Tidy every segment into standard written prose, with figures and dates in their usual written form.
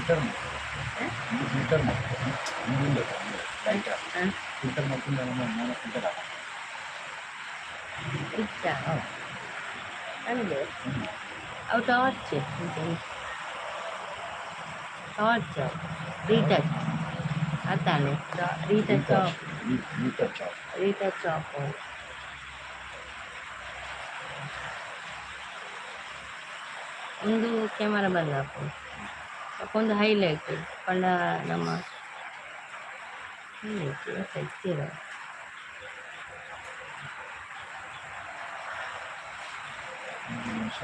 Filter filter light filter ಮಾಡ್ಕೊಂಡು ನಮ್ಮ filter. ಇತ್ತ ಅಂದೆ ಅವು ಟಾರ್ಚ್, ಟಾರ್ಚ್ ರೀಟಚ್ ಅತ್ತಾನೆ, retouch of. Retouch of. Retouch of. ಒಂದು ಕ್ಯಾಮರಾ ಬಂದ ಒಂದು ಹೈಲೈಟ್ ಪಂಡ ನಮ್ಮ ಹೈಲೈಟ್ ಇತ್ತೀರ. ನಿಮಿಷ.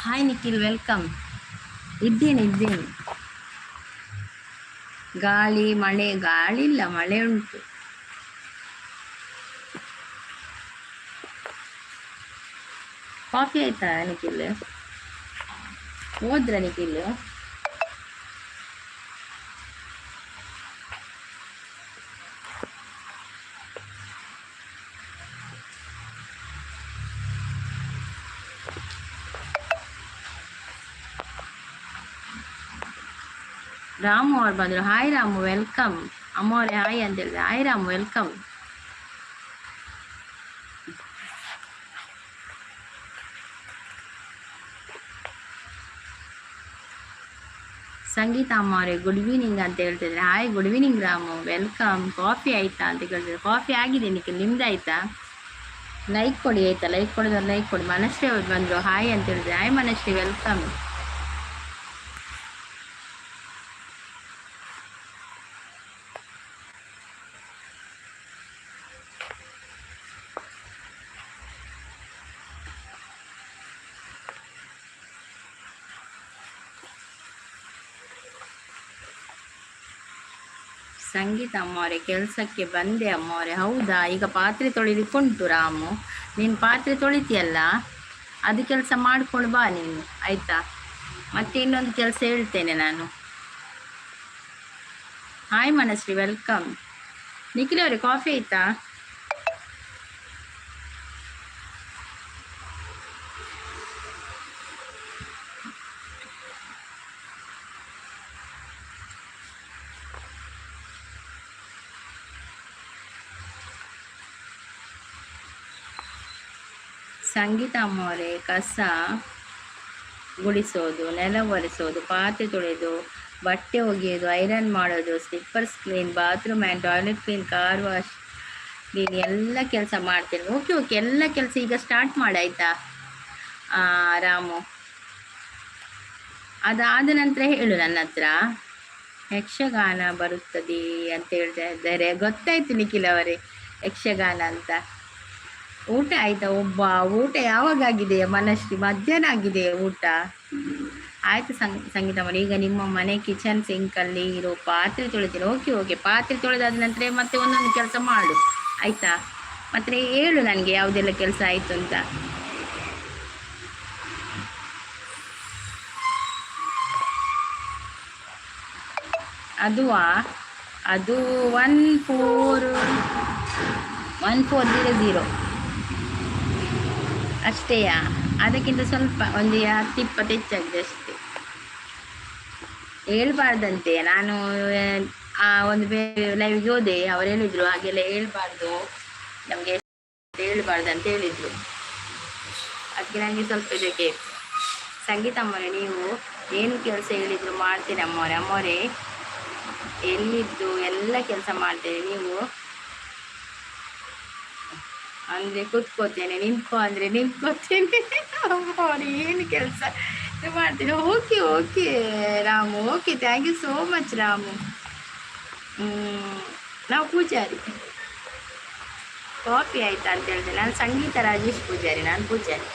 Hi Nikhil, welcome. ಇದ್ದೇನೆ, ಇದ್ದೇನೆ. ಗಾಳಿ ಮಳೆ, ಗಾಳಿ ಇಲ್ಲ, ಮಳೆ ಉಂಟು. ಕಾಫಿ ಆಯ್ತಾ ನಿಖಿಲ್? ಹೋದ್ರ ನಿಖಿಲ್? ರಾಮು ಅವ್ರು ಬಂದರು. Hi Ramu, welcome. ಅಮ್ಮವರೇ ಹಾಯ್ ಅಂತ ಹೇಳಿದೆ. Hi Ramu, welcome. ಸಂಗೀತ ಅಮ್ಮ ಅವರೇ, ಗುಡ್ ಈವ್ನಿಂಗ್ ಅಂತ ಹೇಳ್ತಿದ್ದಾರೆ. Hi, good evening Ramu, welcome. Coffee ಆಯಿತಾ ಅಂತ ಕೇಳ್ತಿದ್ದಾರೆ. ಕಾಫಿ ಆಗಿದೆ ನಿಖಿಲ್, ನಿಮ್ದು ಆಯಿತಾ? ಲೈಕ್ ಕೊಡಿ ಆಯಿತಾ? ಲೈಕ್ ಕೊಡೋದವ್ರು ಲೈಕ್ ಕೊಡಿ. ಮನಶ್ರೀ ಅವ್ರು ಬಂದರು, ಹಾಯ್ ಅಂತ ಹೇಳಿದ್ರೆ. Hi Manashree, welcome. ಸಂಗೀತ ಅಮ್ಮವರೇ, ಕೆಲಸಕ್ಕೆ ಬಂದೆ ಅಮ್ಮವರೇ. ಹೌದಾ? ಈಗ ಪಾತ್ರೆ ತೊಳಿಲಿಕ್ಕುಂಟು ರಾಮು. ನೀನು ಪಾತ್ರೆ ತೊಳಿತೀಯಲ್ಲ, ಅದು ಕೆಲಸ ಮಾಡ್ಕೊಂಡು ಬಾ ನೀನು, ಆಯಿತಾ? ಮತ್ತೆ ಇನ್ನೊಂದು ಕೆಲಸ ಹೇಳ್ತೇನೆ ನಾನು. Hi Manashree, welcome. Nikhil ಅವರೇ, ಕಾಫಿ ಆಯಿತಾ? ಸಂಗೀತ ಅಮ್ಮವರೇ, ಕಸ ಗುಡಿಸೋದು, ನೆಲ ಒರೆಸೋದು, ಪಾತ್ರೆ ತೊಳೆಯೋದು, ಬಟ್ಟೆ ಒಗೆಯೋದು, ಐರನ್ ಮಾಡೋದು, slippers clean, bathroom and toilet clean, car wash clean, ಎಲ್ಲ ಕೆಲಸ ಮಾಡ್ತೇನೆ. ಓಕೆ ಓಕೆ, ಎಲ್ಲ ಕೆಲಸ ಈಗ ಸ್ಟಾರ್ಟ್ ಮಾಡಾಯ್ತಾ ರಾಮು? ಅದಾದ ನಂತರ ಹೇಳು ನನ್ನ ಹತ್ರ. ಯಕ್ಷಗಾನ ಬರುತ್ತದೆ ಅಂತ ಹೇಳ್ತಾ ಇದ್ದಾರೆ. ಗೊತ್ತಾಯ್ತು ನಿಖಿಲ್ ಅವರೇ, ಯಕ್ಷಗಾನ ಅಂತ. ಊಟ ಆಯ್ತಾ? ಒಬ್ಬ ಊಟ ಯಾವಾಗ ಆಗಿದೆ ಮನಶ್ರೀ? ಮಧ್ಯಾಹ್ನ ಆಗಿದೆ ಊಟ. ಆಯ್ತು ಸಂಗೀತ ಮನೆ. ಈಗ ನಿಮ್ಮ ಮನೆ ಕಿಚನ್ ಸಿಂಕಲ್ಲಿ ಇರೋ ಪಾತ್ರೆ ತೊಳಿತೀನಿ. ಓಕೆ ಓಕೆ, ಪಾತ್ರೆ ತೊಳೆದಾದ ನಂತರ ಮತ್ತೆ ಒಂದೊಂದು ಕೆಲಸ ಮಾಡು ಆಯಿತಾ? ಮತ್ತೆ ಹೇಳು ನನಗೆ ಯಾವುದೆಲ್ಲ ಕೆಲಸ ಆಯಿತು ಅಂತ. ಅದುವಾ? ಅದು 141400 ಅಷ್ಟೇಯಾ? ಅದಕ್ಕಿಂತ ಸ್ವಲ್ಪ ಒಂದು 10-20 ಹೆಚ್ಚಾಗಿದೆ ಅಷ್ಟೇ. ಹೇಳ್ಬಾರ್ದಂತೆ. ನಾನು ಆ ಒಂದು ಬೇರೆ ಲೈವ್ಗೆ ಹೋದೆ, ಅವ್ರು ಹೇಳಿದ್ರು ಹಾಗೆಲ್ಲ ಹೇಳ್ಬಾರ್ದು, ನಮಗೆ ಹೇಳ್ಬಾರ್ದು ಅಂತ ಹೇಳಿದ್ರು. ಅದಕ್ಕೆ ನನಗೆ ಸ್ವಲ್ಪ ಇದಕ್ಕೆ. ಸಂಗೀತ ಅಮ್ಮರೇ, ನೀವು ಏನು ಕೆಲಸ ಹೇಳಿದ್ರು ಮಾಡ್ತೀರ ಅಮ್ಮವರೇ. ಅಮ್ಮವರೇ, ಎಲ್ಲಿದ್ದು ಎಲ್ಲ ಕೆಲಸ ಮಾಡ್ತೇನೆ. ನೀವು ಅಂದರೆ ಕೂತ್ಕೋತೇನೆ, ನಿಂತ್ಕೋ ಅಂದರೆ ನಿಂತ್ಕೋತೇನೆ. ಅವ್ರು ಏನು ಕೆಲಸ ಮಾಡ್ತೀನಿ. Okay okay Ramu, okay, thank you so much Ramu. ನಾವು ಪೂಜಾರಿ. ಕಾಫಿ ಆಯ್ತಾ ಅಂತ ಹೇಳ್ತೇನೆ. ನಾನು ಸಂಗೀತ ರಾಜೇಶ್ ಪೂಜಾರಿ, ನಾನು ಪೂಜಾರಿ.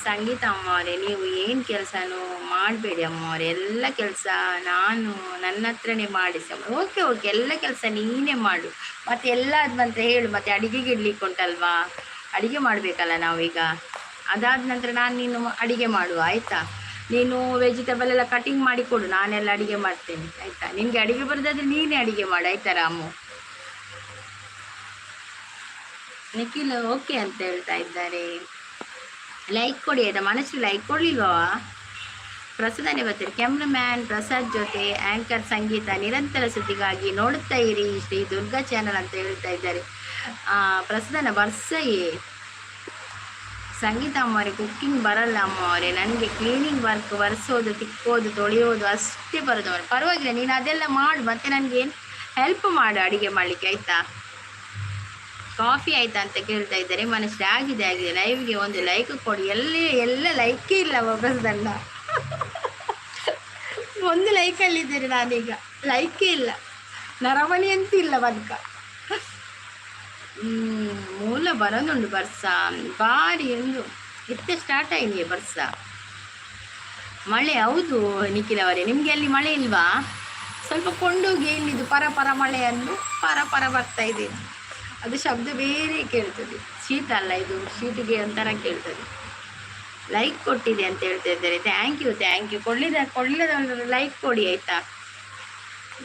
ಸಂಗೀತ ಅಮ್ಮವರೇ, ನೀವು ಏನು ಕೆಲಸನೂ ಮಾಡಬೇಡಿ ಅಮ್ಮವರೇ, ಎಲ್ಲ ಕೆಲಸ ನಾನು ನನ್ನ ಹತ್ರನೇ ಮಾಡಿಸಿ. ಓಕೆ ಓಕೆ, ಎಲ್ಲ ಕೆಲಸ ನೀನೇ ಮಾಡು. ಮತ್ತು ಎಲ್ಲ ಆದ ನಂತರ ಹೇಳು. ಮತ್ತು ಅಡಿಗೆಗೆ ಇಡ್ಲಿಕ್ಕೆ ಉಂಟಲ್ವಾ, ಅಡಿಗೆ ಮಾಡಬೇಕಲ್ಲ ನಾವೀಗ. ಅದಾದ ನಂತರ ನಾನು ನೀನು ಅಡಿಗೆ ಮಾಡುವ ಆಯಿತಾ? ನೀನು ವೆಜಿಟೇಬಲ್ ಎಲ್ಲ ಕಟಿಂಗ್ ಮಾಡಿ ಕೊಡು, ನಾನೆಲ್ಲ ಅಡಿಗೆ ಮಾಡ್ತೇನೆ ಆಯಿತಾ? ನಿನಗೆ ಅಡಿಗೆ ಬರೋದಾದರೆ ನೀನೇ ಅಡಿಗೆ ಮಾಡು ಆಯಿತಾ ರಾಮು? ನಿಖಿಲ್ ಓಕೆ ಅಂತ ಹೇಳ್ತಾ ಇದ್ದಾರೆ. ಲೈಕ್ ಕೊಡಿ ಆಯಿತಾ? ಮನಸ್ಸು ಲೈಕ್ ಕೊಡಲಿಲ್ವಾ? ಪ್ರಸಾದನೇ ಬರ್ತಾರೆ. ಕ್ಯಾಮ್ರಾಮ್ಯಾನ್ ಪ್ರಸಾದ್ ಜೊತೆ ಆ್ಯಂಕರ್ ಸಂಗೀತ. ನಿರಂತರ ಸುದ್ದಿಗಾಗಿ ನೋಡುತ್ತಾ ಇರಿ ಶ್ರೀ ದುರ್ಗಾ ಚಾನಲ್ ಅಂತ ಹೇಳ್ತಾ ಇದ್ದಾರೆ. ಪ್ರಸಾದನ ಬರ್ಸಯೇ. ಸಂಗೀತ ಅಮ್ಮವರೇ, ಕುಕ್ಕಿಂಗ್ ಬರಲ್ಲ ಅಮ್ಮವರೇ ನನಗೆ. ಕ್ಲೀನಿಂಗ್ ವರ್ಕ್, ಒರೆಸೋದು, ತಿಕ್ಕೋದು, ತೊಳೆಯೋದು ಅಷ್ಟೇ ಬರೋದು ಅವರೇ. ಪರವಾಗಿಲ್ಲ, ನೀನು ಅದೆಲ್ಲ ಮಾಡು, ಮತ್ತೆ ನನಗೇನು ಹೆಲ್ಪ್ ಮಾಡು ಅಡಿಗೆ ಮಾಡಲಿಕ್ಕೆ ಆಯಿತಾ? ಕಾಫಿ ಆಯ್ತಾ ಅಂತ ಕೇಳ್ತಾ ಇದ್ದಾರೆ ಮನುಷ್ಯ. ಆಗಿದೆ ಆಗಿದೆ. ಲೈವ್ಗೆ ಒಂದು ಲೈಕ್ ಕೊಡಿ. ಎಲ್ಲಿ ಎಲ್ಲ ಲೈಕೇ ಇಲ್ಲ ಪ್ರಸಾದಣ್ಣ. ಒಂದು ಲೈಕಲ್ಲಿದ್ದೇನೆ ನಾನೀಗ, ಲೈಕೇ ಇಲ್ಲ, ನರಮಣಿ ಅಂತ ಇಲ್ಲ ಬದುಕ. ಮೂಲ ಬರೋದುಂಟು ಬರ್ಸ ಬಾರಿ ಎಂದು ಇತ್ತೆ ಸ್ಟಾರ್ಟ್ ಆಗಿದೆ ಬರ್ಸ ಮಳೆ. ಹೌದು ನಿಖಿಲ್ ಅವರೇ, ನಿಮಗೆ ಅಲ್ಲಿ ಮಳೆ ಇಲ್ವಾ? ಸ್ವಲ್ಪ ಕೊಂಡೋಗಿ. ಇಲ್ಲಿದ್ದು ಪರ ಪರ ಮಳೆಯನ್ನು ಪರ ಪರ ಬರ್ತಾ ಇದೆ. ಅದು ಶಬ್ದ ಬೇರೆ ಕೇಳ್ತದೆ. ಶೀತ ಅಲ್ಲ ಇದು, ಶೀಟಿಗೆ ಒಂಥರ ಕೇಳ್ತದೆ. ಲೈಕ್ ಕೊಟ್ಟಿದೆ ಅಂತ ಹೇಳ್ತಾ ಇದ್ದಾರೆ. Thank you, thank you. ಕೊಡ್ಲಿದ ಕೊಡ್ಲಿಲ್ಲದವರು ಲೈಕ್ ಕೊಡಿ ಆಯಿತಾ?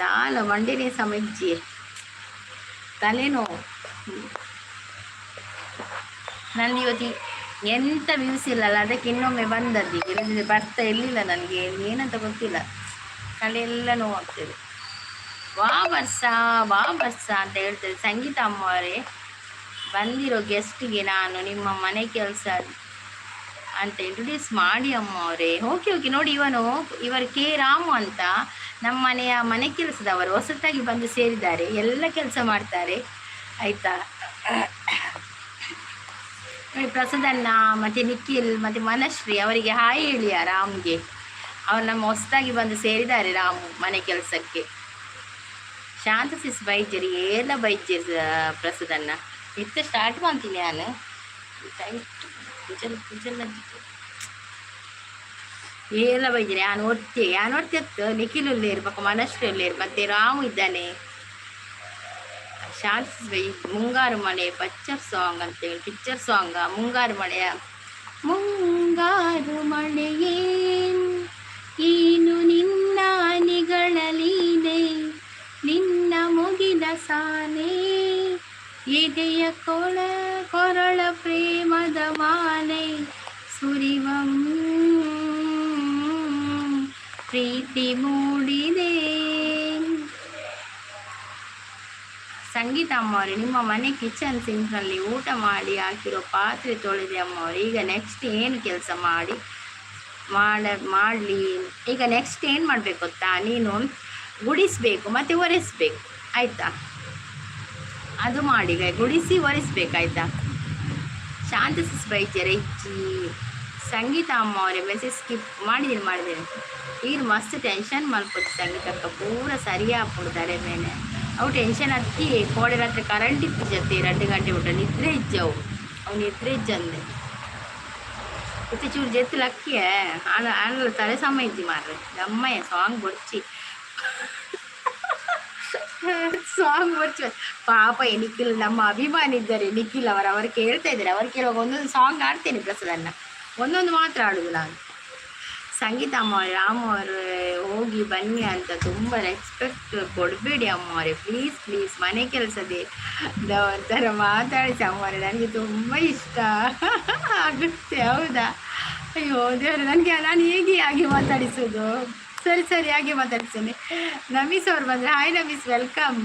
ದಾಲ ಮಂಡಿನೇ ಸಮಜ್ಜಿ, ತಲೆನೋವು ನಾನು ಇವತ್ತು. ಎಂಥ ವ್ಯೂಸ್ ಇಲ್ಲಲ್ಲ, ಅದಕ್ಕೆ ಇನ್ನೊಮ್ಮೆ ಬಂದದ್ದು. ಈಗ ಇಲ್ಲದಿದ್ರೆ ಬರ್ತಾ ಇರಲಿಲ್ಲ ನನಗೆ. ಏನಂತ ಗೊತ್ತಿಲ್ಲ, ತಲೆಯೆಲ್ಲ ನೋವಾಗ್ತದೆ. ವಾ ಬರ್ಸಾ ವಾ ಬರ್ಸಾ ಅಂತ ಹೇಳ್ತದೆ ಸಂಗೀತ ಅಮ್ಮವರೇ. ಬಂದಿರೋ ಗೆಸ್ಟ್ಗೆ ನಾನು ನಿಮ್ಮ ಮನೆ ಕೆಲಸ ಅಂತ ಇಂಟ್ರೊಡ್ಯೂಸ್ ಮಾಡಿ ಅಮ್ಮ ಅವರೇ. ಓಕೆ ಓಕೆ, ನೋಡಿ ಇವರು ಕೆ ರಾಮು ಅಂತ ನಮ್ಮ ಮನೆಯ ಮನೆ ಕೆಲಸದವರು, ಹೊಸತಾಗಿ ಬಂದು ಸೇರಿದ್ದಾರೆ. ಎಲ್ಲ ಕೆಲಸ ಮಾಡ್ತಾರೆ, ಆಯಿತಾ? ನೋಡಿ, ಪ್ರಸಾದಣ್ಣ ಮತ್ತು ನಿಖಿಲ್ ಮತ್ತು ಮನಶ್ರೀ ಅವರಿಗೆ ಹಾಯ್ ಹೇಳಿಯ ರಾಮ್ಗೆ. ಅವರು ನಮ್ಮ ಹೊಸದಾಗಿ ಬಂದು ಸೇರಿದ್ದಾರೆ ರಾಮು ಮನೆ ಕೆಲಸಕ್ಕೆ. ಶಾಂತ ಸಿಸ್ ಬೈಜರಿ ಏಲ ಬೈಜರಿ ಪ್ರಸಾದಣ್ಣ. ಇತ್ತ ಸ್ಟಾರ್ಟ್ ಮಾಡ್ತೀನಿ ನಾನು. ಕುಜಲ್ ಕುಜಲ್ ಏಲ ಬೈಜರಿ. ಯಾನು ಒರ್ತಿ, ಯಾನು ಒರ್ತಿ ಅತ್ತು. ನಿಖಿಲ್ ಉಲ್ಲೇರು, ಪಕ್ಕ ಮನಶ್ರೀ ಉಲ್ಲೇರು, ಮತ್ತೆ ರಾಮು ಇದ್ದಾನೆ. ಶಾಂತ ಬೈ ಮುಂಗಾರು ಮಳೆ ಪಚ್ಚರ್ ಸಾಂಗ್ ಅಂತೇಳಿ, ಪಿಕ್ಚರ್ ಸಾಂಗ್ ಮುಂಗಾರು ಮಳೆಯ. ಮುಂಗಾರು ಮಳೆಯೇ ಏನು ನಿನ್ನ ನಿಗಳಲೀಲೆ, ನಿನ್ನ ಮುಗಿಲ ಸಾನೆ, ಎದೆಯ ಕೊಳ ಕೊರಳ ಪ್ರೇಮದ ಮಾಲೆ ಸುರಿವಂ ಪ್ರೀತಿ ಮೂಡಿದೆ. ಸಂಗೀತ ಅಮ್ಮವರೇ, ನಿಮ್ಮ ಮನೆ ಕಿಚನ್ ಸಿಂಕ್ನಲ್ಲಿ ಊಟ ಮಾಡಿ ಹಾಕಿರೋ ಪಾತ್ರೆ ತೊಳೆದೆ ಅಮ್ಮವ್ರೆ. ಈಗ ನೆಕ್ಸ್ಟ್ ಏನು ಕೆಲಸ ಮಾಡಿ ಮಾಡಲಿ? ಈಗ ನೆಕ್ಸ್ಟ್ ಏನು ಮಾಡಬೇಕು ಗೊತ್ತಾ? ನೀನು ಗುಡಿಸಬೇಕು ಮತ್ತು ಒರೆಸ್ಬೇಕು, ಆಯಿತಾ? ಅದು ಮಾಡಿ, ಈಗ ಗುಡಿಸಿ ಒರೆಸ್ಬೇಕಾಯ್ತಾ? ಶಾಂತ ಸಿಸ್ ಬೈಜರೆ ಇಜ್ಜಿ. ಸಂಗೀತ ಅಮ್ಮ ಅವರೇ, ಮೆಸೇಜ್ ಸ್ಕಿಪ್ ಮಾಡಿದ್ದೀನಿ, ಮಾಡಿದ್ದೀನಿ. ಈಗ ಮಸ್ತ್ ಟೆನ್ಷನ್ ಮಲ್ಪೊಚ್ಚಿ ಸಂಗೀತಕ್ಕ, ಪೂರ ಸರಿ ಆಪುಂಡು ಮೇಲೆ. ಅವು ಟೆನ್ಷನ್ ಹತ್ತಿ ಕೋಡೆ ರಾತ್ರಿ ಕರೆಂಟ್ ಇತ್ತು ಜೊತೆ 2 ಗಂಟೆ ಊಟ ನಿದ್ರೆ ಇಜ್ಜಿ ಅವು ಅವು ನಿದ್ರೆ ಇಜ್ಜಂದೆ. ಇತ್ತೆ ಚೂರು ಜೆತ್ತು ಲಕ್ಕಿಯೇ ಆನ ಆನಲ ತಲೆ ಸಮ ಇಜ್ಜಿ ಮಾರ್ರೆ. ದಮ್ಮಯ್ಯ ಸಾಂಗ್ ಬೊರ್ಚಿ, ಸಾಂಗ್ ಬೊರ್ಚಿ. ಪಾಪ ನಿಖಿಲ್, ನಮ್ಮ ಅಭಿಮಾನಿ ಇದ್ದಾರೆ ನಿಖಿಲ್ ಅವರು. ಅವರು ಕೇಳ್ತಾ ಇದ್ದಾರೆ. ಅವರು ಕೇಳುವಾಗ ಒಂದೊಂದು ಸಾಂಗ್ ಆಡ್ತೇನೆ ಪ್ರಸಾದನ್ನ, ಒಂದೊಂದು ಮಾತ್ರ ಆಡುದು ನಾನು. ಸಂಗೀತ ಅಮ್ಮ ಅವರೇ, ರಾಮ ಅವರು ಹೋಗಿ ಬನ್ನಿ ಅಂತ ತುಂಬ ರೆಸ್ಪೆಕ್ಟ್ ಕೊಡಬೇಡಿ ಅಮ್ಮ ಅವರೇ, ಪ್ಲೀಸ್ ಪ್ಲೀಸ್. ಮನೆ ಕೆಲಸದೇ ಒಂಥರ ಮಾತಾಡಿಸಿ ಅಮ್ಮವರೇ, ನನಗೆ ತುಂಬ ಇಷ್ಟ ಆಗುತ್ತೆ. ಹೌದಾ? ಅಯ್ಯೋ ದೇವರೇ, ನನಗೆ ನಾನು ಹೇಗೆ ಹಾಗೆ ಮಾತಾಡಿಸೋದು? ಸರಿ ಸರಿ, ಹಾಗೆ ಮಾತಾಡಿಸ್ತೇನೆ. ನಮೀಸ್ ಅವ್ರು ಬಂದರೆ, ಹಾಯ್ ನಮೀಸ್, welcome.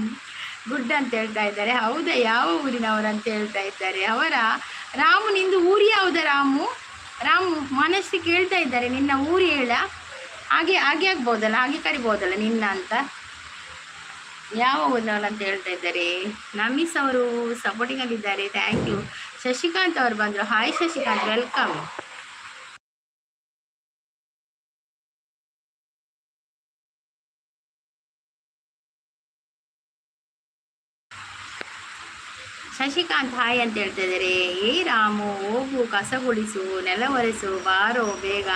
Good ಅಂತ ಹೇಳ್ತಾ ಇದ್ದಾರೆ. ಹೌದಾ, ಯಾವ ಊರಿನವರು ಅಂತ ಹೇಳ್ತಾ ಇದ್ದಾರೆ ಅವರ. ರಾಮು, ನಿಂದು ಊರು ಯಾವುದಾ ರಾಮು? ರಾಮು, ಮನಸ್ಸು ಕೇಳ್ತಾ ಇದ್ದಾರೆ, ನಿನ್ನ ಊರು ಹೇಳ. ಹಾಗೆ ಹಾಗೆ ಆಗ್ಬೋದಲ್ಲ, ಹಾಗೆ ಕರಿಬೋದಲ್ಲ ನಿನ್ನ ಅಂತ. ಯಾವ ಊರಿನವರು ಅಂತ ಹೇಳ್ತಾ ಇದ್ದಾರೆ. ನಮೀಸ್ ಅವರು ಸಪೋರ್ಟಿಂಗ್ ಅಲ್ಲಿ. Thank you. Shashikant ಅವರು ಬಂದರು. Hi Shashikant, welcome. Shashikant hi ಅಂತ ಹೇಳ್ತಾ ಇದ್ದಾರೆ. ಏ ರಾಮು, ಹೋಗು, ಕಸ ಗುಡಿಸು, ನೆಲ ಒರೆಸು, ಬಾರೋ ಬೇಗ.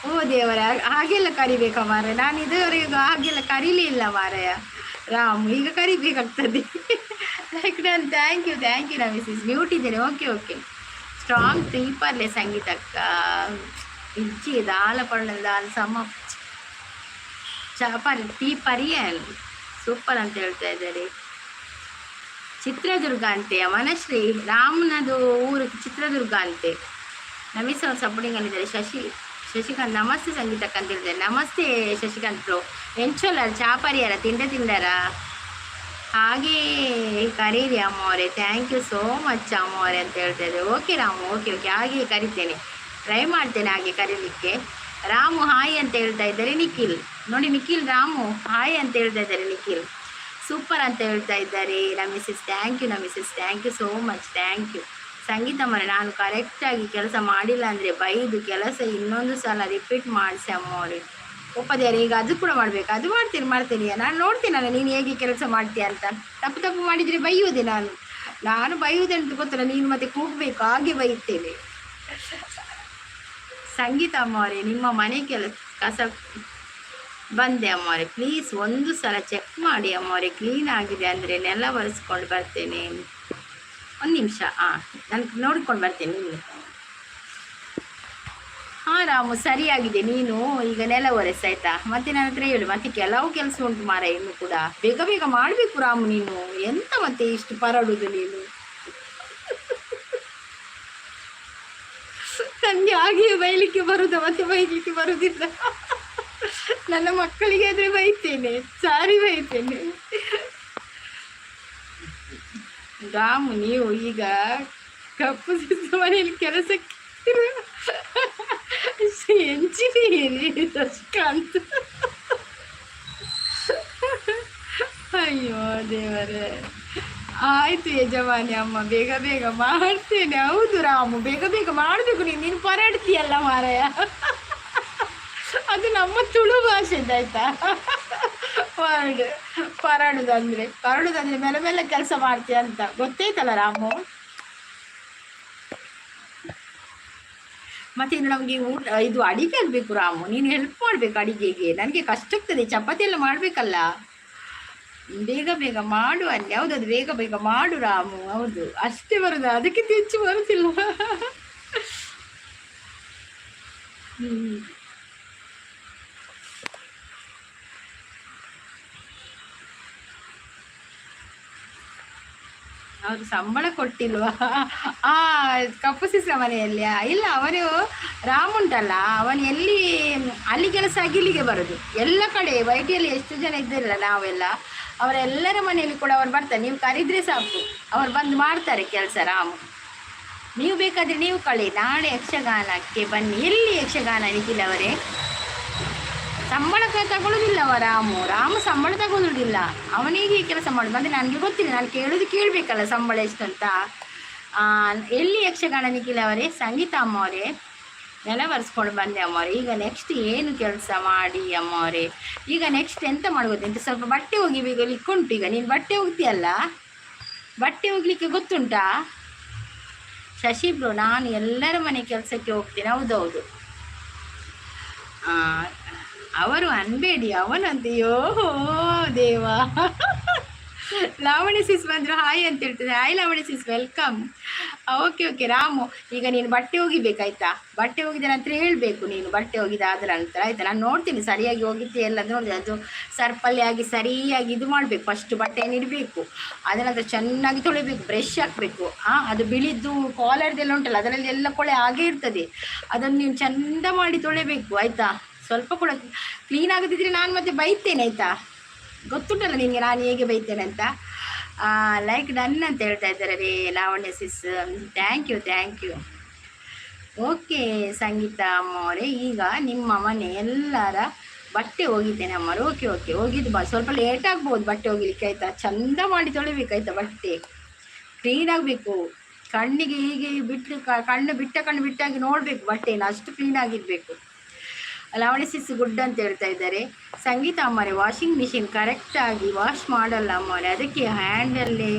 ಓ ದೇವರ, ಹಾಗೆಲ್ಲ ಕರಿಬೇಕಾ ಮಾರಾಯ? ನಾನು ಇದುವರೆಗೂ ಹಾಗೆಲ್ಲ ಕರೀಲಿಲ್ಲ ಮಾರಾಯ ರಾಮು, ಈಗ ಕರಿಬೇಕಾಗ್ತದೆ. ಲೈಕ್ ನಾನು thank you, thank you. ನಮಿಸಿಸ್ ಮ್ಯೂಟ್ ಇದ್ದೇನೆ. Okay okay. ಸ್ಟ್ರಾಂಗ್ ತೀಪರ್ಲೆ ಸಂಗೀತಕ್ಕ. ಇಜ್ಜಿ ದಾಲ ಪಳ್ಳ ದಾಲ ಸಮ ಚಾಪರಿ ಟೀ ಪರಿಯನ್ ಸೂಪರ್ ಅಂತ ಹೇಳ್ತಾ ಇದ್ದಾರೆ. ಚಿತ್ರದುರ್ಗ ಅಂತೆ ಮನಶ್ರೀ, ರಾಮನದು ಊರು ಚಿತ್ರದುರ್ಗ ಅಂತೆ. ನಮೀಸ್ ಅವರು ಸಪೋರ್ಟಿಂಗ್ ಅಲ್ಲಿದ್ದಾರೆ. ಶಶಿಕಾಂತ್ ನಮಸ್ತೆ ಸಂಗೀತಕ್ಕ ಅಂತ ಹೇಳಿದ್ದಾರೆ. ನಮಸ್ತೆ ಶಶಿಕಾಂತ್ ಬ್ರೋ. ಎಂಚೋಲ ಚಾಪರಿಯರ ತಿಂಡ ತಿಂಡರ? ಹಾಗೇ ಕರೀರಿ ಅಮ್ಮವರೇ. Thank you so much ಅಮ್ಮವರೇ ಅಂತ ಹೇಳ್ತಾ ಇದ್ದಾರೆ. ಓಕೆ ರಾಮು, ಓಕೆ ಓಕೆ, ಹಾಗೆ ಕರಿತೇನೆ, ಟ್ರೈ ಮಾಡ್ತೇನೆ ಹಾಗೆ ಕರೀಲಿಕ್ಕೆ. ರಾಮು ಹಾಯ್ ಅಂತ ಹೇಳ್ತಾ ಇದ್ದಾರೆ ನಿಖಿಲ್. ನೋಡಿ ನಿಖಿಲ್, ರಾಮು ಹಾಯ್ ಅಂತ ಹೇಳ್ತಾ ಇದ್ದಾರೆ. ನಿಖಿಲ್ ಸೂಪರ್ ಅಂತ ಹೇಳ್ತಾ ಇದ್ದಾರೆ. ನಮಿಸಸ್, thank you ನಮಿಸಸ್, thank you so much, thank you. ಸಂಗೀತ ಮರೆ, ನಾನು ಕರೆಕ್ಟಾಗಿ ಕೆಲಸ ಮಾಡಿಲ್ಲ ಅಂದರೆ ಬೈದು ಕೆಲಸ ಇನ್ನೊಂದು ಸಲ ರಿಪೀಟ್ ಮಾಡಿಸಿ ಅಮ್ಮವ್ರೆ. ಒಪ್ಪದೇರೆ, ಈಗ ಅದು ಕೂಡ ಮಾಡಬೇಕು. ಅದು ಮಾಡ್ತೀನಿ ಮಾಡ್ತೀನಿ, ನಾನು ನೋಡ್ತೀನಲ್ಲ ನೀನು ಹೇಗೆ ಕೆಲಸ ಮಾಡ್ತೀಯ ಅಂತ. ತಪ್ಪು ತಪ್ಪು ಮಾಡಿದರೆ ಬೈಯುವುದೇ ನಾನು. ನಾನು ಬೈಯುವುದೆ ಅಂತ ಗೊತ್ತಲ್ಲ, ನೀನು ಮತ್ತೆ ಕೂಗಬೇಕು, ಹಾಗೆ ಬೈಯುತ್ತೇನೆ. ಸಂಗೀತ ಅಮ್ಮವರೇ, ನಿಮ್ಮ ಮನೆ ಕೆಲಸ ಕಸ ಬಂದೆ ಅಮ್ಮವರೇ, ಪ್ಲೀಸ್ ಒಂದು ಸಲ ಚೆಕ್ ಮಾಡಿ ಅಮ್ಮವರೇ. ಕ್ಲೀನ್ ಆಗಿದೆ ಅಂದರೆ ನೆಲ ಒರೆಸ್ಕೊಂಡು ಬರ್ತೇನೆ. ಒಂದು ನಿಮಿಷ, ಹಾಂ, ನಾನು ನೋಡ್ಕೊಂಡು ಬರ್ತೇನೆ ನೀನು. ಹಾಂ ರಾಮು, ಸರಿಯಾಗಿದೆ. ನೀನು ಈಗ ನೆಲ ಒರೆಸಾಯ್ತಾ? ಮತ್ತೆ ನನ್ನ ಹತ್ರ ಹೇಳು. ಮತ್ತೆ ಕೆಲವು ಕೆಲಸ ಉಂಟು ಮಾರ, ಇನ್ನು ಕೂಡ ಬೇಗ ಬೇಗ ಮಾಡಬೇಕು ರಾಮು. ನೀನು ಎಂತ ಮತ್ತೆ ಇಷ್ಟು ಪರಡುದು ನೀನು? ನನಗೆ ಹಾಗೆಯೇ ಬೈಲಿಕ್ಕೆ ಬರುದ, ಮತ್ತೆ ಬೈಲಿಕ್ಕೆ ಬರುವುದಿಲ್ಲ. ನನ್ನ ಮಕ್ಕಳಿಗೆ ಆದರೆ ಬೈತೇನೆ, ಸಾರಿ ಬೈತೇನೆ. ರಾಮು, ನೀವು ಈಗ ಕಪ್ಪು ಸಿದ್ಧ ಮನೆಯಲ್ಲಿ ಕೆಲಸಕ್ಕೆ ಎಂಜಿನಿಯರಿ ಶಶಿಕಾಂತ್. ಅಯ್ಯೋ ದೇವರೇ. ಆಯ್ತು ಯಜಮಾನಿ ಅಮ್ಮ, ಬೇಗ ಬೇಗ ಮಾಡ್ತೇನೆ. ಹೌದು ರಾಮು, ಬೇಗ ಬೇಗ ಮಾಡಬೇಕು. ನೀನು ನೀನು ಪರಡ್ತೀಯಲ್ಲ ಮಾರಾಯ. ಅದು ನಮ್ಮ ತುಳು ಭಾಷೆದ್ದು, ಆಯ್ತಾ? ಪರಡು, ಪರಡುದಂದ್ರೆ, ಪರಡುದಂದ್ರೆ ಮೇಲೆ ಮೇಲೆ ಕೆಲಸ ಮಾಡ್ತೀಯ ಅಂತ ಗೊತ್ತೈತಲ್ಲ ರಾಮು. ಮತ್ತೆ ಇನ್ನು ನಮಗೆ ಊಟ, ಇದು ಅಡಿಗೆ ಆಗಬೇಕು ರಾಮು. ನೀನು ಹೆಲ್ಪ್ ಮಾಡಬೇಕು ಅಡಿಗೆಗೆ. ನನಗೆ ಕಷ್ಟ ಆಗ್ತದೆ, ಚಪಾತಿ ಎಲ್ಲ ಮಾಡಬೇಕಲ್ಲ. ಬೇಗ ಬೇಗ ಮಾಡು ಅಲ್ಲಿ. ಹೌದದು, ಬೇಗ ಬೇಗ ಮಾಡು ರಾಮು. ಹೌದು, ಅಷ್ಟೇ ಬರುದು, ಅದಕ್ಕಿಂತ ಹೆಚ್ಚು ಬರುತ್ತಿಲ್ಲ. ಅವರು ಸಂಬಳ ಕೊಟ್ಟಿಲ್ವಾ ಆ ಕಪ್ಪು ಸಿಸ್ರ ಮನೆಯಲ್ಲಿ? ಇಲ್ಲ, ಅವನು ರಾಮ್ ಉಂಟಲ್ಲ, ಅವನು ಎಲ್ಲಿ ಅಲ್ಲಿ ಕೆಲಸ ಆಗಿ ಇಲ್ಲಿಗೆ ಬರೋದು. ಎಲ್ಲ ಕಡೆ ವೈಟಿಯಲ್ಲಿ ಎಷ್ಟು ಜನ ಇದ್ದಿರಲ್ಲ ನಾವೆಲ್ಲ, ಅವರೆಲ್ಲರ ಮನೆಯಲ್ಲಿ ಕೂಡ ಅವರು ಬರ್ತಾರೆ. ನೀವು ಕರೆದ್ರೆ ಸಾಕು, ಅವರು ಬಂದು ಮಾಡ್ತಾರೆ ಕೆಲಸ. ರಾಮು, ನೀವು ಬೇಕಾದರೆ ನೀವು ಕಳಿ. ನಾಳೆ ಯಕ್ಷಗಾನಕ್ಕೆ ಬನ್ನಿ. ಎಲ್ಲಿ ಯಕ್ಷಗಾನ ನಿಖಿಲ್ ಅವರೇ? ಸಂಬಳ ತಗೊಳ್ಳೋದಿಲ್ಲವ ರಾಮು? ರಾಮು ಸಂಬಳ ತಗೊಳ್ಳೋದಿಲ್ಲ. ಅವನಿಗೆ ಈ ಕೆಲಸ ಮಾಡೋದು. ಮತ್ತೆ ನನಗೆ ಗೊತ್ತಿಲ್ಲ, ನಾನು ಕೇಳೋದು ಕೇಳಬೇಕಲ್ಲ ಸಂಬಳ ಎಷ್ಟು ಅಂತ. ಎಲ್ಲಿ ಯಕ್ಷಗಾನ ನಿಖಿಲ್ ಅವರೇ? ಸಂಗೀತ ಅಮ್ಮ ಅವರೇ, ನೆಲ ಒರೆಸ್ಕೊಂಡು ಬಂದೆ ಅಮ್ಮವರೇ. ಈಗ ನೆಕ್ಸ್ಟ್ ಏನು ಕೆಲಸ ಮಾಡಿ ಅಮ್ಮವರೇ? ಈಗ ನೆಕ್ಸ್ಟ್ ಎಂತ ಮಾಡ್ಬೋದು ಅಂತ, ಸ್ವಲ್ಪ ಬಟ್ಟೆ ಒಗಿಬೇಕು ಉಂಟು. ಈಗ ನೀನು ಬಟ್ಟೆ ಒಗ್ತೀಯಲ್ಲ, ಬಟ್ಟೆ ಒಗಿಲಿಕ್ಕೆ ಗೊತ್ತುಂಟಾ? ಶಶಿ ಬ್ರೋ, ನಾನು ಎಲ್ಲರ ಮನೆ ಕೆಲಸಕ್ಕೆ ಹೋಗ್ತೇನೆ. ಹೌದೌದು. ಅವರು ಅನ್ಬೇಡಿ, ಅವನಂತೆಯೋ ದೇವ. ಲಾವಣಿ ಸಿಸ್ ಬಂದರು, ಹಾಯ್ ಅಂತ ಹೇಳ್ತದೆ. Hi Lavani sis, welcome. Okay okay Ramu, ಈಗ ನೀನು ಬಟ್ಟೆ ಒಗಿಬೇಕಾಯ್ತಾ? ಬಟ್ಟೆ ಒಗಿದ ನಂತರ ಹೇಳಬೇಕು ನೀನು, ಬಟ್ಟೆ ಒಗಿದಾದ ನಂತರ, ಆಯಿತಾ? ನಾನು ನೋಡ್ತೀನಿ ಸರಿಯಾಗಿ ಒಗಿತೆ ಎಲ್ಲ ಅಂತ ನೋಡಿದೆ. ಅದು ಸರ್ಪಲ್ಲಿ ಆಗಿ ಸರಿಯಾಗಿ ಇದು ಮಾಡಬೇಕು. ಫಸ್ಟ್ ಬಟ್ಟೆಯನ್ನು ಇಡಬೇಕು, ಅದರ ನಂತರ ಚೆನ್ನಾಗಿ ತೊಳಿಬೇಕು, ಬ್ರಷ್ ಹಾಕಬೇಕು. ಅದು ಬಿಳಿದ್ದು ಕಾಲರ್ದೆಲ್ಲ ಉಂಟಲ್ಲ, ಅದರಲ್ಲಿ ಎಲ್ಲ ಕೊಳೆ ಆಗೇ ಇರ್ತದೆ. ಅದನ್ನು ನೀನು ಚಂದ ಮಾಡಿ ತೊಳಿಬೇಕು, ಆಯಿತಾ? ಸ್ವಲ್ಪ ಕೂಡ ಕ್ಲೀನ್ ಆಗದಿದ್ದರೆ ನಾನು ಮತ್ತೆ ಬೈತೇನೆ, ಆಯಿತಾ? ಗೊತ್ತುಂಟಲ್ಲ ನಿನಗೆ ನಾನು ಹೇಗೆ ಬೈತೇನೆ ಅಂತ. ಲೈಕ್ ಡನ್ ಅಂತ ಹೇಳ್ತಾ ಇದ್ದಾರೆ ರೀ Lavanya sis. Thank you, thank you. Okay Sangeetha ಅಮ್ಮವರೇ, ಈಗ ನಿಮ್ಮ ಮನೆ ಎಲ್ಲರ ಬಟ್ಟೆ ಒಗಿದ್ದೇನೆ ಅಮ್ಮರು. ಓಕೆ ಓಕೆ, ಒಗಿದ್ದು ಬಾ. ಸ್ವಲ್ಪ ಲೇಟ್ ಆಗ್ಬೋದು ಬಟ್ಟೆ ಒಗಿಲಿಕ್ಕೆ, ಆಯಿತಾ? ಚಂದ ಮಾಡಿ ತೊಳಿಬೇಕಾಯ್ತಾ? ಬಟ್ಟೆ ಕ್ಲೀನ್ ಆಗಬೇಕು. ಕಣ್ಣಿಗೆ ಹೀಗೆ ಬಿಟ್ಟು ಕಣ್ಣು ಬಿಟ್ಟ ಕಣ್ಣು ಬಿಟ್ಟಾಗಿ ನೋಡಬೇಕು ಬಟ್ಟೆನ, ಅಷ್ಟು ಕ್ಲೀನ್ ಆಗಿರಬೇಕು. ಲಾವಣಿ ಸಿಸ್ ಗುಡ್ ಅಂತ ಹೇಳ್ತಾ ಇದ್ದಾರೆ. ಸಂಗೀತ ಅಮ್ಮರೇ, ವಾಷಿಂಗ್ ಮಿಷಿನ್ ಕರೆಕ್ಟಾಗಿ ವಾಶ್ ಮಾಡಲ್ಲ ಅಮ್ಮರೇ, ಅದಕ್ಕೆ ಹ್ಯಾಂಡಲ್ಲೇ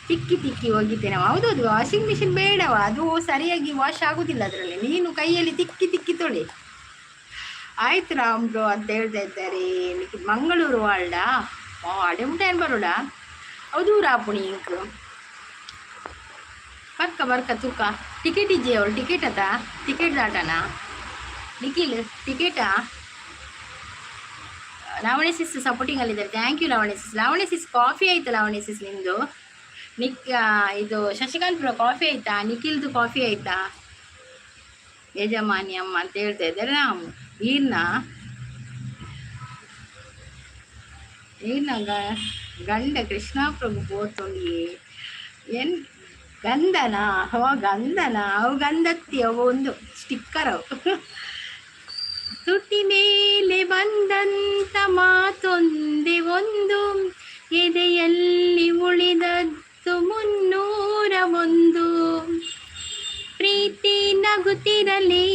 ತಿಕ್ಕಿ ತಿಕ್ಕಿ ಒಗಿತೇನೆ. ಹೌದೌದು, ವಾಷಿಂಗ್ ಮಿಷಿನ್ ಬೇಡವ, ಅದು ಸರಿಯಾಗಿ ವಾಶ್ ಆಗೋದಿಲ್ಲ ಅದರಲ್ಲಿ. ನೀನು ಕೈಯಲ್ಲಿ ತಿಕ್ಕಿ ತಿಕ್ಕಿ ತೊಳಿ. ಆಯ್ತು ರಾಮ್ ಬ್ರೋ ಅಂತ ಹೇಳ್ತಾ ಇದ್ದಾರೆ. ಮಂಗಳೂರು ವಾಲ್ಡಾ ಅಡೆ ಏನು ಬರೋಡ? ಹೌದು ರಾಪುಣಿ ಇಂಕ್ ಬರ್ಕ ಬರ್ಕ ತೂಕ. ಟಿಕೆಟ್ ಇಜ್ಜಿ ಅವಳು? ಟಿಕೆಟ್ ಅದ? ಟಿಕೆಟ್ ದಾಟನಾ ನಿಖಿಲ್? ಟಿಕೆಟಾ? ಲಾವಣಿ ಸಿಸ್ ಸಪೋರ್ಟಿಂಗ್ ಅಲ್ಲಿದ್ದಾರೆ. Thank you Lavani sis. Lavani sis, coffee ಆಯ್ತಾ ಲಾವಣಿ ಸಿಸ್ ನಿಮ್ಮದು? ನಿಕ್ ಇದು ಶಶಿಕಾಂತ್ ಬ್ರೋ, ಕಾಫಿ ಆಯ್ತಾ? ನಿಖಿಲ್ದು ಕಾಫಿ ಆಯ್ತಾ? ಯಜಮಾನಿ ಅಮ್ಮ ಅಂತ ಹೇಳ್ತಾ ಇದ್ದಾರೆ. ನಾವು ಈರ್ನ ಈರ್ನ ಗಂಡ ಕೃಷ್ಣಪ್ರಭು ಪೋತೊಂಡಿ ಎನ್ ಗಂಧನ? ಅವ ಗಂಧನ? ಅವು ಗಂಧತ್ತಿ, ಅವು ಒಂದು ಸ್ಟಿಕ್ಕರ್ ಅವು. ತುಟಿ ಮೇಲೆ ಬಂದಂತ ಮಾತೊಂದೇ ಒಂದು, ಎದೆಯಲ್ಲಿ ಉಳಿದದ್ದು 301. ಪ್ರೀತಿ ನಗುತ್ತಿರಲಿ,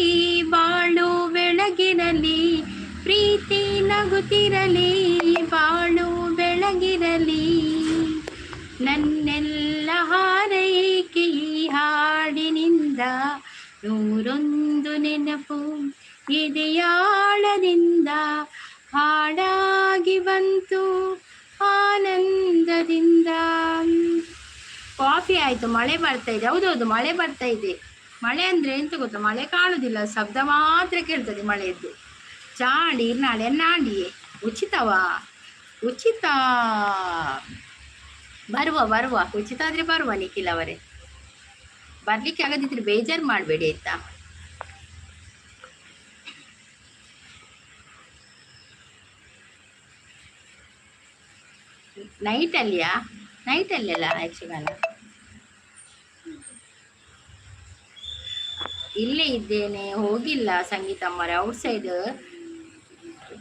ಬಾಳು ಬೆಳಗಿರಲಿ. ಪ್ರೀತಿ ನಗುತ್ತಿರಲಿ, ಬಾಳು ಬೆಳಗಿರಲಿ. ನನ್ನೆಲ್ಲ ಹಾರೈಕೆ ಈ ಹಾಡಿನಿಂದ. 101 ನೆನಪು ಎದೆಯಾಳದಿಂದ ಹಾಡಾಗಿ ಬಂತು ಆನಂದದಿಂದ. ಕಾಫಿ ಆಯಿತು. ಮಳೆ ಬರ್ತಾ ಇದೆ. ಹೌದೌದು, ಮಳೆ ಬರ್ತಾ ಇದೆ. ಮಳೆ ಅಂದರೆ ಎಂತ ಗೊತ್ತಾ? ಮಳೆ ಕಾಣುವುದಿಲ್ಲ, ಶಬ್ದ ಮಾತ್ರ ಕೇಳ್ತದೆ ಮಳೆಯದ್ದು. ಚಾಂಡಿ ಇರ್ನಾಳೆ ನಾಂಡಿಯೇ ಉಚಿತವಾ? ಉಚಿತ ಬರುವ ಬರುವ, ಉಚಿತ ಆದರೆ ಬರುವ. ನಿಖಿಲ್ ಅವರೇ, ಬರಲಿಕ್ಕೆ ಆಗದಿದ್ರೆ ಬೇಜಾರು ಮಾಡಬೇಡಿ, ಆಯ್ತಾ? ನೈಟಲ್ಲಿಯಾ? ನೈಟಲ್ಲಿ ಅಲ್ಲ ಯಕ್ಷಗಾನ. ಇಲ್ಲೇ ಇದ್ದೇನೆ, ಹೋಗಿಲ್ಲ ಸಂಗೀತಮ್ಮರೇ. ಔಟ್ ಸೈಡ್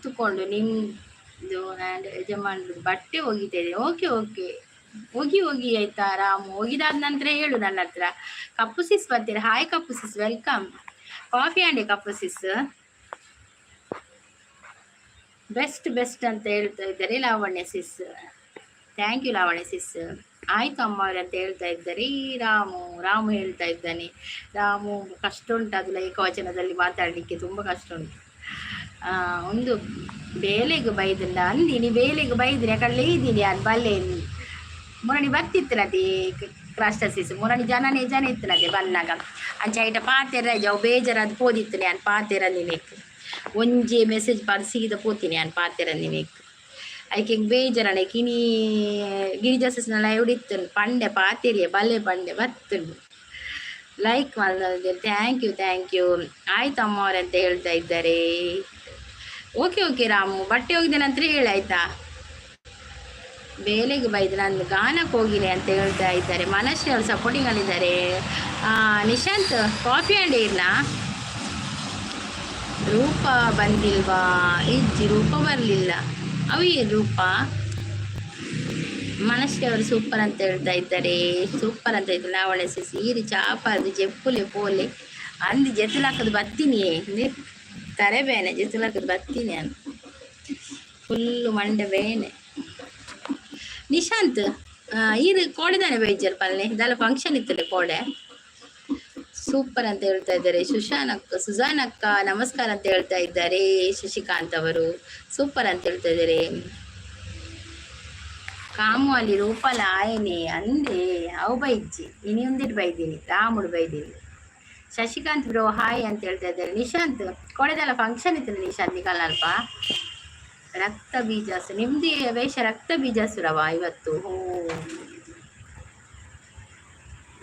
ಕೂತ್ಕೊಂಡು ನಿಮ್ಮದು ಆ್ಯಂಡ್ ಯಜಮಾನ್ರದ್ದು ಬಟ್ಟೆ ಒಗಿತಾ ಇದ್ದೀನಿ. ಓಕೆ ಓಕೆ, ಹೋಗಿ ಹೋಗಿ ಆಯ್ತಾ ರಾಮು. ಹೋಗಿದಾದ ನಂತರ ಹೇಳು ನನ್ನ ಹತ್ರ. ಕಪ್ಪು ಸಿಸ್ ಬರ್ತೀರಾ? ಹಾಯ್ ಕಪ್ಪು ಸಿಸ್, welcome. Coffee ಅಂಡೆ ಕಪ್ಪು ಸಿಸ್. ಬೆಸ್ಟ್ ಬೆಸ್ಟ್ ಅಂತ ಹೇಳ್ತಾ ಇದ್ದಾರೆ ಲಾವಣ್ಯ ಸಿಸ್. Thank you Lavanya ಸಿಸ್. ಆಯ್ತು ಅಮ್ಮ ಅಂತ ಹೇಳ್ತಾ ಇದ್ದಾರೆ. ಈ ರಾಮು ರಾಮು ಹೇಳ್ತಾ ಇದ್ದಾನೆ. ರಾಮು, ಕಷ್ಟ ಉಂಟು ಅದು, ಏಕವಚನದಲ್ಲಿ ಮಾತಾಡಲಿಕ್ಕೆ ತುಂಬ ಕಷ್ಟ ಉಂಟು. ಒಂದು ಬೇಲೆಗೆ ಬೈದಿಲ್ಲ ಅಂದಿನಿ, ಬೇಲೆಗೆ ಬೈದಿನಿ ಯಾಕಂದ್ರೆ ಇದ್ದೀನಿ ಅದು ಬಲ್ಲೆ ಮುರಣಿ ಬರ್ತಿತ್ತಲತಿ ಕ್ರಾಸ್ಟಸಿಸ್ ಮುರಣಿ ಜನನೇ ಜನ ಇತ್ತಲದೆ ಬನ್ನಾಗ ಅಂಚ ಐಟ ಪಾತೆರ ಅವು ಬೇಜಾರಾದ ಪೋದಿತ್ತು. ನಾನು ಪಾತೆರ ನಿನೆಕ್ ಒಂಜೆ ಮೆಸೇಜ್ ಪಾಡ್ ಸೀದ ಪೋತೀನಿ. ನಾನು ಪಾತೆರ ನಿನೆಕ್ ಐಕೆ ಹಿಂಗೆ ಬೇಜಾರಣ ಕಿನಿ ಗಿರಿಜಾಸಸ್ನ ಲೈವ್ ಇತ್ತು ಪಂಡೆ ಪಾತೆರಿಯ ಬಲ್ಲೆ ಪಂಡೆ ಬತ್ತುಂಡು. ಲೈಕ್ ಮಾಡಿದ್ರೆ thank you, thank you. ಆಯ್ತು ಅಮ್ಮ ಅವರಂತ ಹೇಳ್ತಾ ಇದ್ದಾರೆ. ಓಕೆ ಓಕೆ ರಾಮು, ಬಟ್ಟೆ ಒಗ್ದ ನಂತರ ಹೇಳಾಯ್ತಾ. ಬೇಲೆಗೆ ಬೈದು ನಾನು ಗಾನಕ್ಕೆ ಹೋಗಿನಿ ಅಂತ ಹೇಳ್ತಾ ಇದ್ದಾರೆ. ಮನಶ್ರೀ ಅವರು ಸಪೋರ್ಟಿಂಗ್ ಅಲ್ಲಿದ್ದಾರೆ. ನಿಶಾಂತ್, ಕಾಫಿ ಅಂಡ್ ಇರ್ನಾ? ರೂಪ ಬಂದಿಲ್ವಾ? ಇಜ್ಜಿ, ರೂಪ ಬರಲಿಲ್ಲ. ಅವಿ ರೂಪ. ಮನಶ್ರೀ ಅವರು ಸೂಪರ್ ಅಂತ ಹೇಳ್ತಾ ಇದ್ದಾರೆ. ಸೂಪರ್ ಅಂತ ಇದ್ದಾರೆ. ನಾವಳೆ ಸೀರೆ ಚಾಪದು ಜೆಪ್ಪುಲೆ ಪೋಲೆ ಅಂದು ಜೆತ್ತಲಾಕದು ಬತ್ತೀನಿ, ತರೆ ಬೇನೆ ಜೆತ್ತಲಾಕದು ಬತ್ತೀನಿ. ನಾನು ಫುಲ್ಲು ಮಂಡೆ ಬೇನೆ. ನಿಶಾಂತ್, ಈರು ಕೋಡೆದಾನೆ ಬೈಜರ್ ಪಲ್ಲೆ ಇದೆಲ್ಲ ಫಂಕ್ಷನ್ ಇತ್ತಲ್ಲ ಕೋಡೆ. ಸೂಪರ್ ಅಂತ ಹೇಳ್ತಾ ಇದ್ದಾರೆ ಸುಶಾನಕ್ಕ. ಸುಜಾನಕ್ಕ, ನಮಸ್ಕಾರ ಅಂತ ಹೇಳ್ತಾ ಇದ್ದಾರೆ. ಶಶಿಕಾಂತ್ ಅವರು ಸೂಪರ್ ಅಂತ ಹೇಳ್ತಾ ಇದ್ದಾರೆ. ಕಾಮು ಅಲ್ಲಿ ರೂಪಲ ಆಯನೆ ಅಂದೆ ಅವು ಬೈಜ್ಜಿ ಇನಿ ಉಂದಿಟ್ಟು ಬೈದೀನಿ, ರಾಮುಡು ಬೈದೀನಿ. ಶಶಿಕಾಂತ್ ಬ್ರೋ, ಹಾಯ್ ಅಂತ ಹೇಳ್ತಾ ಇದ್ದಾರೆ. ನಿಶಾಂತ್, ಕೋಡೆದೆಲ್ಲ ಫಂಕ್ಷನ್ ಇತ್ತು ನಿಶಾಂತ್ ನಿಕಲ್ನಲ್ಪ. ರಕ್ತ ಬೀಜಾಸು ನಿಮ್ದು ವೇಷ ರಕ್ತ ಬೀಜಾಸುರವ ಇವತ್ತು? ಹೋ,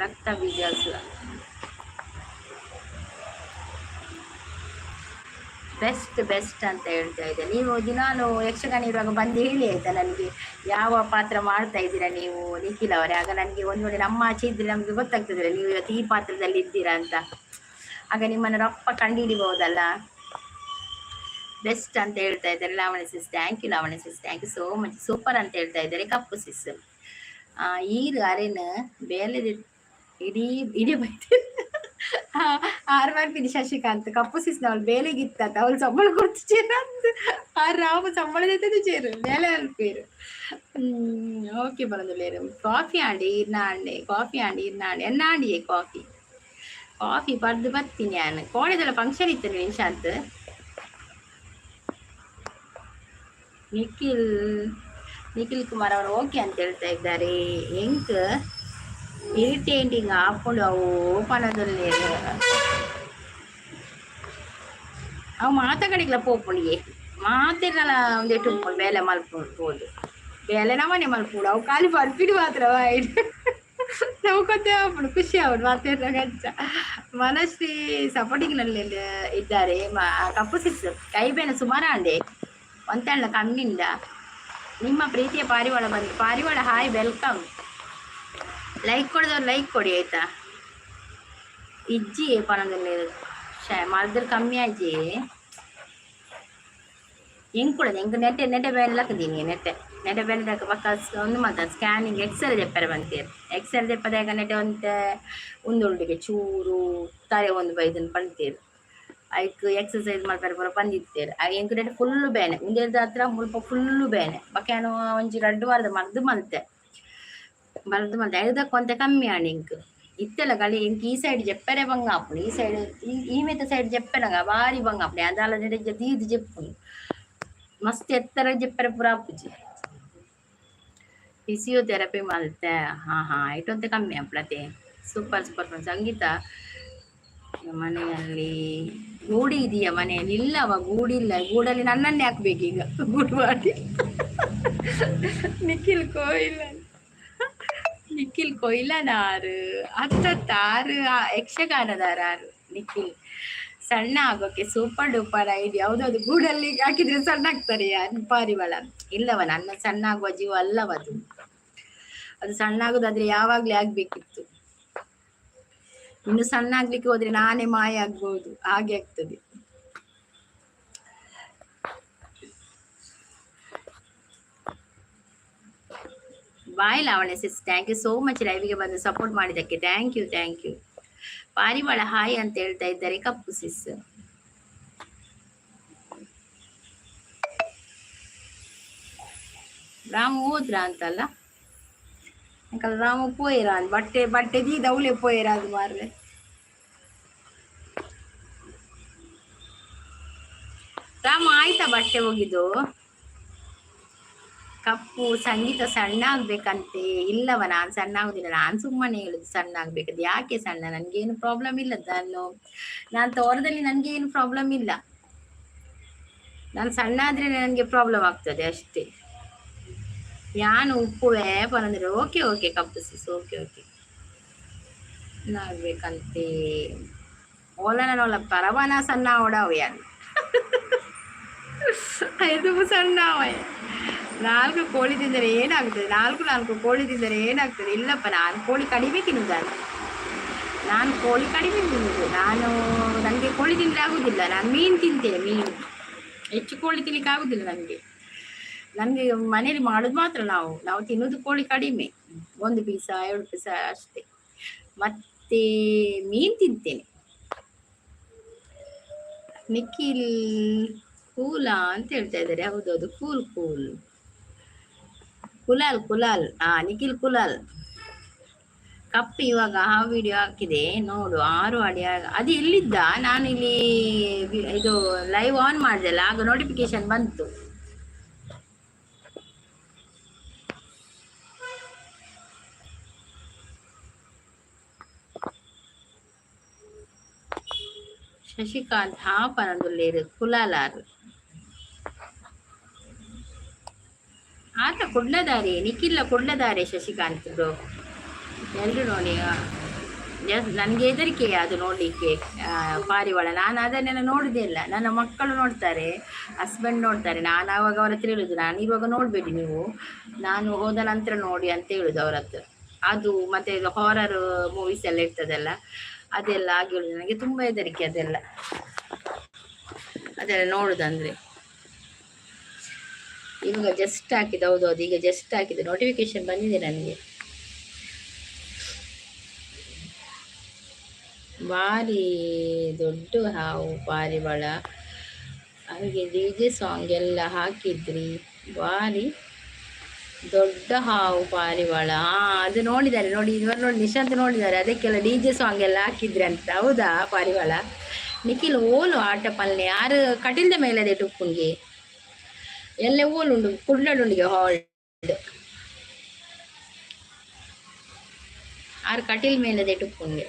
ರಕ್ತ ಬೀಜಾಸುರ. ಬೆಸ್ಟ್ ಬೆಸ್ಟ್ ಅಂತ ಹೇಳ್ತಾ ಇದ್ದೆ. ನೀವು ದಿನಾಲು ಯಕ್ಷಗಾನ ಇರುವಾಗ ಬಂದು ಹೇಳಿ ಆಯ್ತಾ ನನಗೆ, ಯಾವ ಪಾತ್ರ ಮಾಡ್ತಾ ಇದ್ದೀರಾ ನೀವು ನಿಖಿಲ್ ಅವರೇ. ಆಗ ನನಗೆ ಒಂದು ವೇಳೆ ನಮ್ಮ ಆಚೆ ಇದ್ದರೆ ನಮಗೆ ಗೊತ್ತಾಗ್ತದೆ ನೀವು ಇವತ್ತು ಈ ಪಾತ್ರದಲ್ಲಿ ಇದ್ದೀರಾ ಅಂತ. ಆಗ ನಿಮ್ಮನ್ನು ರಪ್ಪ ಕಂಡುಹಿಡಿಬಹುದಲ್ಲ. ಬೆಸ್ಟ್ ಅಂತ ಹೇಳ್ತಾ ಇದ್ದಾರೆ ಲಾವಣ್ಯ ಸಿಸ್. Thank you Lavanya sis, thank you so much. Super ಅಂತ ಹೇಳ್ತಾ ಇದ್ದಾರೆ ಕಪ್ಪು ಸಿಸ್. ಈರು ಅರೇನು ಬೇಲೆ ಇಡೀ ಇಡೀ ಬೈತೀರಿ ಆರು ಮಾಡ್ತೀನಿ. ಶಶಿಕಾಂತ್, ಕಪ್ಪು ಸಿಸ್ ಅವಳು ಬೇಲೆಗಿತ್ತ ಅವಳು ಸಂಬಳ ಕೊಡ್ತು ಚೇರು ಅಂತ. ಆ ರಾಮ ಸಂಬಳದ ಚೇರು ಬೇಲೆ ಅಲ್ಪೇರು. ಓಕೆ, ಬರೋದಿಲ್ಲ. ಕಾಫಿ ಆಂಡಿ ಇರ್ನ ಆಂಡೆ, ಕಾಫಿ ಆಂಡಿ ಇರ್ನ ಆಂಡೆ ಎನ್ನ ಆಂಡಿಯೇ. ಕಾಫಿ ಕಾಫಿ ಪಡ್ದು ಬರ್ತೀನಿ ನಾನು. ಕೋಣೆದೆಲ್ಲ ಫಂಕ್ಷನ್ ಇತ್ತು ನಿಶಾಂತ್. ನಿಖಿಲ್ ನಿಖಿಲ್ ಕುಮಾರ್ ಅವರು ಓಕೆ ಅಂತ ಹೇಳ್ತಾ ಇದ್ದಾರೆ. ಎಂಕ್ ಇರಿಟೇಟಿಂಗ್ ಆಪುಂಡು ಅವು ಪನದೊಲ್ಲೆರ್. ಅವು ಮಾತ ಕಡೆಗ್ಲ ಪೋಪುಂಡಿಗೆ ಮಾತೆರ್ನಲ ಒಂದೆಟ್ಟು ಉಪ್ಪುಂಡು ಬೇಲೆ ಮಲ್ಪೋದು ಬೇಲೆ ನಮನೆ ಮಲ್ಪುಡು. ಅವು ಖಾಲಿ ಪರ್ಪಿಡು ಮಾತ್ರ ವಾಯ್ಡ್ ನಮ್ಗೆ ಗೊತ್ತೇ ಆಪುಂಡು, ಖುಷಿ ಆಪುಂಡು ಮಾತೆರ್ನ ಅಂಚ. ಮನಶ್ರೀ ಸಪೋರ್ಟಿಂಗ್ನಲ್ಲಿ ಇದ್ದಾರೆ. ಕಪ್ಪು ಸಿಕ್ಸ್ ಕೈ ಬೇನೆ ಸುಮಾರು ಅಂಡೆ ಒಂತಣ್ಣ ಕಮ್ಮಿಂದ. ನಿಮ್ಮ ಪ್ರೀತಿಯ ಪಾರಿವಾಳ ಬಂದು. ಪಾರಿವಾಳ, ಹಾಯ್, welcome. Like ಕೊಡದವ್ರು ಲೈಕ್ ಕೊಡಿ ಆಯ್ತಾ. ಇಜ್ಜಿ ಪನೊಂದುಲ್ಲೆರ್ ಮಲ್ದರ್ ಕಮ್ಮಿ ಆಜಿ. ಎಂಕುಳದ ಎಂಕ್ ನೆಟ್ಟೆ ನೆಟ್ಟೆ ಬೇಲೆ ಲಕ್ಕದೀನಿ. ನೆಟ್ಟೆ ನೆಟ್ಟೆ ಬೇಲೆ ಬೊಕ್ಕ ಒಂದು ಮಾತ ಸ್ಕ್ಯಾನಿಂಗ್ ಎಕ್ಸ್ರೇ ದೆಪ್ಪರೆ ಬಂತೇರು. ಎಕ್ಸ್ರೇ ದೆಪ್ಪದಾಗ ನೆಟ್ಟೆ ಒಂತೆ ಉಂದುಂಡುಗೆ ಚೂರು ತರೆ ಒಂದು ಬೈದನ್ ಪಂತೇರು. ಐಕ್ ಎಕ್ಸಸೈಸ್ ಮಲ್ಪೆರೆ ಪೂರ ಪಂದಿತ್ತೇರು. ಎಂಕ್ ನೆಟ್ಟೆ ಫುಲ್ಲು ಬೇನೆ ಉಂದೆರ್ದ ಹತ್ರ ಮುಲ್ಪ ಫುಲ್ಲು ಬೇನೆ. ಬೊಕ್ಕ ಯಾನ್ ಒಂಜಿ ರಡ್ಡ್ ವಾರದ ಮರ್ದ್ ಮಲ್ತೆ, ಮರ್ದ್ ಮಲ್ತೆ. ಐದಕ್ಕೆ ಒಂತೆ ಕಮ್ಮಿ ಆಂಡ್ ಎಂಕ್. ಇತ್ತೆಲ ಗಳಿ ಎಂಕ್ ಈ ಸೈಡ್ ಜೆಪ್ಪೆರೆ ಬಂಗ ಆಪುಂಡು. ಈ ಸೈಡ್ ಈ ಮೆತ್ತ ಸೈಡ್ ಜೆಪ್ಪೆನಗ ಬಾರಿ ಬಂಗ ಆಪುಂಡು. ದಾಲ ನೆಡೆ ದೀದ್ ಜೆಪ್ಪುಂಡು ಮಸ್ತ್ ಎತ್ತರ ಜೆಪ್ಪೆರೆ ಪೂರ ಆಪುಜಿ. ಫಿಸಿಯೋಥೆರಪಿ ಮಲ್ತೆ. ಹಾಂ ಹಾಂ, ಐಟೊಂತೆ ಕಮ್ಮಿ ಆಪುಂಡತೆ. ಸೂಪರ್ ಸೂಪರ್ ಫ್ರೆಂಡ್ ಸಂಗೀತ. ಮನೆಯಲ್ಲಿ ಗೂಡಿ ಇದೆಯಾ? ಮನೆಯಲ್ಲಿ ಇಲ್ಲವ, ಗೂಡಿಲ್ಲ. ಗೂಡಲ್ಲಿ ನನ್ನನ್ನೇ ಹಾಕ್ಬೇಕು ಈಗ ಗೂಡು ಮಾಡಿ. ನಿಖಿಲ್ ಕೋಯಿಲ, ನಿಖಿಲ್ ಕೊಯ್ಲನಾರು ಅತ್ತತ್ತಾರು ಯಕ್ಷಗಾನದಾರ ನಿಖಿಲ್. ಸಣ್ಣ ಆಗೋಕೆ ಸೂಪರ್ ಡೂಪರ್ ಐಡಿಯಾ. ಹೌದೌದು, ಗೂಡಲ್ಲಿ ಹಾಕಿದ್ರೆ ಸಣ್ಣ ಆಗ್ತಾರೆ ಪಾರಿವಾಳ. ಇಲ್ಲವ, ನನ್ನ ಸಣ್ಣ ಆಗುವ ಜೀವ ಅಲ್ಲವ ಅದು. ಅದು ಸಣ್ಣ ಆಗುದಾದ್ರೆ ಯಾವಾಗ್ಲೇ ಆಗ್ಬೇಕಿತ್ತು. ಇನ್ನು ಸಣ್ಣ ಆಗ್ಲಿಕ್ಕೆ ಹೋದ್ರೆ ನಾನೇ ಮಾಯ ಆಗ್ಬೋದು, ಹಾಗೆ ಆಗ್ತದೆ. Bye Lavanya sis, thank you so much ಲೈವಿಗೆ ಬಂದು ಸಪೋರ್ಟ್ ಮಾಡಿದ್ದಕ್ಕೆ. Thank you, thank you. ಪಾರಿವಾಳ ಹಾಯ್ ಅಂತ ಹೇಳ್ತಾ ಇದ್ದಾರೆ ಕಪ್ಪು ಸಿಸ್. ರಾಮು ಹೋದ್ರ ಅಂತಲ್ಲ ಅಂಕಲ್, ರಾಮು ಪೋಯಿರ ಬಟ್ಟೆ ಬಟ್ಟೆ ದೀದ ಅವಳೆ ಪೋಯಿರ ಅದು ಮಾರ್ರೆ. ರಾಮು ಆಯ್ತಾ ಬಟ್ಟೆ ಹೋಗಿದ್ದು? ಕಪ್ಪು ಸಂಗೀತ ಸಣ್ಣ ಆಗ್ಬೇಕಂತೆ. ಇಲ್ಲವ, ನಾನು ಸಣ್ಣ ಆಗುದಿಲ್ಲ. ನಾನು ಸುಮ್ಮನೆ ಹೇಳುದು ಸಣ್ಣ ಆಗ್ಬೇಕದು. ಯಾಕೆ ಸಣ್ಣ? ನನ್ಗೇನು ಪ್ರಾಬ್ಲಮ್ ಇಲ್ಲ. ನಾನು ನಾನು ತೋರದಲ್ಲಿ ನನ್ಗೆ ಏನು ಪ್ರಾಬ್ಲಮ್ ಇಲ್ಲ. ನಾನು ಸಣ್ಣ ಆದ್ರೆ ನನಗೆ ಪ್ರಾಬ್ಲಮ್ ಆಗ್ತದೆ ಅಷ್ಟೇ. ಯಾನು ಉಪ್ಪುವೆ ಪನಂದ್ರೆ. ಓಕೆ ಓಕೆ ಕಪ್ಪು ಸಿಸ್, ಓಕೆ ಓಕೆ. ಆಗ್ಬೇಕಂತೆ. ಓಲನ ಓಲ ಪರವನ ಸಣ್ಣ ಓಡಾವ ಯಾನು ಇದು ಸಣ್ಣ ಅವ. ನಾಲ್ಕು ಕೋಳಿ ತಿಂದರೆ ಏನಾಗ್ತದೆ? ನಾಲ್ಕು ನಾಲ್ಕು ಕೋಳಿ ತಿಂದರೆ ಏನಾಗ್ತದೆ? ಇಲ್ಲಪ್ಪ, ನಾನು ಕೋಳಿ ಕಡಿಮೆ ತಿನ್ನುವುದು. ನಾನು ಕೋಳಿ ಕಡಿಮೆ ತಿನ್ನುವುದು. ನನಗೆ ಕೋಳಿ ತಿಂದರೆ ಆಗುದಿಲ್ಲ. ನಾನು ಮೀನು ತಿಂತೇನೆ, ಮೀನು. ಹೆಚ್ಚು ಕೋಳಿ ತಿನ್ಲಿಕ್ಕೆ ಆಗುದಿಲ್ಲ ನನಗೆ. ನನಗೆ ಮನೇಲಿ ಮಾಡೋದು ಮಾತ್ರ. ನಾವು ನಾವು ತಿನ್ನೋದು ಕೋಳಿ ಕಡಿಮೆ, ಒಂದು ಪೀಸ ಎರಡು ಪೀಸ ಅಷ್ಟೇ. ಮತ್ತೆ ಮೀನು ತಿಂತೇನೆ. ನಿಖಿಲ್ ಕೂಲ ಅಂತ ಹೇಳ್ತಾ ಇದ್ದಾರೆ. ಹೌದೌದು, ಕೂಲ್ ಕೂಲ್ ಕುಲಾಲ್ ಕುಲಾಲ್. ಆ ನಿಖಿಲ್ ಕುಲಾಲ್. ಕಪ್ಪು ಇವಾಗ ಆ ವಿಡಿಯೋ ಹಾಕಿದೆ ನೋಡು, 6 ಅಡಿ. ಅದು ಎಲ್ಲಿದ್ದ? ನಾನು ಇಲ್ಲಿ ಇದು ಲೈವ್ ಆನ್ ಮಾಡಿದೆಲ್ಲ, ಆಗ ನೋಟಿಫಿಕೇಶನ್ ಬಂತು. ಶಶಿಕಾಂತ್ ಹಾಪನಂದುಲ್ಲೇರು ಕುಲಾಲಾರು ಆತ ಕುಡ್ಲದಾರೆ, ನಿಖಿಲ್ಲ ಕುಡ್ಲದಾರೆ ಶಶಿಕಾಂತ್ ಬ್ರೋ. ಎಲ್ಲರೂ ನೋಡಿ, ನನಗೆ ಹೆದರಿಕೆ ಅದು ನೋಡಲಿಕ್ಕೆ ಪಾರಿವಾಳ. ನಾನು ಅದನ್ನೆಲ್ಲ ನೋಡುವುದೇ ಇಲ್ಲ. ನನ್ನ ಮಕ್ಕಳು ನೋಡ್ತಾರೆ, ಹಸ್ಬೆಂಡ್ ನೋಡ್ತಾರೆ. ನಾನು ಆವಾಗ ಅವರ ಹತ್ರ ಹೇಳುದು, ನಾನು ಇವಾಗ ನೋಡಬೇಡಿ ನೀವು, ನಾನು ಹೋದ ನಂತರ ನೋಡಿ ಅಂತ ಹೇಳುದು ಅವರ ಹತ್ರ. ಅದು ಮತ್ತೆ ಹಾರರ್ ಮೂವೀಸ್ ಎಲ್ಲ ಇರ್ತದಲ್ಲ, ಅದೆಲ್ಲ ಆಗಿ ಹೇಳುದು. ನನಗೆ ತುಂಬ ಹೆದರಿಕೆ ಅದೆಲ್ಲ ಅದೆಲ್ಲ ನೋಡುದಂದ್ರೆ. ಇವಾಗ ಜಸ್ಟ್ ಹಾಕಿದೆ. ಹೌದು ಹೌದು, ಈಗ ಜಸ್ಟ್ ಹಾಕಿದೆ, ನೋಟಿಫಿಕೇಶನ್ ಬಂದಿದೆ ನನಗೆ. ಭಾರಿ ದೊಡ್ಡ ಹಾವು ಪಾರಿವಾಳ. ಹಾಗೆ ಡಿ ಜೆ ಸಾಂಗ್ ಎಲ್ಲ ಹಾಕಿದ್ರಿ. ಭಾರಿ ದೊಡ್ಡ ಹಾವು ಪಾರಿವಾಳ. ಅದು ನೋಡಿದ್ದಾರೆ ನೋಡಿ, ಇವರು ನೋಡಿ, ನಿಶಾಂತ್ ನೋಡಿದ್ದಾರೆ. ಅದಕ್ಕೆಲ್ಲ ಡಿ ಜೆ ಸಾಂಗ್ ಎಲ್ಲ ಹಾಕಿದ್ರಿ ಅಂತ. ಹೌದಾ ಪಾರಿವಾಳ? ನಿಖಿಲ್ ಓಲು ಆಟ ಪಲ್ನೆ ಯಾರು ಕಟಿಲ್ದ ಮೇಲೆ ಅದೇ ಟುಪ್ಪುನ್ಗೆ ಎಲ್ಲ ಓಲುಂಡು ಕುಡ್ಲಡುಂಡಿಗೆ ಹಾಲ್ಡ್ ಆರು ಕಟಿಲ್ ಮೇಲೆ ಅದೇ ಟುಪ್ಪುನ್ಗೆ.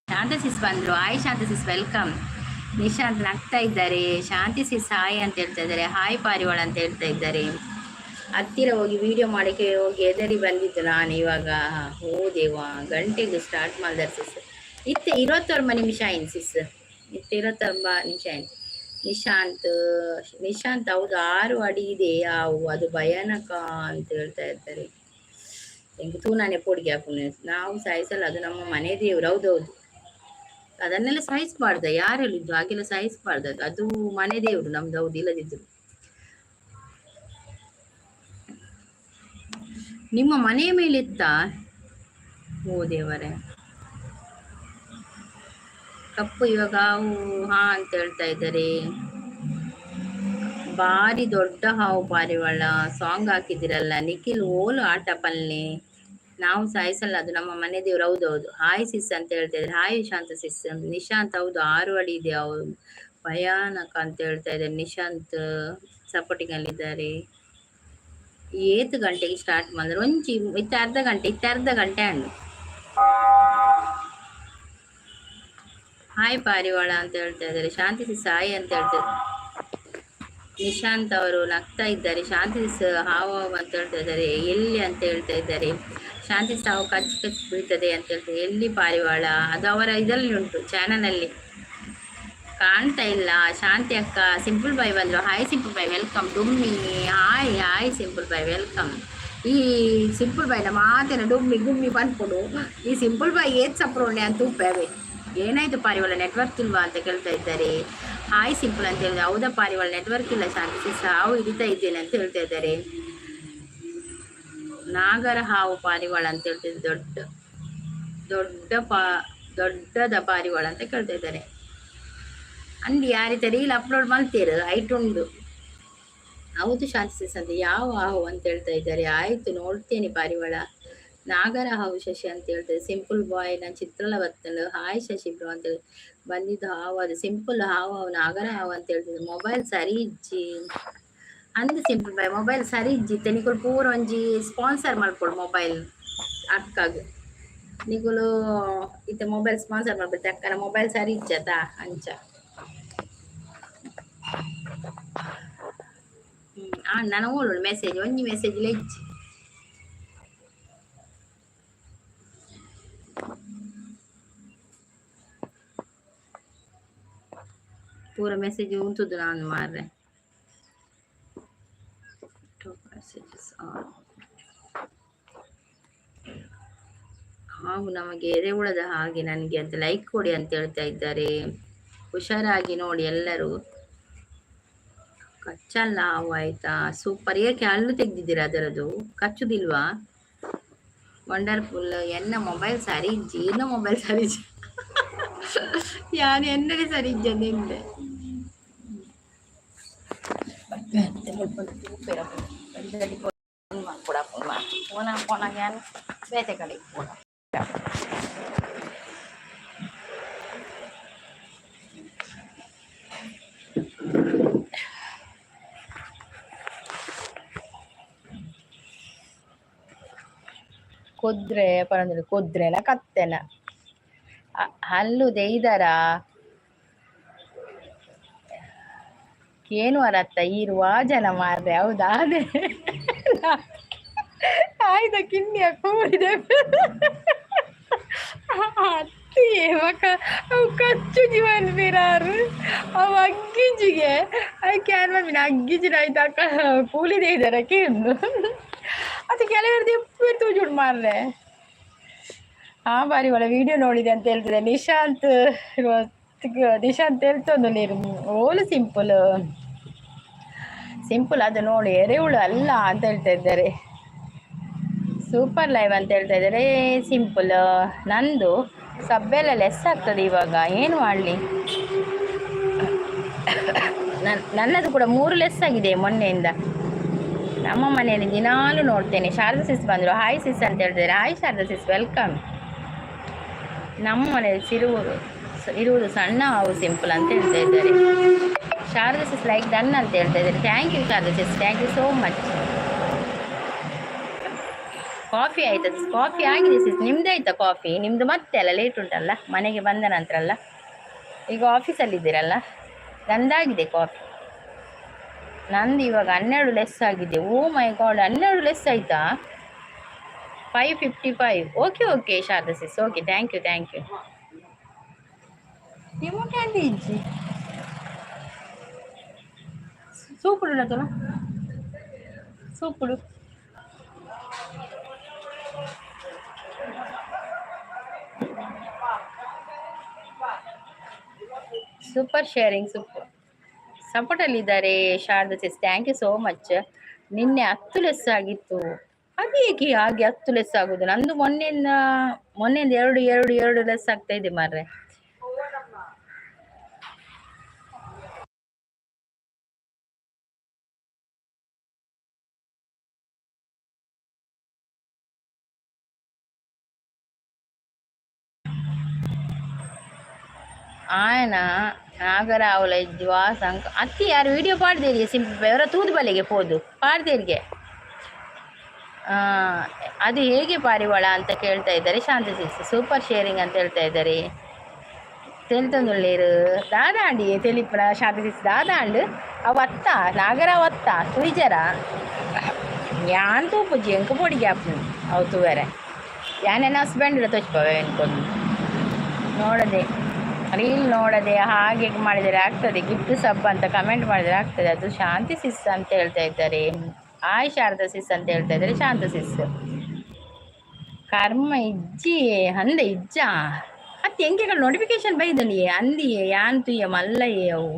ಶಾಂತ ಸಿಸ್ ಬಂದರು. ಹಾಯ್ ಶಾಂತ ಸಿಸ್, welcome. Nishant ನಗ್ತಾ ಇದ್ದಾರೆ. ಶಾಂತಿ ಸಿಸ್ ಹಾಯ್ ಅಂತ ಹೇಳ್ತಾ ಇದ್ದಾರೆ. ಹಾಯ್ ಪಾರಿವಾಳ ಅಂತ ಹೇಳ್ತಾ ಇದ್ದಾರೆ. ಹತ್ತಿರ ಹೋಗಿ ವಿಡಿಯೋ ಮಾಡೋಕ್ಕೆ ಹೋಗಿ ಎದರಿ ಬಂದಿದ್ದು ನಾನು ಇವಾಗ. ಹೋದೆವಾ ಗಂಟೆಗೆ ಸ್ಟಾರ್ಟ್ ಮಾಡಿದಾರೆ ಸಿಸ್. ಇತ್ತೆ 29 ನಿಮಿಷ ಆಯ್ತು ಸಿಸ್, ಇತ್ತೆ 29 ನಿಮಿಷ ಆಯ್ತು. ನಿಶಾಂತ್ ನಿಶಾಂತ್ ಹೌದು, 6 ಅಡಿ ಇದೆ ಹಾವು, ಅದು ಭಯಾನಕ ಅಂತ ಹೇಳ್ತಾ ಇದ್ದಾರೆ. ಹೆಂಗೆ ತೂನಾನೆ ಪೊಡಿಗೆ ಹಾಕೊಂಡು ನಾವು ಸಾಯಿಸಲ್ಲ, ಅದು ನಮ್ಮ ಮನೆ ದೇವ್ರು. ಹೌದೌದು, ಅದನ್ನೆಲ್ಲ ಸಾಯಿಸಬಾರ್ದ? ಯಾರು ಹೇಳಿದ್ದು ಹಾಗೆಲ್ಲ ಸಾಯಿಸಬಾರ್ದು? ಅದು ಅದು ಮನೆ ದೇವರು ನಮ್ದು. ಹೌದು, ಇಲ್ಲದಿದ್ರು ನಿಮ್ಮ ಮನೆಯ ಮೇಲೆ ಇತ್ತ? ಓ ದೇವರೇ. ಕಪ್ಪು ಇವಾಗ ಹಾವು ಹಾ ಅಂತ ಹೇಳ್ತಾ ಇದ್ದಾರೆ. ಭಾರಿ ದೊಡ್ಡ ಹಾವು ಪಾರಿವಾಳ. ಸಾಂಗ್ ಹಾಕಿದಿರಲ್ಲ ನಿಖಿಲ್ ಓಲು ಆಟ ಪಲ್ಲೆ. ನಾವು ಸಾಯಿಸಲ್ಲ, ಅದು ನಮ್ಮ ಮನೆ ದೇವ್ರು. ಹೌದೌದು. ಹಾಯ್ ಸಿಸ್ ಅಂತ ಹೇಳ್ತಾ ಇದ್ದಾರೆ. ಹಾಯ್ ಶಾಂತ ಸಿಸ್. ನಿಶಾಂತ್ ಹೌದು, 6 ಅಡಿ ಇದೆ ಅವ್ರು, ಭಯಾನಕ ಅಂತ ಹೇಳ್ತಾ ಇದ್ದಾರೆ. ನಿಶಾಂತ್ ಸಪೋರ್ಟಿಂಗ್ ಅಲ್ಲಿದ್ದಾರೆ. ಏತು ಗಂಟೆಗೆ ಸ್ಟಾರ್ಟ್ ಮಾಡಿದ್ರೆ? ಒಂಚಿ ಇತ್ತ ಅರ್ಧ ಗಂಟೆ, ಇತ್ತ ಅರ್ಧ ಗಂಟೆ ಹಣ್ಣು. ಹಾಯ್ ಪಾರಿವಾಳ ಅಂತ ಹೇಳ್ತಾ ಇದ್ದಾರೆ. ಶಾಂತಿ ಸಿಸ್ ಹಾಯ್ ಅಂತ ಹೇಳ್ತಾ ಇದ್ದಾರೆ. ನಿಶಾಂತ್ ಅವರು ನಗ್ತಾ ಇದ್ದಾರೆ. ಶಾಂತಿ ಸಿಸ್ ಹಾವು ಅಂತ ಹೇಳ್ತಾ ಇದ್ದಾರೆ. ಎಲ್ಲಿ ಅಂತ ಹೇಳ್ತಾ ಇದ್ದಾರೆ. ಶಾಂತಿ ಸಾವು ಕಚ್ಚಿ ಕಚ್ಚಿ ಬೀಳ್ತದೆ ಅಂತ ಹೇಳ್ತಾರೆ. ಎಲ್ಲಿ ಪಾರಿವಾಳ? ಅದು ಅವರ ಇದರಲ್ಲಿ ಉಂಟು, ಚಾನಲಲ್ಲಿ ಕಾಣ್ತಾ ಇಲ್ಲ. ಶಾಂತಿ ಅಕ್ಕ, ಸಿಂಪಲ್ ಬಾಯ್ ಬಂದರು. Hi simple boy, welcome. ಡುಮ್ಮಿ hi, hi simple boy, welcome. ಈ ಸಿಂಪಲ್ ಬಾಯ್ನ ಮಾತೇನ ಡುಮ್ಮಿ ಗುಮ್ಮಿ ಬಂದ್ಕೊಡು. ಈ ಸಿಂಪಲ್ ಬಾಯ್ ಏತ್ ಸಪ್ರೋಣೆ ಅಂತ ಉಪ್ಪೇವೆ. ಏನಾಯ್ತು ಪಾರಿವಾಳ, ನೆಟ್ವರ್ಕ್ ಇಲ್ವಾ ಅಂತ ಕೇಳ್ತಾ ಇದ್ದಾರೆ. ಹಾಯ್ ಸಿಂಪಲ್ ಅಂತ ಹೇಳಿದ್ರೆ, ಹೌದಾ ಪಾರಿವಾಳ, ನೆಟ್ವರ್ಕ್ ಇಲ್ಲ ಶಾಂತಿ, ಹಾವು ಹಿಡಿತಾ ಇದ್ದೇನೆ ಅಂತ ಹೇಳ್ತಾ ಇದ್ದಾರೆ. ನಾಗರ ಹಾವು ಪಾರಿವಾಳ ಅಂತ ಹೇಳ್ತಿದ್ದೆ. ದೊಡ್ಡ ದೊಡ್ಡ ಪಾ ದೊಡ್ಡದ ಪಾರಿವಾಳ ಅಂತ ಕೇಳ್ತಾ ಇದ್ದಾರೆ. ಅಂದು ಯಾರಿತ ರೀಲ್ ಅಪ್ಲೋಡ್ ಮಾಡ್ತೀರ ಐಟ್ ಉಂಡು. ಹೌದು ಶಾಂತಿ ಸಿಸ್ ಅಂತ. ಯಾವ ಹಾವು ಅಂತ ಹೇಳ್ತಾ ಇದ್ದಾರೆ. ಆಯ್ತು, ನೋಡ್ತೇನೆ ಪಾರಿವಾಳ. ನಾಗರ ಹಾವು ಶಶಿ ಅಂತ ಹೇಳ್ತಾರೆ. ಸಿಂಪಲ್ ಬಾಯ್, ನಾನು ಚಿತ್ರಲ ಬರ್ತೇನೆ. ಹಾಯ್ ಶಶಿ ಬ್ರೋ ಅಂತ ಹೇಳಿ ಬಂದಿದ್ದು. ಹಾವು ಅದು ಸಿಂಪಲ್ ಹಾವು, ಹಾವು ನಾಗರ ಹಾವು ಅಂತ ಹೇಳ್ತಿದ್ದೆ. ಮೊಬೈಲ್ ಸರಿ ಇಜ್ಜಿ ಅಂದ್ ಸಿಂಪಲ್ ಬಾಯ್, ಮೊಬೈಲ್ ಸರಿ ಇಜ್ಜಿ. ನಿಕುಲು ಪೂರ ಒಂಜಿ ಸ್ಪಾನ್ಸರ್ ಮಲ್ಪೊಡು ಮೊಬೈಲ್ ಅಕ್ಕಾಗ. ನಿಕುಲು ಇತ್ತೆ ಮೊಬೈಲ್ ಸ್ಪಾನ್ಸರ್ ಮಾಡ್ಬೇಕು. ಅಕ್ಕನ ಮೊಬೈಲ್ ಸರಿ ಇಜ್ಜತಾ ಅಂಚ. ನಾನು ಓಳು ಮೆಸೇಜ್, ಒಂಜಿ ಮೆಸೇಜ್ ಇಜ್ಜಿ. ಪೂರ ಮೆಸೇಜ್ ಉಂಟುದು ನಾನು ಮಾರ್ರೆ. ಮೆಸೇಜಸ್. ಹಾವು ನಮಗೆ ಎರೆಹುಳದ ಹಾಗೆ ನನಗೆ ಅಂತ ಲೈಕ್ ಕೊಡಿ ಅಂತ ಹೇಳ್ತಾ ಇದ್ದಾರೆ. ಹುಷಾರಾಗಿ ನೋಡಿ ಎಲ್ಲರೂ. ಕಚ್ಚಲ್ಲ ಹಾವು, ಆಯ್ತಾ? ಸೂಪರ್. ಏಕೆ ಹಲ್ಲು ತೆಗ್ದಿದ್ದೀರಾ ಅದರದ್ದು? ಕಚ್ಚುದಿಲ್ವಾ? ವಂಡರ್ಫುಲ್. ಎನ್ನ ಮೊಬೈಲ್ ಸರಿ ಇಜ್ಜಿ, ಇನ್ನ ಮೊಬೈಲ್ ಸರಿ ಇಜ್ಜಿ. ಯಾನು ಎನ್ನಡೆ ಸರಿ ಇಜ್ಜ ನಿಂದೆ. ಫೋನ್ ಯಾನ್ ಬೇತೆ ಕಡೆ. ಕುದ್ರೆ ಪರಂದ್ರೆ ಕುದ್ರೆನ ಕತ್ತೆನ ಹಲ್ಲು ದೆಯ್ದರ ಏನು ಅರತ್ತ ಇರುವ ಜನ ಮಾರ್ರೆ. ಹೌದಾ? ಅದೇ ಆಯ್ದ ಕಿನ್ನಿಯ ಕೂಡಿದೆ ಅತ್ತಿ ಮಕ್ಕ. ಅವು ಕಚ್ಚುಜಿ ಮನ್ಪಿರಾರು ಅವು ಅಗ್ಗಿಜಿಗೆ ಅದಕ್ಕೆ ಯಾರು ಮನ್ಪಿನ ಅಗ್ಗಿಜಿನ ಆಯ್ತು ಅಕ್ಕ ಕೂಲಿದೆ ಇದ್ದಾರೆ ಕೇಂದು. ಅದು ಕೆಲವರದ್ದು ಎಪ್ಪು ತೂಜುಡು ಮಾರ್ರೆ. ಆ ಬಾರಿ ಒಳ್ಳೆ ವಿಡಿಯೋ ನೋಡಿದೆ ಅಂತ ಹೇಳ್ತಿದೆ ನಿಶಾಂತ್. ನಿಶಾಂತ್ ಹೇಳ್ತೊಂದು ನೀರು ಓಲು ಸಿಂಪಲ್ ಸಿಂಪಲ್ ಅದು ನೋಡಿ ಎರೆಹುಳು ಅಲ್ಲ ಅಂತ ಹೇಳ್ತಾ ಇದ್ದಾರೆ. ಸೂಪರ್ ಲೈವ್ ಅಂತ ಹೇಳ್ತಾ ಇದ್ದಾರೆ. ಸಿಂಪಲ್ ನಂದು ಸಬ್ಬೆಲ್ಲ ಲೆಸ್ ಆಗ್ತದೆ ಇವಾಗ, ಏನು ಮಾಡಲಿ? ನನ್ನದು ಕೂಡ 3 ಲೆಸ್ ಆಗಿದೆ ಮೊನ್ನೆಯಿಂದ. ನಮ್ಮ ಮನೆಯಲ್ಲಿ ದಿನಾಲು ನೋಡ್ತೇನೆ. ಶಾರದಾ ಸಿಸ್ ಬಂದರು. ಹಾಯ್ ಸಿಸ್ ಅಂತ ಹೇಳ್ತಿದ್ದಾರೆ. Hi Sharada sis, welcome. ನಮ್ಮ ಮನೆಯಲ್ಲಿ ಇರುವುದು ಸಣ್ಣ ಹಾವು ಸಿಂಪಲ್ ಅಂತ ಹೇಳ್ತಾ ಇದ್ದಾರೆ. ಶಾರದಾ ಸಿಸ್ ಲೈಕ್ ಡನ್ ಅಂತ ಹೇಳ್ತಾ ಇದ್ದಾರೆ. Thank you Sharada sis, thank you so much. Coffee ಆಯ್ತಾ? ಕಾಫಿ ಆಗಿದೆ ಸಿಸ್. ನಿಮ್ದು ಆಯ್ತಾ ಕಾಫಿ? ನಿಮ್ಮದು ಮತ್ತೆ ಅಲ್ಲ, ಲೇಟ್ ಉಂಟಲ್ಲ, ಮನೆಗೆ ಬಂದ ನಂತರ ಅಲ್ಲ, ಈಗ ಆಫೀಸಲ್ಲಿದ್ದೀರಲ್ಲ. ನಂದಾಗಿದೆ ಕಾಫಿ. ನಂದು ಇವಾಗ 12 ಲೆಸ್ ಆಗಿದೆ. ಓ ಮೈ ಗಾಡ್, 12 ಲೆಸ್ ಆಯಿತಾ? 5:55. Okay okay Sharada sis, okay, thank you, thank you. Remote candy ಇಜ್ಜಿ ಸೂಪುಡು ಉಂಡತಲ್ಲ ಸೂಪುಡು. ಸೂಪರ್ ಶೇರಿಂಗ್, ಸೂಪರ್ ಸಪೋರ್ಟಲ್ಲಿದ್ದಾರೆ Sharada sis, thank you so much. ನಿನ್ನೆ 10 ಲೆಸ್ ಆಗಿತ್ತು. ಅದು ಹೇಗೆ ಹಾಗೆ 10 ಲೆಸ್ ಆಗುದು? ನಂದು ಮೊನ್ನೆಯಿಂದ ಮೊನ್ನೆಯಿಂದ ಎರಡು ಎರಡು ಎರಡು ಲೆಸ್ ಆಗ್ತಾ ಇದೆ ಮಾರ್ರೆ. ಆಯನ ನಾಗರಾವುಲ ಇಜ್ವಾ ಸಂಕ ಅತ್ತಿ ಯಾರು ವಿಡಿಯೋ ಪಾಡ್ದೇರಿಗೆ ಸಿಂಪಲ್ ಅವರ ತೂದು ಬಲೆಗೆ ಪೋದು ಪಾಡ್ದೇರಿಗೆ. ಅದು ಹೇಗೆ ಪಾರಿವಾಳ ಅಂತ ಕೇಳ್ತಾ ಇದ್ದಾರೆ ಶಾಂತಿ ಸಿಸ್. ಸೂಪರ್ ಶೇರಿಂಗ್ ಅಂತ ಹೇಳ್ತಾ ಇದ್ದಾರೆ. ತೆಲ್ತೊಂದುಳ್ಳೇರು ದಾದಾಂಡಿ ತೆಲಿಪುನ ಶಾಂತಿ ಸಿಸ್ ದಾದಾಂಡ್ ಅವು ಅತ್ತ ನಾಗರಾವ್ ಅತ್ತ ತುಯ್ಜರ ಯಾನ್ ತೂಪುಜಿ ಎಂಕ್ ಪೊಡಿಗೆ ಆಪುಂಡು ಅವು ತೂವೆರೆ. ಯಾನೆನ ಹಸ್ಬೆಂಡ್ ತೋಚ್ಪವೆ ಅನ್ಕೊಂಡು ನೋಡದೆ, ರೀಲ್ ನೋಡದೆ ಹಾಗೆ ಮಾಡಿದರೆ ಆಗ್ತದೆ. ಗಿಫ್ಟ್ ಸಬ್ ಅಂತ ಕಮೆಂಟ್ ಮಾಡಿದರೆ ಆಗ್ತದೆ. ಅದು ಶಾಂತಿ ಸಿಸ್ ಅಂತ ಹೇಳ್ತಾ ಇದ್ದಾರೆ. ಹಾಯ್ ಶಾರದಾ ಸಿಸ್ ಅಂತ ಹೇಳ್ತಾ ಇದ್ದಾರೆ. ಶಾಂತ ಸಿಸ್ ಕರ್ಮ ಇಜ್ಜಿ ಅಂದೆ ಇಜ್ಜ ಅತ್ತೆ ಎಂಕೆಗಳು ನೋಟಿಫಿಕೇಶನ್ ಬೈದನಿಯೇ ಅಂದಿಯೇ ಯಾನ್ ತುಯ್ಯ ಮಲ್ಲಯ್ಯ ಅವು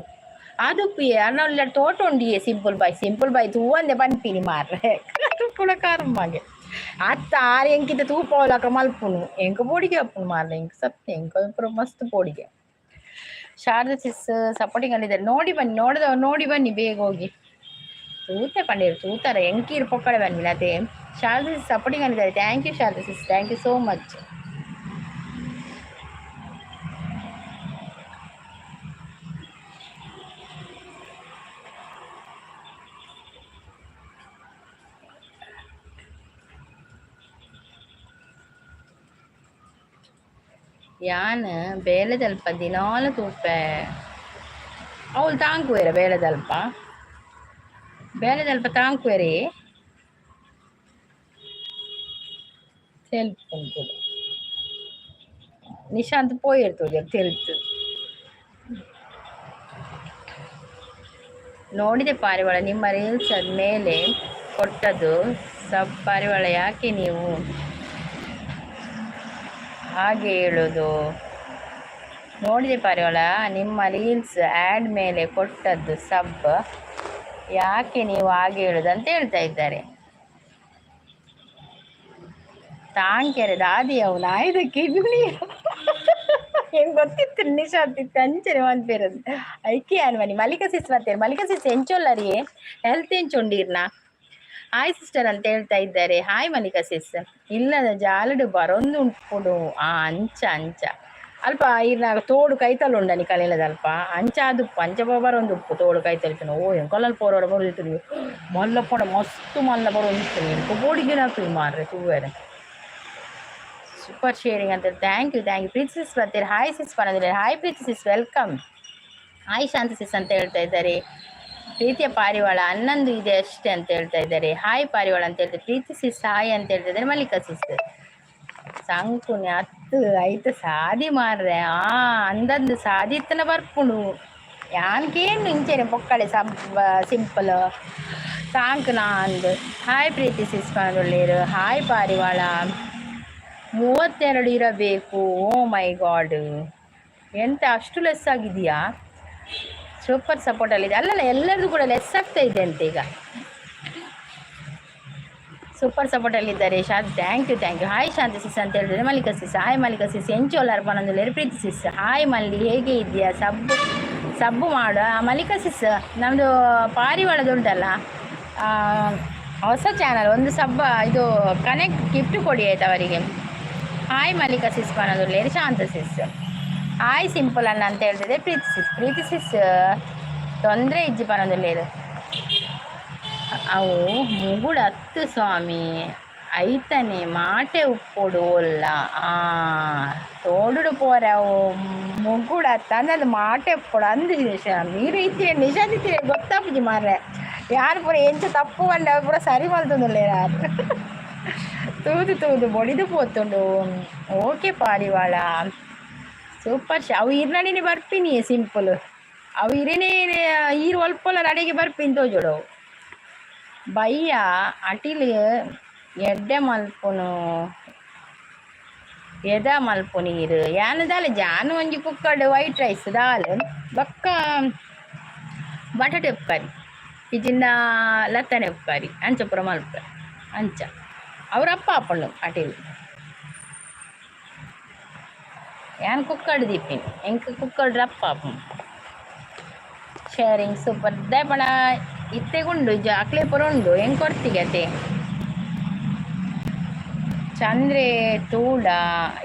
ಅದು ಅರ್ನ ತೋಟ ಉಂಡಿಯೇ. ಸಿಂಪಲ್ ಬಾಯ್, ಸಿಂಪಲ್ ಬಾಯ್ ತೂವಂದೆ ಪನ್ಪಿನಿ ಮಾರ್ರೆ ಕೂಡ ಕರ್ಮಗೆ ಅತ್ತ ಆರು ಎಂಕಿತ ತೂಪವಲಕ ಮಲ್ಪುನು ಎಂಕ ಪೋಡಿಗೆ ಅಪ್ಪುನು ಮಾರ್ರೆ. ಎಂಕ್ ಸತ್ಯ ಎಂಕ ಪೂರ ಮಸ್ತ್ ಪೋಡಿಗೆ. Sharada sis supporting ಅಲ್ಲಿದ್ದಾರೆ. ನೋಡಿ ಬನ್ನಿ, ನೋಡಿದವ್ರು ನೋಡಿ ಬನ್ನಿ ಬೇಗ ಹೋಗಿ. ತೂತೆ ಪಂಡೀರು ತೂತಾರೆ ಎಂಕೀರು ಪೊಕ್ಕಡೆ ಬನ್ನಿ ಅದೇ. ಶಾರದಾ ಸಿಸ್ ಸಪೋರ್ಟಿಂಗ್ ಅಲ್ಲಿದ್ದಾರೆ. Thank you Sharada sis, thank you so much. ಯಾನ್ ಬೇಲೆದಲ್ಪ ದಿನಾಲ ತೂಪೆ. ಅವಳು ತಾಂಕುವೇರ ಬೇಲೆದಲ್ಪ, ಬೇಲೆದಲ್ಪ ತಾಂಕುವೇರಿ ತೆಲ್ಪುಂಡು. ನಿಶಾಂತ್ ಪೋಯಿರ್ತದೆ ತೆಲ್ತು. ನೋಡಿದೆ ಪಾರಿವಾಳ ನಿಮ್ಮ ರೀಲ್ಸ್ ಮೇಲೆ ಕೊಟ್ಟದ್ದು ಸಬ್. ಪಾರಿವಾಳ ಯಾಕೆ ನೀವು ಹಾಗೆ ಹೇಳೋದು? ನೋಡಿದೆ ಪಾರಿವಾಳ ನಿಮ್ಮ ರೀಲ್ಸ್ ಆ್ಯಡ್ ಮೇಲೆ ಕೊಟ್ಟದ್ದು ಸಬ್, ಯಾಕೆ ನೀವು ಹಾಗೆ ಹೇಳೋದು ಅಂತ ಹೇಳ್ತಾ ಇದ್ದಾರೆ. ತಾಂಕೆರೆ ದಾದಿ ಅವು ನಾಯ್ದಕ್ಕೆ ಹೆಂಗೆ ಗೊತ್ತಿತ್ತು ನಿಶಾಂತ್ ಇತ್ತು ಅಂಚನೆ ಮನ್ಪೇರದು ಐಕೆ ಅನ್ಮನಿ. ಮಲ್ಲಿಕಾ ಸಿಸ್ ಬರ್ತಾರೆ. ಮಲ್ಲಿಕಾ ಸಿಸ್ ಎಂಚೊಲ್ಲರಿ, ಹೆಲ್ತ್ ಎಂಚೊಂಡೀರ್ನ? ಹಾಯ್ ಸಿಸ್ಟರ್ ಅಂತ ಹೇಳ್ತಾ ಇದ್ದಾರೆ. ಹಾಯ್ ಮಲ್ಲಿಕಾ ಸಿಸ್. ಇಲ್ಲದ ಜಾಲಡು ಬರೊಂದು ಉಂಟು. ಆ ಅಂಚ ಅಂಚ ಅಲ್ಪ ಇರ್ನಾಗ ತೋಡು ಕೈತಲ್ ಉಂಡನಿ ಕಲಿಲದಲ್ಪ ಅಂಚ ಆದುಪ್ಪು ಅಂಚ ಬರೊಂದು ಉಪ್ಪು ತೋಡು ಕೈತಲ್ಪಿನ. ಓ ಎಂಕೊಲ್ಲಲ್ಲಿ ಪೋರೋಡ ಬರೋದಿತ್ತು ಮಲ್ಲ ಪೋಡ ಮಸ್ತು ಮಲ್ಲ ಬರೋದಿತ್ತು. ಎಂಕ ಬೋಡಿಗಿನ ಮಾರ್ರೆ ತೂವೆರೆ. ಸೂಪರ್ ಶೇರಿಂಗ್ ಅಂತ thank you, thank you. Preethi sis ಬರ್ತೀರಿ. ಹಾಯ್ ಸಿಸ್ ಬಂದಿದ್ದಾರೆ. Hi Preethi sis, welcome. Hi Shanti sis ಅಂತ ಹೇಳ್ತಾ ಇದ್ದಾರೆ. ಪ್ರೀತಿಯ ಪಾರಿವಾಳ 11 ಇದೆ ಅಷ್ಟೇ ಅಂತ ಹೇಳ್ತಾ ಇದ್ದಾರೆ. ಹಾಯ್ ಪಾರಿವಾಳ ಅಂತ ಹೇಳ್ತಾರೆ. ಪ್ರೀತಿ ಸಿಸ್ ಹಾಯ್ ಅಂತ ಹೇಳ್ತಾ ಇದ್ದಾರೆ. ಮಲ್ಲಿಕಾ ಸಿಸ್ ಸಂಕುನಿ ಹತ್ತು ಐತ ಸಾದಿ ಮಾರ್ರೆ. ಆ ಅಂದಂದು ಸಾದಿತ್ತನ ಬರ್ಪುಂಡು ಯಾನ್ಕೇನು ಇಂಚೆನೆ ಪೊಕ್ಕಳೆ ಸಬ್ ಸಿಂಪಲ್ ಸಾಂಕ್ ಅಂದು. ಹಾಯ್ ಪ್ರೀತಿ ಸಿಸ್ ಪನದೊಳ್ಳೇರು. ಹಾಯ್ ಪಾರಿವಾಳ. 32 ಇರಬೇಕು. ಓ ಮೈ ಗಾಡ್, ಎಂತ ಅಷ್ಟು ಲೆಸ್ ಆಗಿದೆಯಾ? ಸೂಪರ್ ಸಪೋರ್ಟಲ್ಲಿದೆ. ಅಲ್ಲಲ್ಲ, ಎಲ್ಲರದು ಕೂಡ ಲೆಸ್ ಆಗ್ತಾ ಇದೆ ಅಂತೆ ಈಗ. ಸೂಪರ್ ಸಪೋರ್ಟಲ್ಲಿದ್ದಾರೆ Shanti. Thank you, thank you. Hi Shanti sis ಅಂತ ಹೇಳಿದ್ರೆ ಮಲ್ಲಿಕಾ ಸಿಸ್. ಹಾಯ್ ಮಲ್ಲಿಕಾ ಸಿಸ್. ಎಂಚೋಲಾರ್ ಪನೊಂದುಲ್ಲೇರು. ಪ್ರೀತಿ ಸಿಸ್ ಹಾಯ್. ಮಲ್ಲಿ ಹೇಗೆ ಇದೆಯಾ? ಸಬ್ಬು ಸಬ್ಬು ಮಾಡು. ಮಲ್ಲಿಕಾ ಸಿಸ್ ನಮ್ಮದು ಪಾರಿವಾಳದುಂಟಲ್ಲ ಹೊಸ ಚಾನಲ್, ಒಂದು ಸಬ್ಬ ಇದು ಕನೆಕ್ಟ್ ಗಿಫ್ಟ್ ಕೊಡಿ ಆಯ್ತು ಅವರಿಗೆ. ಹಾಯ್ ಮಲ್ಲಿಕಾ ಸಿಸ್ ಪನೊಂದುಲ್ಲೇರು. ಶಾಂತ ಸಿಸ್ ಹಾಯ್. ಸಿಂಪಲ್ ಅನ್ನ ಅಂತ ಹೇಳ್ತಿದ್ದೆ. ಪ್ರೀತಿ ಸಿಸ್, ಪ್ರೀತಿ ಸಿಸ್ ತೊಂದರೆ ಇಜ್ಜಿ ಪನೊಂದುಲ್ಲೇರು. ಅವು ಮುಗುಡು ಹತ್ತು ಸ್ವಾಮಿ ಐತನೆ ಮಾಟೆ ಉಪ್ಪೊಡು ಒಲ್ಲ. ಆ ತೋಡುಡು ಪೋರೆ ಅವು ಮುಗುಡು ಹತ್ತು ಅಂದಂದು ಮಾಟೆ ಉಪ್ಪೊಡು ಅಂದು. ನೀರು ಇತ್ತೀರ ನಿಶಾಂತ್ ಗೊತ್ತಾಪುಜಿ ಮಾರ್ರೆ. ಯಾರು ಪೂರ ಎಂಚ ತಪ್ಪು ಬಂಡ ಪೂರ ಸರಿ ಮಲ್ತೊಂದುಲ್ಲೇರು ಯಾರು ತೂದು ತೂದು ಬೊಡಿದು ಪೋತುಂಡು. ಓಕೆ ಪಾರಿವಾಳ, ಸೂಪರ್. ಅವು ಇರ್ನಡಿನೇ ಬರ್ಪಿನಿ ಸಿಂಪಲ್. ಅವು ಇರೇನೇ ಈರು ಒಲ್ಪೊಲ ಅಡೆಗೆ ಬರ್ಪಿನಿ ತೋಜೋಡು. ಬಯ್ಯ ಅಟಿಲ್ ಎಡ್ಡೆ ಮಲ್ಪುನು ಎದ ಮಲ್ಪುನು ಈರು ಯಾನ್ ದಾಲ ಜಾನು ಒಂಜಿ ಕುಕ್ಕಡ್ ವೈಟ್ ರೈಸ್ ದಾಲ್ ಬೊಕ್ಕ ಬಟಾಟೆ ಉಪ್ಕಾರಿ ಇಜ್ಜಿಂಡ ಲತ್ತನೆ ಉಪ್ಕಾರಿ ಅಂಚ ಪೂರ ಮಲ್ಪೆ. ಅಂಚ ಅವ್ರ ಅಪ್ಪ ಆಪುಂಡು ಅಟಿಲ್. ಯಾನ್ ಕುಕ್ಕಡ್ ದೀಪಿನಿ, ಎಂಕ್ ಕುಕ್ಕಡ್ ರಪ್ಪ ಆಪುಂಡು. ಶೇರಿಂಗ್ ಸೂಪರ್ ದಾಯೆ ಇತ್ತೆಗುಂಡು ಅಕ್ಲೆ ಪೂರ ಉಂಡು ಎಂಕ್ ಕೊರ್ತಿಗೆ ಅತೆ. ಚಂದ್ರೆ ತೂಡ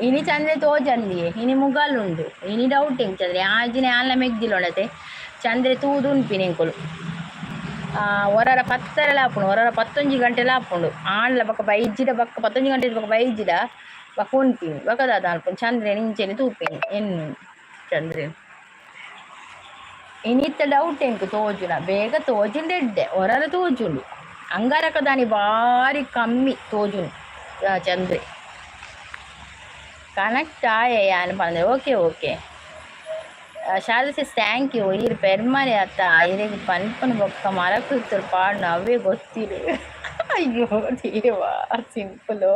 ಇನಿ ಚಂದ್ರೆ ತೋಜಂದಿ ಇನಿ ಮುಗಲ್ ಉಂಡು ಇನಿ ಡೌಟ್ ಎಂಕ್ ಚಂದ್ರೆ ಆಜಿನ ಆನ್ಲ ಮೆಗ್ದಿಲೊಂಡತೆ ಚಂದ್ರೆ ತೂದು ಉನ್ಪಿನಿ ಎಂಕುಲು. ಒರರ ಪತ್ತರೆಲ ಆಪುಂಡು, ಒರರ 11 ಗಂಟೆಲ ಆಪುಂಡು. ಆಂಡ್ಲ ಬೊಕ್ಕ ಬೈಜಿಡ ಬೊಕ್ಕ 11 ಗಂಟೆ ಬೊಕ್ಕ ಬೈಜಿಡ ಬೊಕ್ಕ ಉನ್ಪಿನಿ ಬೊಕ್ಕ ದಾದ ಅನ್ಪುಂಡು ಚಂದ್ರೇನ್ ಇಂಚೆನೆ ತೂಪಿನಿ ಎನ್ನು ಚಂದ್ರೇನ್. ಇನಿತ್ತ ಡೌಟ್ ಎಂಕ್ ತೋಜುನ ಬೇಗ ತೋಜಿಂದ ಎಡ್ಡೆ ಒರರ ತೋಜುಂಡು. ಅಂಗಾರಕ ದಾನಿ ಬಾರಿ ಕಮ್ಮಿ ತೋಜುನು ಚಂದ್ರೆ. ಕನೆಕ್ಟ್ ಆಯೆ ಯಾನ್ ಪಂದೆ. Okay okay Sharada sis, thank you. ಈರ್ ಪೆರ್ಮರಿ ಅತ್ತ, ಇರೆಗ್ ಪನ್ಪುನ ಬೊಕ್ಕ ಮರಕುತ್ತುರು ಪಾಡ್ನ ಅವೇ ಗೊತ್ತಿರು. ಅಯ್ಯೋ ದೇವಾ, ಸಿಂಪಲು.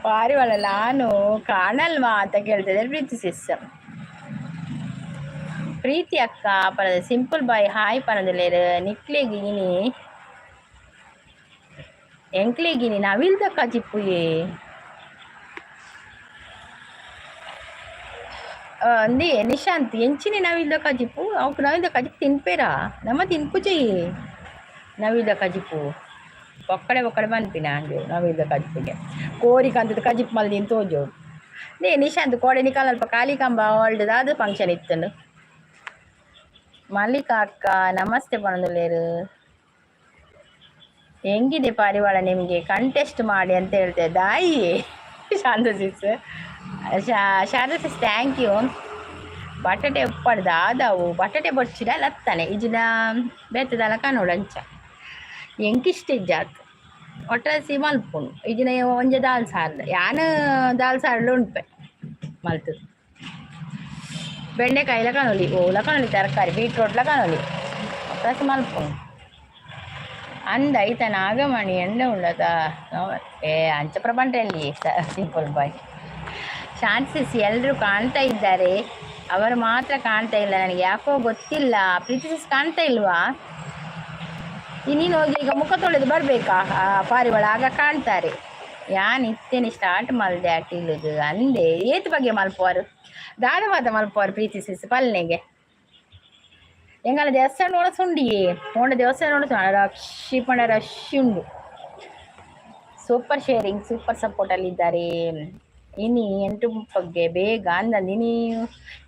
ಪಾರಿವಾಳ ನಾನು ಕಾಣಲ್ವಾ ಅಂತ ಕೇಳ್ತಿದ್ದಾರೆ ಪ್ರೀತಿ ಸಿಸ್. ಪ್ರೀತಿ ಅಕ್ಕ ಪನದ ಸಿಂಪಲ್ ಬಾಯ್ ಹಾಯ್ ಪನದಲೇರು. ನಿಕ್ಲೆಗ್ ಇನಿ, ಎಂಕ್ಲೆಗ್ ಇನಿ ನವಿಲ್ದ ಕಜಿಪುಯೇ. ಅಂದಿ ನಿಶಾಂತ್, ಎಂಚಿನಿ ನವಿಲ್ದ ಕಜಿಪು? ಅವಕ್ ನವಿಲ್ದ ಕಜಿಪು ತಿನ್ಪೇರಾ? ನಮ್ಮ ತಿನ್ಪುಜಿ ನವಿಲ್ದ ಕಜಿಪು. ಒಕ್ಕಡೆ ಒಕ್ಕಡೆ ಪನ್ಪಿನ ಅಂಜು ನವಿಲ್ದ ಕಜಿಪುಗೆ ಕೋರಿ ಕಂತದ ಕಜಿಪು ಮಲ್ದಿನ ತೋಜು. ನೇ ನಿಶಾಂತ್, ಕೋಡೆ ನಿಕಲ್ ಅಲ್ಪ ಕಾಲಿಕಾಂಬ ಹಾಲ್ಡ್ ದಾದ ಫಂಕ್ಷನ್ ಇತ್ತುಂಡು? ಮಲ್ಲಿಕಾ ಅಕ್ಕ ನಮಸ್ತೆ ಪನೊಂದುಲ್ಲೆರ್. ಹೆಂಗಿದೆ ಪಾರಿವಾಳ ನಿಮಗೆ? ಕಂಟೆಸ್ಟ್ ಮಾಡಿ ಅಂತ ಹೇಳ್ತೆ ದಾಯಿ ಶಾಂತ ಸಿಸ್. ಶಾರದಾ ಸಿಸ್, thank you. ಬಟಾಟೆ ಉಪ್ಪಡ್ ದಾದವು? ಬಟಾಟೆ ಬೊಡ್ಚಿಡ ಲತ್ತನೆ ಇಜಿನ ಬೇತೆದಲ ಕಾನೋಡು. ಅಂಚ ಎಂಕಿಷ್ಟ ಇಜ್ಜಾತ್ ಒಟ್ರಾಸಿ ಮಲ್ಪುಂಡು. ಇಜಿನ ಒಂಜೆ ದಾಲ್ ಸಾರ್ದ ಯಾನ್ ದಾಲ್ ಸಾರ್ಲ ಉಂಡ್ಪೆ ಮಲ್ತುದು. ಬೆಂಡೆಕಾಯಿಲ ಕಾಣೊಲಿ, ಓಲ ಕಾಣೊಲಿ, ತರಕಾರಿ ಬೀಟ್ರೋಟ್ಲ ಕಾಣೊಲಿ, ಒಟ್ರಾಸಿ ಮಲ್ಪುಂಡು. ಅಂದ ಐತ ನಾಗಮಣಿ ಎಂಡ ಉಂಡತ? ಏ ಅಂಚ ಪ್ರಪಂಚಲ್ಲಿ ಸಿಂಪಲ್ ಬಾಯ್. ಶಾಂತಿ ಎಲ್ಲರೂ ಕಾಣ್ತಾ ಇದ್ದಾರೆ, ಅವರು ಮಾತ್ರ ಕಾಣ್ತಾ ಇಲ್ಲ ನನಗೆ, ಯಾಕೋ ಗೊತ್ತಿಲ್ಲ. ಪ್ರೀತಿ ಸಿಸ್ ಕಾಣ್ತಾ ಇಲ್ವಾ? ನೀನು ಹೋಗಿ ಈಗ ಮುಖ ತೊಳೆದು ಬರಬೇಕಾ ಪಾರಿವಾಳ, ಆಗ ಕಾಣ್ತಾರೆ. ಯಾನ್ ಇತ್ತೇನೆ ಸ್ಟಾರ್ಟ್ ಮಲ್ದೆ ಅಟಿಲುದು ಅಂದೆ. ಏತ್ ಬಗ್ಗೆ ಮಲ್ಪುವರು? ದಾದ ಮಾತ ಮಲ್ಪುವರು ಪ್ರೀತಿ ಸಿಸ್ ಪಲ್ನೆಗೆ? ಎಂಗಲ ದೇವಸ್ಥಾನ ನೋಡ ಸುಂಡಿಯೇ ಪೋಂಡ ದೇವಸ್ಥಾನ ನೋಡ ರಶ್ ಪಂಡ ರಶ್ ಉಂಡು. ಸೂಪರ್ ಶೇರಿಂಗ್, ಸೂಪರ್ ಸಪೋರ್ಟ್ ಅಲ್ಲಿ ಇದ್ದಾರೆ. ಇನಿ 8:30ಕ್ಕೆ ಬೇಗ ಅಂದಂದು. ಇನಿ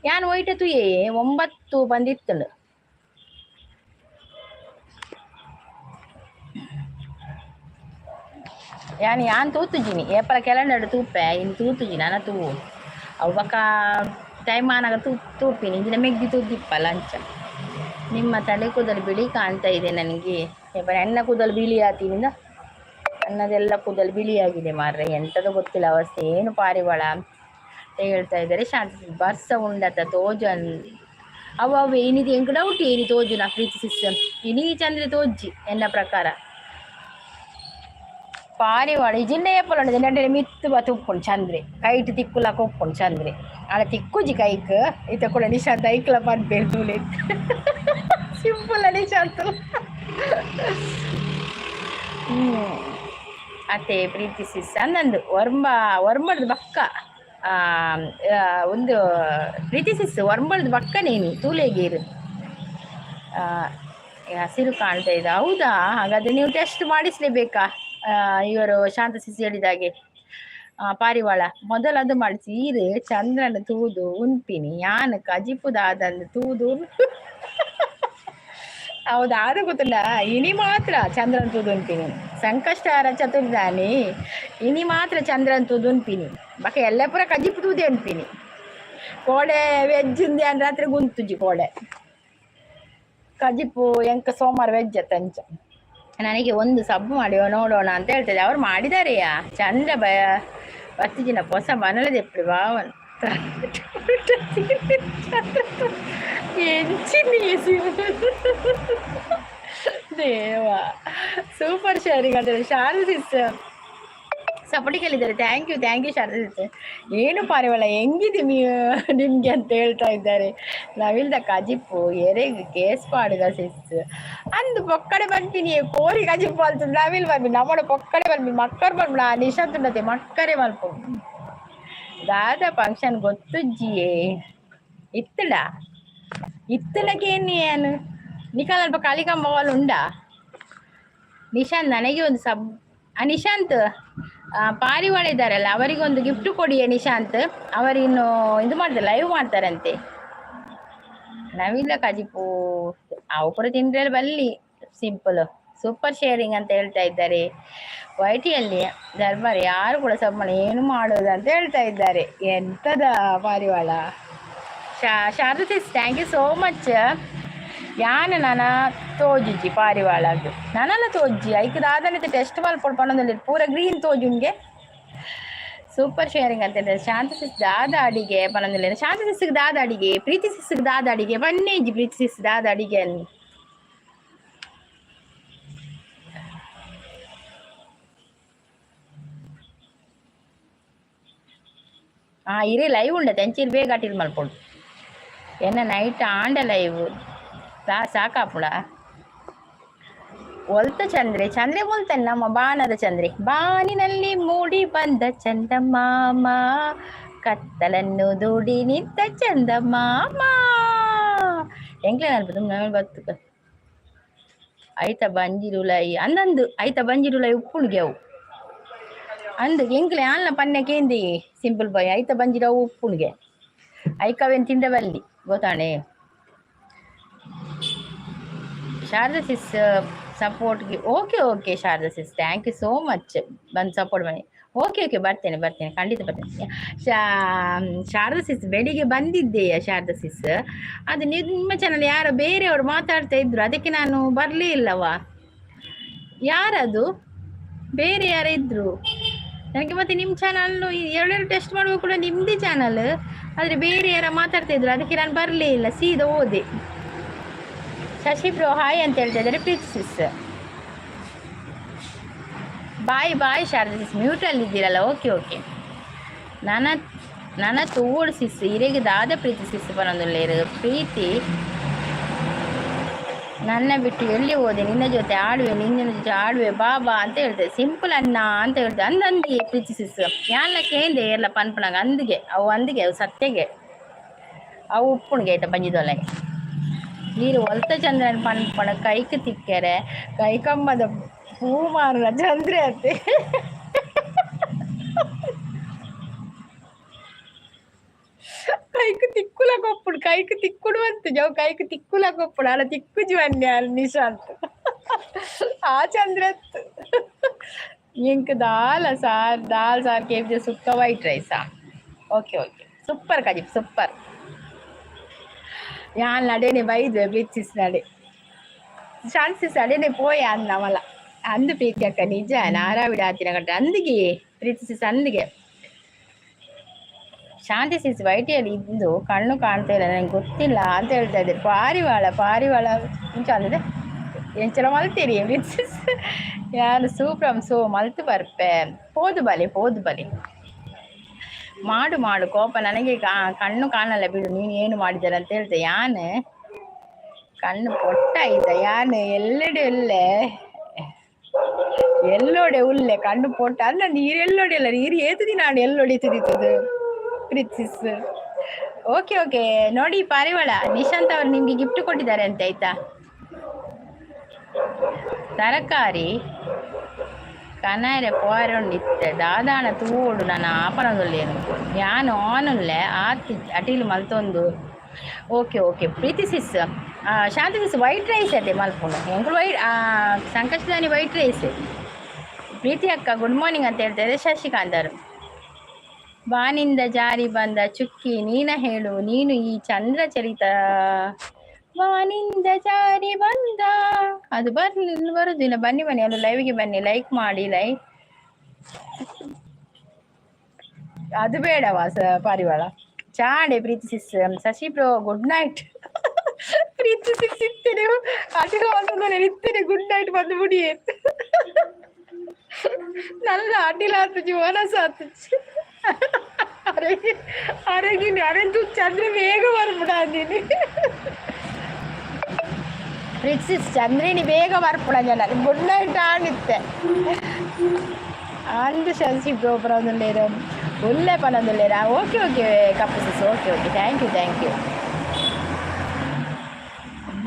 ಯಾನ್ ಒಯ್ಟ ತುಯೇ 9 ಬಂದಿತ್ತುಂಡು. ಯಾನ್ ಯಾನ್ ತೂತುಜಿನಿ, ಏಪಲ ಕ್ಯಾಲೆಂಡರ್ ತೂಪೆ, ಇನ್ನು ತೂತುಜಿ ನಾನ ತೂ ಅವು ಬೊಕ ಟೈಮ್ ಆನಾಗ ತೂ ತೂಪಿನಿ. ಇಂಚಿನ ಮೆಗ್ದಿ ತೂದಿಪ್ಪಲ್ಲ ಅಂಚ. ನಿಮ್ಮ ತಲೆ ಕೂದಲು ಬಿಳಿ ಕಾಣ್ತಾ ಇದೆ ನನಗೆ. ಎನ್ನ ಕೂದಲು ಬಿಳಿ ಆತಿನಿಂದ ನನ್ನದೆಲ್ಲ ಕೂದಲು ಬಿಳಿಯಾಗಿದೆ ಮಾರ್ರೆ, ಎಂಥದೋ ಗೊತ್ತಿಲ್ಲ ಅವಸ್ಥೆ ಏನು. ಪಾರಿವಾಳ ಅಂತ ಹೇಳ್ತಾ ಇದ್ದಾರೆ ಶಾಂತಿ. ಬರ್ಸ ಉಂಡತ ತೋಜು ಅವು ಅವು ಏನಿದೆ ಎಂಕ್ ಡೌಟ್. ಏನಿ ತೋಜುನ ಪ್ರೀತಿ ಸಿಸ್ಟಮ್? ಇನಿ ಚಂದ್ರೆ ತೋಜ್ಜಿ ಎನ್ನ ಪ್ರಕಾರ. ಪಾರಿವಾಳ ಇಜಿಂಡ ಏಪಲ ಉಂಡು ಮಿತ್ತು ಬತ್ತು ಉಪ್ಪುಂಡು ಚಂದ್ರೆ, ಕೈಟ್ ತಿಕ್ಕುಲಕ ಉಪ್ಪುಂಡು ಚಂದ್ರೆ. ಆಡ ತಿಕ್ಕುಜಿ ಕೈಕ್. ಇತ್ತ ಕೂಡ ನಿಶಾಂತ್ ಐಕ್ಲ ಪನ್ಪೇರು ತೂಲೆ. ಸಿಂಪಲ್ ನಿಶಾಂತ್. ಅತ್ತೆ ಪ್ರೀತಿ ಸಿಸ್ ಅಂದಂದು ಒರ್ಂಬ ಒರ್ಂಬಡ್ದು ಬಕ್ಕ ಒಂದು ಪ್ರೀತಿ ಸಿಸ್ ಒರ್ಂಬಡ್ದು ಬಕ್ಕ ನೇನಿ ತೂಲೆಗೀರು ಹಸಿರು ಕಾಣ್ತಾ ಇದೆ. ಹೌದಾ? ಹಾಗಾದ್ರೆ ನೀವು ಟೆಸ್ಟ್ ಮಾಡಿಸ್ಲೇಬೇಕಾ? ಇವರು ಶಾಂತ ಸಿಸಿ ಹೇಳಿದಾಗೆ ಪಾರಿವಾಳ ಮೊದಲು ಅದು ಮಾಡಿಸಿ. ಈರು ಚಂದ್ರನ ತೂದು ಉನ್ಪಿನಿ ಯಾನ್ ಕಜಿಪುದಾದಂದು ತೂದು. ಹೌದಾ? ಅದು ಗೊತ್ತಿಲ್ಲ. ಇನಿ ಮಾತ್ರ ಚಂದ್ರನ ತೂದು ಉನ್ಪಿನಿ. ಸಂಕಷ್ಟಹರ ಚತುರ್ದಾನಿ ಇನಿ ಮಾತ್ರ ಚಂದ್ರನ ತೂದು ಉನ್ಪಿನಿ. ಬಕ ಎಲ್ಲ ಪೂರ ಕಜಿಪು ತೂದೆ ಉನ್ಪಿನಿ. ಕೋಡೆ ವೆಜ್ ಉಂದೆ ರಾತ್ರಿ ಗುಂತುಜಿ ಕೋಡೆ ಕಜಿಪು. ಎಂಕ ಸೋಮವಾರ ವೆಜ್ ಅಂಚ. ನನಗೆ ಒಂದು ಸಬ್ ಮಾಡಿ ನೋಡೋಣ ಅಂತ ಹೇಳ್ತದೆ. ಅವ್ರು ಮಾಡಿದಾರೆಯಾ? ಚಂದ್ರ ಬಯ ಬತ್ತಿಜಿನ ಹೊಸ ಮನಲದ ಎಪ್ಪಡಿ ಬಾವನ್ ಎಂಚಿನಿ ದೇವ. ಸೂಪರ್ ಶೇರಿಂಗ್ ಅಂತ ಹೇಳಿ ಶಾರದಾ ಸಿಸ್ ಸಪೋರ್ಟ್ ಕೇಳಿದ್ದಾರೆ. Thank you, thank you Sharada sis. ಏನು ಪಾರಿವಾಳ ಹೆಂಗಿದೆ ನಿಮಗೆ ಅಂತ ಹೇಳ್ತಾ ಇದ್ದಾರೆ. ನವಿಲ್ದ ಕಜಿಪ್ಪು ಎರೆಗ್ ಕೇಸ್ ಪಾಡುದ ಸಿಸ್ ಅಂದು ಪೊಕ್ಕಡೆ ಬಂತೀನಿ. ಕೋರಿ ಕಜಿಪ್ಪು ಅಲ್ತು ನವಿಲ್ ಬರ್ಬಿ ನಮ್ಮಡ ಪೊಕ್ಕಡೆ ಬರ್ಬಿ ಮಕ್ಕರ್ ಬರ್ಬಿಡ ನಿಶಾಂತ್ ಉಂಡತೆ ಮಕ್ಕರೆ ಮಲ್ಪು. ದಾದ ಫಂಕ್ಷನ್ ಗೊತ್ತುಜ್ಜಿಯೇ? ಇತ್ತಡ ಇತ್ತಲಕ್ಕೆ ಏನು ನಿಖಾಲ್ ಅಲ್ಪ ಕಾಲಿಕಾಂಬ ಹಾಲ್ ಉಂಡಾ? ನಿಶಾಂತ್ ನನಗೆ ಒಂದು ಸಬ್. ನಿಶಾಂತ್, ಪಾರಿವಾಳ ಇದ್ದಾರಲ್ಲ, ಅವರಿಗೊಂದು ಗಿಫ್ಟ್ ಕೊಡಿ ನಿಶಾಂತ್. ಅವರಿನ್ನು ಇದು ಮಾಡ್ತಾರೆ, ಲೈವ್ ಮಾಡ್ತಾರಂತೆ. ನವಿಲ ಕಜಿಪು ಅವು ಕೂಡ ತಿಂದ್ರೆ ಬಲ್ಲಿ. ಸಿಂಪಲ್ ಸೂಪರ್ ಶೇರಿಂಗ್ ಅಂತ ಹೇಳ್ತಾ ಇದ್ದಾರೆ. ವೈಟಿಯಲ್ಲಿ ದರ್ಬಾರ್ ಯಾರು ಕೂಡ ಸಬ್ಬಣ ಏನು ಮಾಡೋದು ಅಂತ ಹೇಳ್ತಾ ಇದ್ದಾರೆ. ಎಂತದ ಪಾರಿವಾಳ? Sharada sis, thank you so much. ಯಾನ್ ನನ ತೋಜುಜಿ ಪಾರಿವಾಳಗ್, ನನಲ ತೋಜ್ಜಿ. ಐಕ್ ದಾದನಿತ ಟೆಸ್ಟ್ ಮಲ್ಪೊಡು ಪನೊಂದುಲ್ಲೆರ್. ಪೂರ ಗ್ರೀನ್ ತೋಜುಂಗೆ. ಸೂಪರ್ ಶೇರಿಂಗ್ ಅಂತ ಹೇಳಿದ್ರೆ ಶಾಂತ ಸಿಸ್ ದಾದ ಅಡಿಗೆ ಪನೊಂದಿಲ್ಲ. ಶಾಂತ ಸಿಸ್ಗೆ ದಾದ ಅಡಿಗೆ, ಪ್ರೀತಿ ಸಿಸ್ಗೆ ದಾದ ಅಡಿಗೆ ಬನ್ನೇಜಿ. ಪ್ರೀತಿ ಸಿಸ್ ದಾದ ಅಡಿಗೆ ಅಲ್ಲಿ. ಹಾಂ, ಇರಿ, ಲೈವ್ ಉಂಡತೆ. ಅಂಚೀರು ಬೇಗ ಅಟಿಲ್ ಮಲ್ಪೊಡು. ಎನ್ನ ನೈಟ್ ಆಂಡ ಲೈವ್ ಸಾಕಾಪುಡ. ಒಲ್ತ ಚಂದ್ರೆ? ಚಂದ್ರೆ ಒಲ್ತಾನೆ? ನಮ್ಮ ಬಾನದ ಚಂದ್ರೆ. ಬಾನಿನಲ್ಲಿ ಮೂಡಿ ಬಂದ ಚಂದಮಾಮ, ಕತ್ತಲನ್ನು ದೂಡಿ ನಿಂತ ಚಂದಮಾಮ. ಎಂಕ್ಲೆ ನಲ್ಪದು ಬತ್ತುಕ. ಐತ ಬಂಜಿರುಲೈ ಅಂದಂದು, ಐತ ಬಂಜಿರುಲೈ ಉಪ್ಪುಣಿಗೆ ಅವು ಅಂದು. ಎಂಕ್ಲೆ ಆನ್ಲ ಪನ್ನೆ ಕೇಂದಿ ಸಿಂಪಲ್ ಬಾಯ್. ಐತ ಬಂಜಿರವು ಉಪ್ಪುಣಿಗೆ ಐಕವೇನು ತಿಂಡ ಬಲ್ಲಿ ಗೊತ್ತಾಣೆ. ಶಾರದಾ ಸಿಸ್ ಸಪೋರ್ಟ್ಗೆ. Okay okay Sharada sis, thank you so much. ಬಂದು ಸಪೋರ್ಟ್ ಮಾಡಿ. ಓಕೆ ಓಕೆ, ಬರ್ತೇನೆ ಬರ್ತೇನೆ, ಖಂಡಿತ ಬರ್ತೇನೆ. ಶಾರದಾ ಸಿಸ್, ಬೆಳಿಗ್ಗೆ ಬಂದಿದ್ದೆಯ ಶಾರದಾ ಸಿಸ್. ಅದು ನಿಮ್ಮ ಚಾನಲ್ ಯಾರೋ ಬೇರೆಯವರು ಮಾತಾಡ್ತಾ ಇದ್ರು, ಅದಕ್ಕೆ ನಾನು ಬರಲೇ ಇಲ್ಲವಾ. ಯಾರದು? ಬೇರೆ ಯಾರು ಇದ್ರು ನನಗೆ. ಮತ್ತೆ ನಿಮ್ಮ ಚಾನಲ್ ಎರಡೆರಡು ಟೆಸ್ಟ್ ಮಾಡುವ ಕೂಡ ನಿಮ್ಮದೇ ಚಾನಲ್, ಆದರೆ ಬೇರೆ ಯಾರ ಮಾತಾಡ್ತಾ ಇದ್ರು, ಅದಕ್ಕೆ ನಾನು ಬರಲೇ ಇಲ್ಲ, ಸೀದಾ ಹೋದೆ. ಶಶಿ ಬ್ರೋ ಹಾಯ್ ಅಂತ ಹೇಳ್ತಾ ಇದ್ದಾರೆ. ಪ್ರೀತಿ ಸಿಸ್, ಬಾಯ್ ಬಾಯ್. ಶಾರದಾ ಸಿಸ್ ಮ್ಯೂಟಲ್ಲಿ ಇದ್ದೀರಲ್ಲ? Okay okay. ನನ್ನ ನನ್ನ ತೋಡು ಸಿಸ್ ಇರೆಗೆ ದಾದ ಪ್ರೀತಿ ಸಿಸ್ ಪನೊಂದುಲ್ಲೇರು. ಪ್ರೀತಿ, ನನ್ನ ಬಿಟ್ಟು ಎಲ್ಲಿ ಹೋದೆ? ನಿನ್ನ ಜೊತೆ ಆಡುವೆ, ನಿನ್ನ ಜೊತೆ ಆಡುವೆ, ಬಾ ಬಾ ಅಂತ ಹೇಳ್ತಾರೆ. ಸಿಂಪಲ್ ಅಣ್ಣ ಅಂತ ಹೇಳ್ತಾರೆ. ಅಂದಂದಿ ಪ್ರೀತಿ ಸಿಸ್ ಯಾನ್ಲ ಕೇಂದೆ ಎಲ್ಲ ಪನ್ಪುನಾಗ ಅಂದಿಗೆ ಅವು ಅಂದಿಗೆ ಅವು ಸತ್ಯಗೆ ಅವು ಉಪ್ಪುಣಿಗೆ ಆಯ್ತಾ ಬಂಜಿದೊಲೆ. ನೀರು ಒಲ್ತ ಚಂದ್ರನ್ ಪನ್ಪಣ ಕೈಕ್ ತಿಕ್ಕೆರೆ ಕೈ ಕಮ್ಮದ ಪೂ ಮಾರುನ ಚಂದ್ರೆ ಅತ್ತೆ. ಕೈಕ್ ತಿಕ್ಕುಲ ಕೊಪ್ಪುಡು, ಕೈಕ್ ತಿಕ್ಕುಡು ಅಂತು ಜವು ಕೈಕ್ ತಿಕ್ಕುಲ ಕೊಪ್ಪುಡು ಅಲ್ಲ ತಿಕ್ಕು ಜೀವನ್ಯ ನಿಶಾಂತ್ ಆ ಚಂದ್ರತ್. ಇಂಕ್ ದಾಲ ಸಾರ್, ದಾಲ್ ಸಾರ್ ಕೇಪ್ ಸುಕ್ಕ ವೈಟ್ ರೈಸಾ? ಓಕೆ ಓಕೆ, ಸೂಪರ್ ಕಜಿಪ್ ಸೂಪರ್. ಯಾನ್ ನಡೇನೆ ಬೈದ್ವೆ ಪ್ರೀತಿಸ್ ನಡೆ ಚಾನ್ಸಸ್ ಅಡೇನೆ ಪೋಯ ಅಂದ್ ನಮಲ ಅಂದು. ಪ್ರೀತಿ ಅಕ್ಕ ನಿಜ ನಾರಾವಿಡ ಆತಿನ ಕಟ್ಟ ಅಂದಿಗೆ. ಪ್ರೀತಿ ಸಿಸ್ ಅಂದಿಗೆ. ಶಾಂತಿ ಸಿಸ್ ವೈಟಿಯಲ್ಲಿ ಇದ್ದು ಕಣ್ಣು ಕಾಣ್ತಾ ಇಲ್ಲ, ನನಗೆ ಗೊತ್ತಿಲ್ಲ ಅಂತ ಹೇಳ್ತಾ ಇದ್ದಾರೆ. ಪಾರಿವಾಳ ಪಾರಿವಾಳ ಇಂಚ ಅಂದಿದೆ. ಎಂಚಲ ಮಲ್ತೀರಿ ಪ್ರೀತಿ ಸಿಸ್? ಯಾರು ಸೂಪ್ರಮ್ ಸೋ ಮಲ್ತು ಬರ್ಪೆ. ಪೋದು ಬಲಿ, ಪೋದು ಬಲಿ. ಮಾಡು ಮಾಡು ಕೋಪ ನನಗೆ ಕಣ್ಣು ಕಾಣಲ್ಲ ಬಿಡು, ನೀನು ಏನು ಮಾಡಿದ್ದಾರೆ ಅಂತ ಹೇಳ್ತೆ. ಯಾನ್ ಕಣ್ಣು ಪೊಟ್ಟ ಆಯ್ತ? ಯಾನ್ ಎಲ್ಲೆಡೆ ಉಲ್ಲೆ, ಎಲ್ಲೋಡೆ ಉಲ್ಲೆ ಕಣ್ಣು ಪೊಟ್ಟ ಅಲ್ಲ. ನೀರು ಎಲ್ಲೋಡೆ ಅಲ್ಲ, ನೀರು ಏತದಿ ನಾನು ಎಲ್ಲೋಡೆ ತುದಿತದು ಪ್ರೀತಿಸ್. ಓಕೆ ಓಕೆ, ನೋಡಿ ಪಾರಿವಾಳ, ನಿಶಾಂತ್ ಅವರು ನಿಮ್ಗೆ ಗಿಫ್ಟ್ ಕೊಟ್ಟಿದ್ದಾರೆ ಅಂತ ಆಯ್ತಾ. ತರಕಾರಿ ಕನರೆ ಪೋರೊಂಡಿತ್ತೆ ದಾದಾಣ ತೂಡು ನಾನು ಆಪನದೊಲ್ಲೇನು ಯಾನು ಆನುಲ್ಲೆ ಆತಿ ಅಟಿಲು ಮಲ್ತೊಂದು. ಓಕೆ ಓಕೆ ಪ್ರೀತಿ ಸಿಸ್, ಶಾಂತಿ ಸಿಸ್ ವೈಟ್ ರೈಸ್ ಅದೇ ಮಲ್ಪುಂಡು ಎಂಕುಲು ವೈಟ್ ಸಂಕಷ್ಟದಾನಿ ವೈಟ್ ರೈಸ್. ಪ್ರೀತಿ ಅಕ್ಕ ಗುಡ್ ಮಾರ್ನಿಂಗ್ ಅಂತ ಹೇಳ್ತಾ ಇದ್ದಾರೆ ಶಶಿಕಾಂತ್ ಅವರು. ಬಾನಿಂದ ಜಾರಿ ಬಂದ ಚುಕ್ಕಿ ನೀನ ಹೇಳು ನೀನು ಈ ಚಂದ್ರ ಚರಿತ. ಬಾನಿಂದ ಜಾರಿ ಬಂದ ಅದು ಬರ್ಲಿ ಬರುದಿಲ್ಲ. ಬನ್ನಿ ಬನ್ನಿ, ಅಲ್ಲಿ ಲೈವ್ಗೆ ಬನ್ನಿ, ಲೈಕ್ ಮಾಡಿ. ಲೈಕ್ ಅದು ಬೇಡವಾ ಪಾರಿವಾಳ ಚಾಡೆ. ಪ್ರೀತಿ sis, Shashi bro good night. ಪ್ರೀತಿ ಸಿಸ್ ಇತ್ತೇನೆ ಅಟಿಲ ಇತ್ತೇನೆ ಗುಡ್ ನೈಟ್ ಬಂದು ಬಿಡಿ. ನಲ್ಲ ಅಟಿಲ ಆತುಜಿ ಮನಸ್ಸು ಆತುಜಿ. ಅರೆ ಅರೆ, ನೀನು ಅರೆ ಚಂದ್ರ ಬೇಗ ಬರ್ಬಿಡ ನೀನು. ಪ್ರೀತಿ ಚಂದ್ರಿನಿ ಬೇಗ ಬರ್ಪುಡ ಜನ ಗುಡ್ ನೈಟ್ ಆಣಿತ್ತೆ ಅಂದು. ಶಶಿ bro ಪರೊಂದುಲ್ಲೇರು ಉಲ್ಲೆ ಪನೊಂದುಲ್ಲೇರಾ? Okay okay cup sis, okay okay, thank you thank you.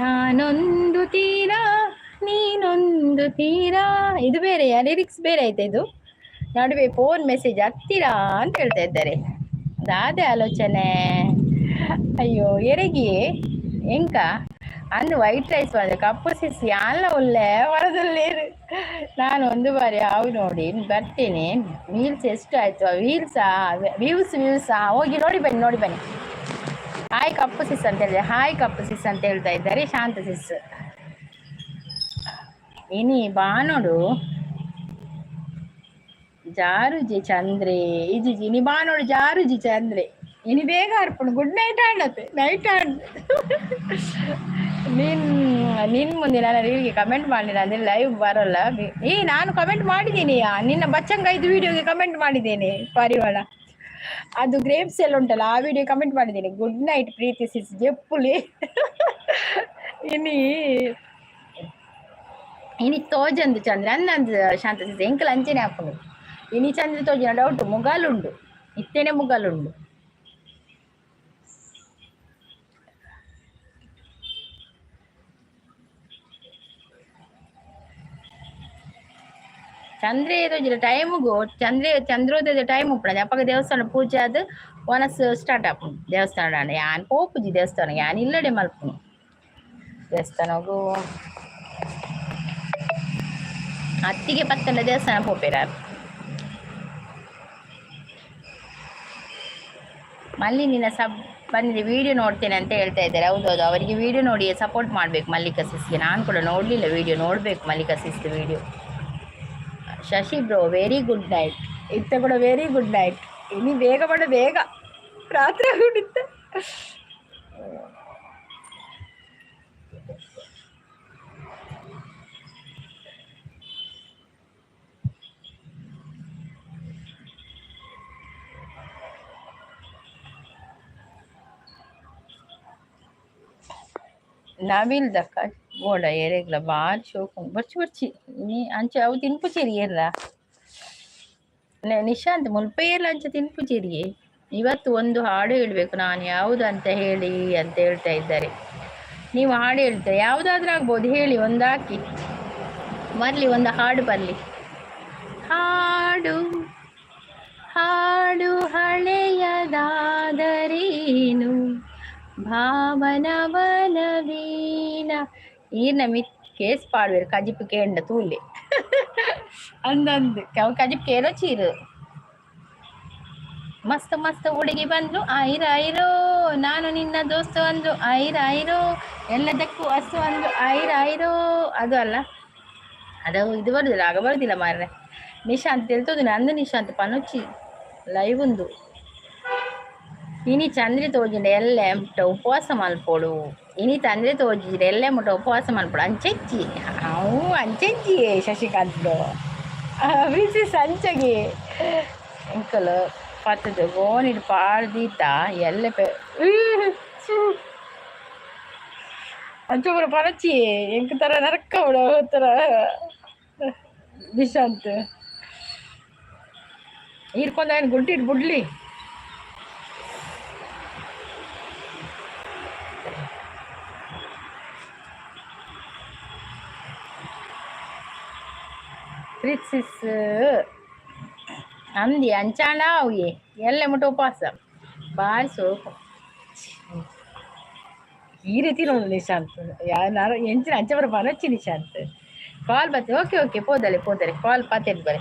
ನಾನೊಂದು ತೀರಾ ನೀನೊಂದು ತೀರಾ, ಇದು ಬೇರೆಯಾ? ಲಿರಿಕ್ಸ್ ಬೇರೆ ಆಯ್ತಾ ಇದು? ನಡುವೆ ಫೋನ್ ಮೆಸೇಜ್ ಹತ್ತಿರಾ ಅಂತ ಹೇಳ್ತಾ ಇದ್ದಾರೆ. ದಾದೆ ಆಲೋಚನೆ. ಅಯ್ಯೋ ಎರೆಗಿ ಎಂಕ ಅಂದು ವೈಟ್ ರೈಸ್ ಬಂದೆ. ಕಪ್ಪು ಸಿಸಿ ಅಲ್ಲ ಉಲ್ಲೆ ಹೊರದಲ್ಲಿ. ನಾನು ಒಂದು ಬಾರಿ ಅವು ನೋಡಿ ಬರ್ತೀನಿ. ವೀಲ್ಸ್ ಎಷ್ಟು ಆಯ್ತು? ವೀಲ್ಸಾ? ವ್ಯೂಸ್ ವ್ಯೂಸಾ? ಹೋಗಿ ನೋಡಿ ಬನ್ನಿ, ನೋಡಿ ಬನ್ನಿ. ಹಾಯ್ ಕಪ್ಪು ಸಿಸ್ ಅಂತ ಹೇಳಿದೆ. ಹಾಯ್ ಕಪ್ಪು ಸಿಸ್ ಅಂತ ಹೇಳ್ತಾ ಇದ್ದಾರೆ ಶಾಂತ ಸಿಸ್. ಇನಿ ಬಾನೋಡು ಜಾರುಜಿ ಚಂದ್ರೆ ಇಜಿಜಿ ಇನಿ ಬಾನೋಡು ಜಾರುಜಿ ಚಂದ್ರೆ ಇನಿ ಬೇಗ ಅರ್ಪಣು ಗುಡ್ ನೈಟ್ ಆಡತ್ತೆ ನೈಟ್ ಆಡ್ ನಿನ್ ನಿನ್ ಮುಂದೆ ನಾನು ರೀಲ್ಗೆ ಕಮೆಂಟ್ ಮಾಡಲಿಲ್ಲ ಅಂದರೆ ಲೈವ್ ಬರೋಲ್ಲ. ಏ ನಾನು ಕಮೆಂಟ್ ಮಾಡಿದ್ದೀನಿ, ನಿನ್ನ ಬಚ್ಚಂಗಾಯ್ದು ವಿಡಿಯೋಗೆ ಕಮೆಂಟ್ ಮಾಡಿದ್ದೇನೆ. ಪರಿವಾಳ ಅದು ಗ್ರೇಪ್ಸ್ ಎಲ್ಲ ಉಂಟಲ್ಲ ಆ ವಿಡಿಯೋ ಕಮೆಂಟ್ ಮಾಡಿದ್ದೀನಿ. ಗುಡ್ ನೈಟ್ ಪ್ರೀತಿ ಸಿಸ್ ಜೆಪ್ಪುಲಿ. ಇನಿ ಇನಿ ತೋಜಂದು ಚಂದ್ರ ಅಂದಂದು ಶಾಂತ ಸಿಸ್ ಎಂಕಲ್ ಅಂಚೆನೆ ಹಾಕೊಂಡು ಇನಿ ಚಂದ್ರ ತೋಜಿನ ಡೌಟ್ ಮುಗಾಲುಂಡು ಇತ್ತೇನೆ ಮುಗಾಲುಂಡು. ಚಂದ್ರೆ ತೋಜಿನ ಟೈಮುಗು ಚಂದ್ರೆ ಚಂದ್ರೋದಯದ ಟೈಮ್ ಉಪ್ಪುಂಡು ಅಪ್ಪಗ ದೇವಸ್ಥಾನ ಪೂಜೆ ಅದು ಒನಸ್ ಸ್ಟಾರ್ಟ್ ಆಪುಂಡು ದೇವಸ್ಥಾನ. ಯಾನ್ ಪೋಪುಜಿ ದೇವಸ್ಥಾನ ಯಾನ್ ಇಲ್ಲಡೆ ಮಲ್ಪುನು ದೇವಸ್ಥಾನಗು ಅತ್ತಿಗೆ ಪತ್ತಂಡ ದೇವಸ್ಥಾನ ಪೋಪೆರ ಮಲ್ಲಿ ನಿನ್ನ ಸಬ್ ಬಂದಿದೆ ವಿಡಿಯೋ ನೋಡ್ತೇನೆ ಅಂತ ಹೇಳ್ತಾ ಇದ್ದಾರೆ. ಹೌದೌದು, ಅವರಿಗೆ ವಿಡಿಯೋ ನೋಡಿ ಸಪೋರ್ಟ್ ಮಾಡಬೇಕು ಮಲ್ಲಿಕಾ ಸಿಸ್ಗೆ. ನಾನು ಕೂಡ ನೋಡಲಿಲ್ಲ ವಿಡಿಯೋ, ನೋಡಬೇಕು Mallika ಸಿಸ್ದು video. Shashi bro very good night. ಇತ್ತ ಕೂಡ ವೆರಿ ಗುಡ್ ನೈಟ್. ಇನ್ನು ಬೇಗ ಮಾಡು, ಬೇಗ ರಾತ್ರಿ ಆಗ್ಬಿಟ್ಟಿತ್ತ. ನವಿಲ್ ದಕ್ಕ ಬೋಡ ಏರೆಗ್ಲ ಬಾರಿ ಶೋಕು ಬರ್ಚಿ ಬರ್ಚಿ ನೀ ಅಂಚೆ ಅವು ತಿನ್ಪುಚೇರಿ ಏರ್ಲ ನಿಶಾಂತ್ ಮುಲ್ಪ ಏರ್ಲ ಅಂಚೆ ತಿನ್ಪುಚೇರಿಯೇ. ಇವತ್ತು ಒಂದು ಹಾಡು ಹೇಳಬೇಕು ನಾನು, ಯಾವುದು ಅಂತ ಹೇಳಿ ಅಂತ ಹೇಳ್ತಾ ಇದ್ದಾರೆ. ನೀವು ಹಾಡು ಹೇಳ್ತೀರ, ಯಾವುದಾದ್ರೂ ಆಗ್ಬೋದು ಹೇಳಿ, ಒಂದು ಹಾಕಿ ಬರಲಿ, ಒಂದು ಹಾಡು ಬರಲಿ. ಹಾಡು ಹಾಡು ಹಳೆಯದಾದರೇನು ಭಾವನವನವೀನ. ಈರ್ನ ಮಿತ್ ಕೇಸ್ ಪಾಡ್ವೇರು ಕಜಿಪು ಕೇಂಡ ತೂಲೆ ಅಂದಂದು ಅವು ಕಜಿಪು ಕೇಳೋ ಚೀರು. ಮಸ್ತ್ ಮಸ್ತ್ ಹುಡುಗಿ ಬಂದ್ರು ಐರ ಐರೋ, ನಾನು ನಿನ್ನ ದೋಸ್ತು ಅಂದ್ರು ಐರ ಐರೋ, ಎಲ್ಲದಕ್ಕೂ ಹಸು ಅಂದ್ರು ಐರ ಐರೋ. ಅದು ಅಲ್ಲ, ಅದು ಇದು ಬರುದಿಲ್ಲ, ಆಗ ಬರುದಿಲ್ಲ ಮಾರ್ರೆ. ನಿಶಾಂತ್ ತಿಳ್ತೋದು ನಂದು ನಿಶಾಂತ್ ಪನುಚಿ ಲೈವ್ ಉಂದು. ಇನಿ ಚಂದ್ರಿ ತೋಜಿಂಡ ಎಲ್ಲೆ ಮುಟ್ಟ ಉಪವಾಸ ಮಲ್ಪೊಡು, ಇನಿ ತಂದ್ರೆ ತೋಜಿಂಡ ಎಲ್ಲೆ ಮುಟ್ಟ ಉಪವಾಸ ಮಲ್ಪೊಡು. ಅಂಚೆಚ್ಚಿ ಅವು ಅಂಚೆಚ್ಚಿ ಶಶಿಕಾಂತ್ ಪ್ರೀತಿ ಅಂಚಗೆ ಅಂಕಲ್ ಪತ್ತದ ಗೋನಿಡ್ ಪಾಡ್ದೀತ ಎಲ್ಲೆ ಪೆ ಅಂಚ ಪೂರ ಪನಚಿ ಎಂಕ್ ತರ ನರಕ ಬಿಡು ತರ ನಿಶಾಂತ್ ಈರ್ಕೊಂದ ಏನು ಗುಂಟಿಟ್ ಬುಡ್ಲಿ. ಪ್ರಿನ್ಸಿಸ್ ಅಂದಿ ಅಂಚಾಣ ಅವು ಎಲ್ಲ ಮುಟ್ಟ ಉಪವಾಸ ಭಾರಿ ಸೋಕು ಈ ರೀತಿ ನೋಡಿ ನಿಶಾಂತ್. ನಾನು ಎಂಚಿನ ಅಂಚೆ ಬರ ಪನಚ್ಚಿ ನಿಶಾಂತ್ ಕಾಲ್ ಬತ್ತೆ. ಓಕೆ ಓಕೆ ಪೋದಲೆ ಪೋದಲೆ ಕಾಲ್ ಪಾತೆಡ್ ಬರೆ.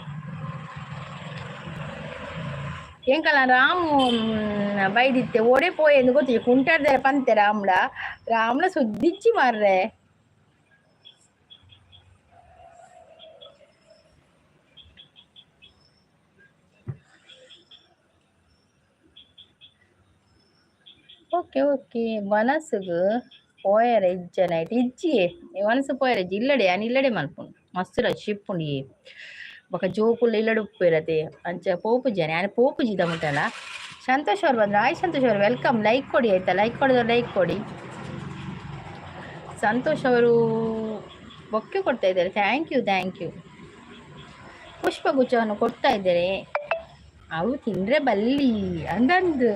ಎಂಕಲ ರಾಮು ಬೈದಿತ್ತೆ ಓಡೆ ಪೋಯೆಂದು ಗೊತ್ತಿದೆ ಕುಂಟಾಡ್ದಾರೆ ಪಂತೆ ರಾಮ್ಡ ರಾಮ್ನ ಸುದ್ದಿಚ್ಚಿ ಮಾರ್ರೆ. ಓಕೆ ಓಕೆ ವನಸುಗು ಪೋಯರ ಇಜ್ಜ ನೈಟ್ ಇಜ್ಜಿಯೇ ವನಸು ಪೋಯರ ಇಜ್ಜಿ ಇಲ್ಲಡೆ ಯಾನ್ ಇಲ್ಲಡೆ ಮಲ್ಪುಂಡು ಮಸ್ತ್ ರಶ್ ಇಪ್ಪುಂಡು. ಈ ಬೊಕ ಜೋಕುಲು ಇಲ್ಲಡೆ ಉಪ್ಪುರತೆ ಅಂಚ ಪೋಪುಜಿ ಯಾನ್ ಪೋಪುಜಿ ಮುಟ್ಟಲ. ಸಂತೋಷ್ ಅವ್ರು ಬಂದ್ರು, ಆಯ್ ಸಂತೋಷ್ ಅವರು welcome. Like ಕೊಡಿ ಆಯ್ತಾ, ಲೈಕ್ ಕೊಡೋದು ಲೈಕ್ ಕೊಡಿ. ಸಂತೋಷ್ ಅವರು ಬೊಕ್ಕೆ ಕೊಡ್ತಾ ಇದ್ದಾರೆ, thank you thank you. ಪುಷ್ಪಗುಚ್ಛವನ್ನು ಕೊಡ್ತಾ ಇದ್ದಾರೆ, ಅವು ತಿಂದರೆ ಬಲ್ಲಿ ಅಂದಂದು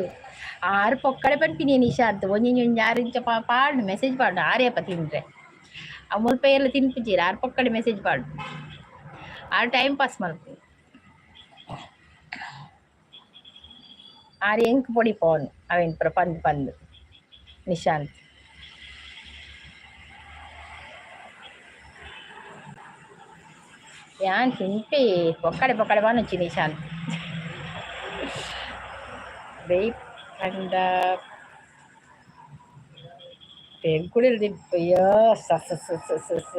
ಆರು ಪೊಕ್ಕಡೆ ಪನ್ಪಿನಿ ನಿಶಾಂತ್ ಒಂಜಿ ಒಂಜಿ ಆರು ಇಂಚ ಪಾಡು ಮೆಸೇಜ್ ಪಾಡು ಆರೇಪ ತಿಂದರೆ ಆ ಮುಲ್ಪ ಎಲ್ಲ ತಿನ್ಪುಜೀರ ಆರು ಪೊಕ್ಕಡೆ ಮೆಸೇಜ್ ಪಾಡು ಆರು ಟೈಮ್ ಪಾಸ್ ಮಲ್ಪು ಆರು ಎಂಕ್ ಪೊಡಿ ಪೋನ್ ಅವೇನ್ ಪೂರ ಪಂದ್ ಪಂದ್ ನಿಶಾಂತ್. ಯಾನ್ ತಿನ್ಪೆ ಪೊಕ್ಕಡೆ ಪೊಕ್ಕಡೆ ಬಾನುಚ್ಚಿ ನಿಶಾಂತ್ ಬೇಯ್ ಕಂಡ ಪೆಂಕುಡಿಲ್ ಅಯ್ಯೋ ಸ ಸ ಸ ಸ ಸ ಸ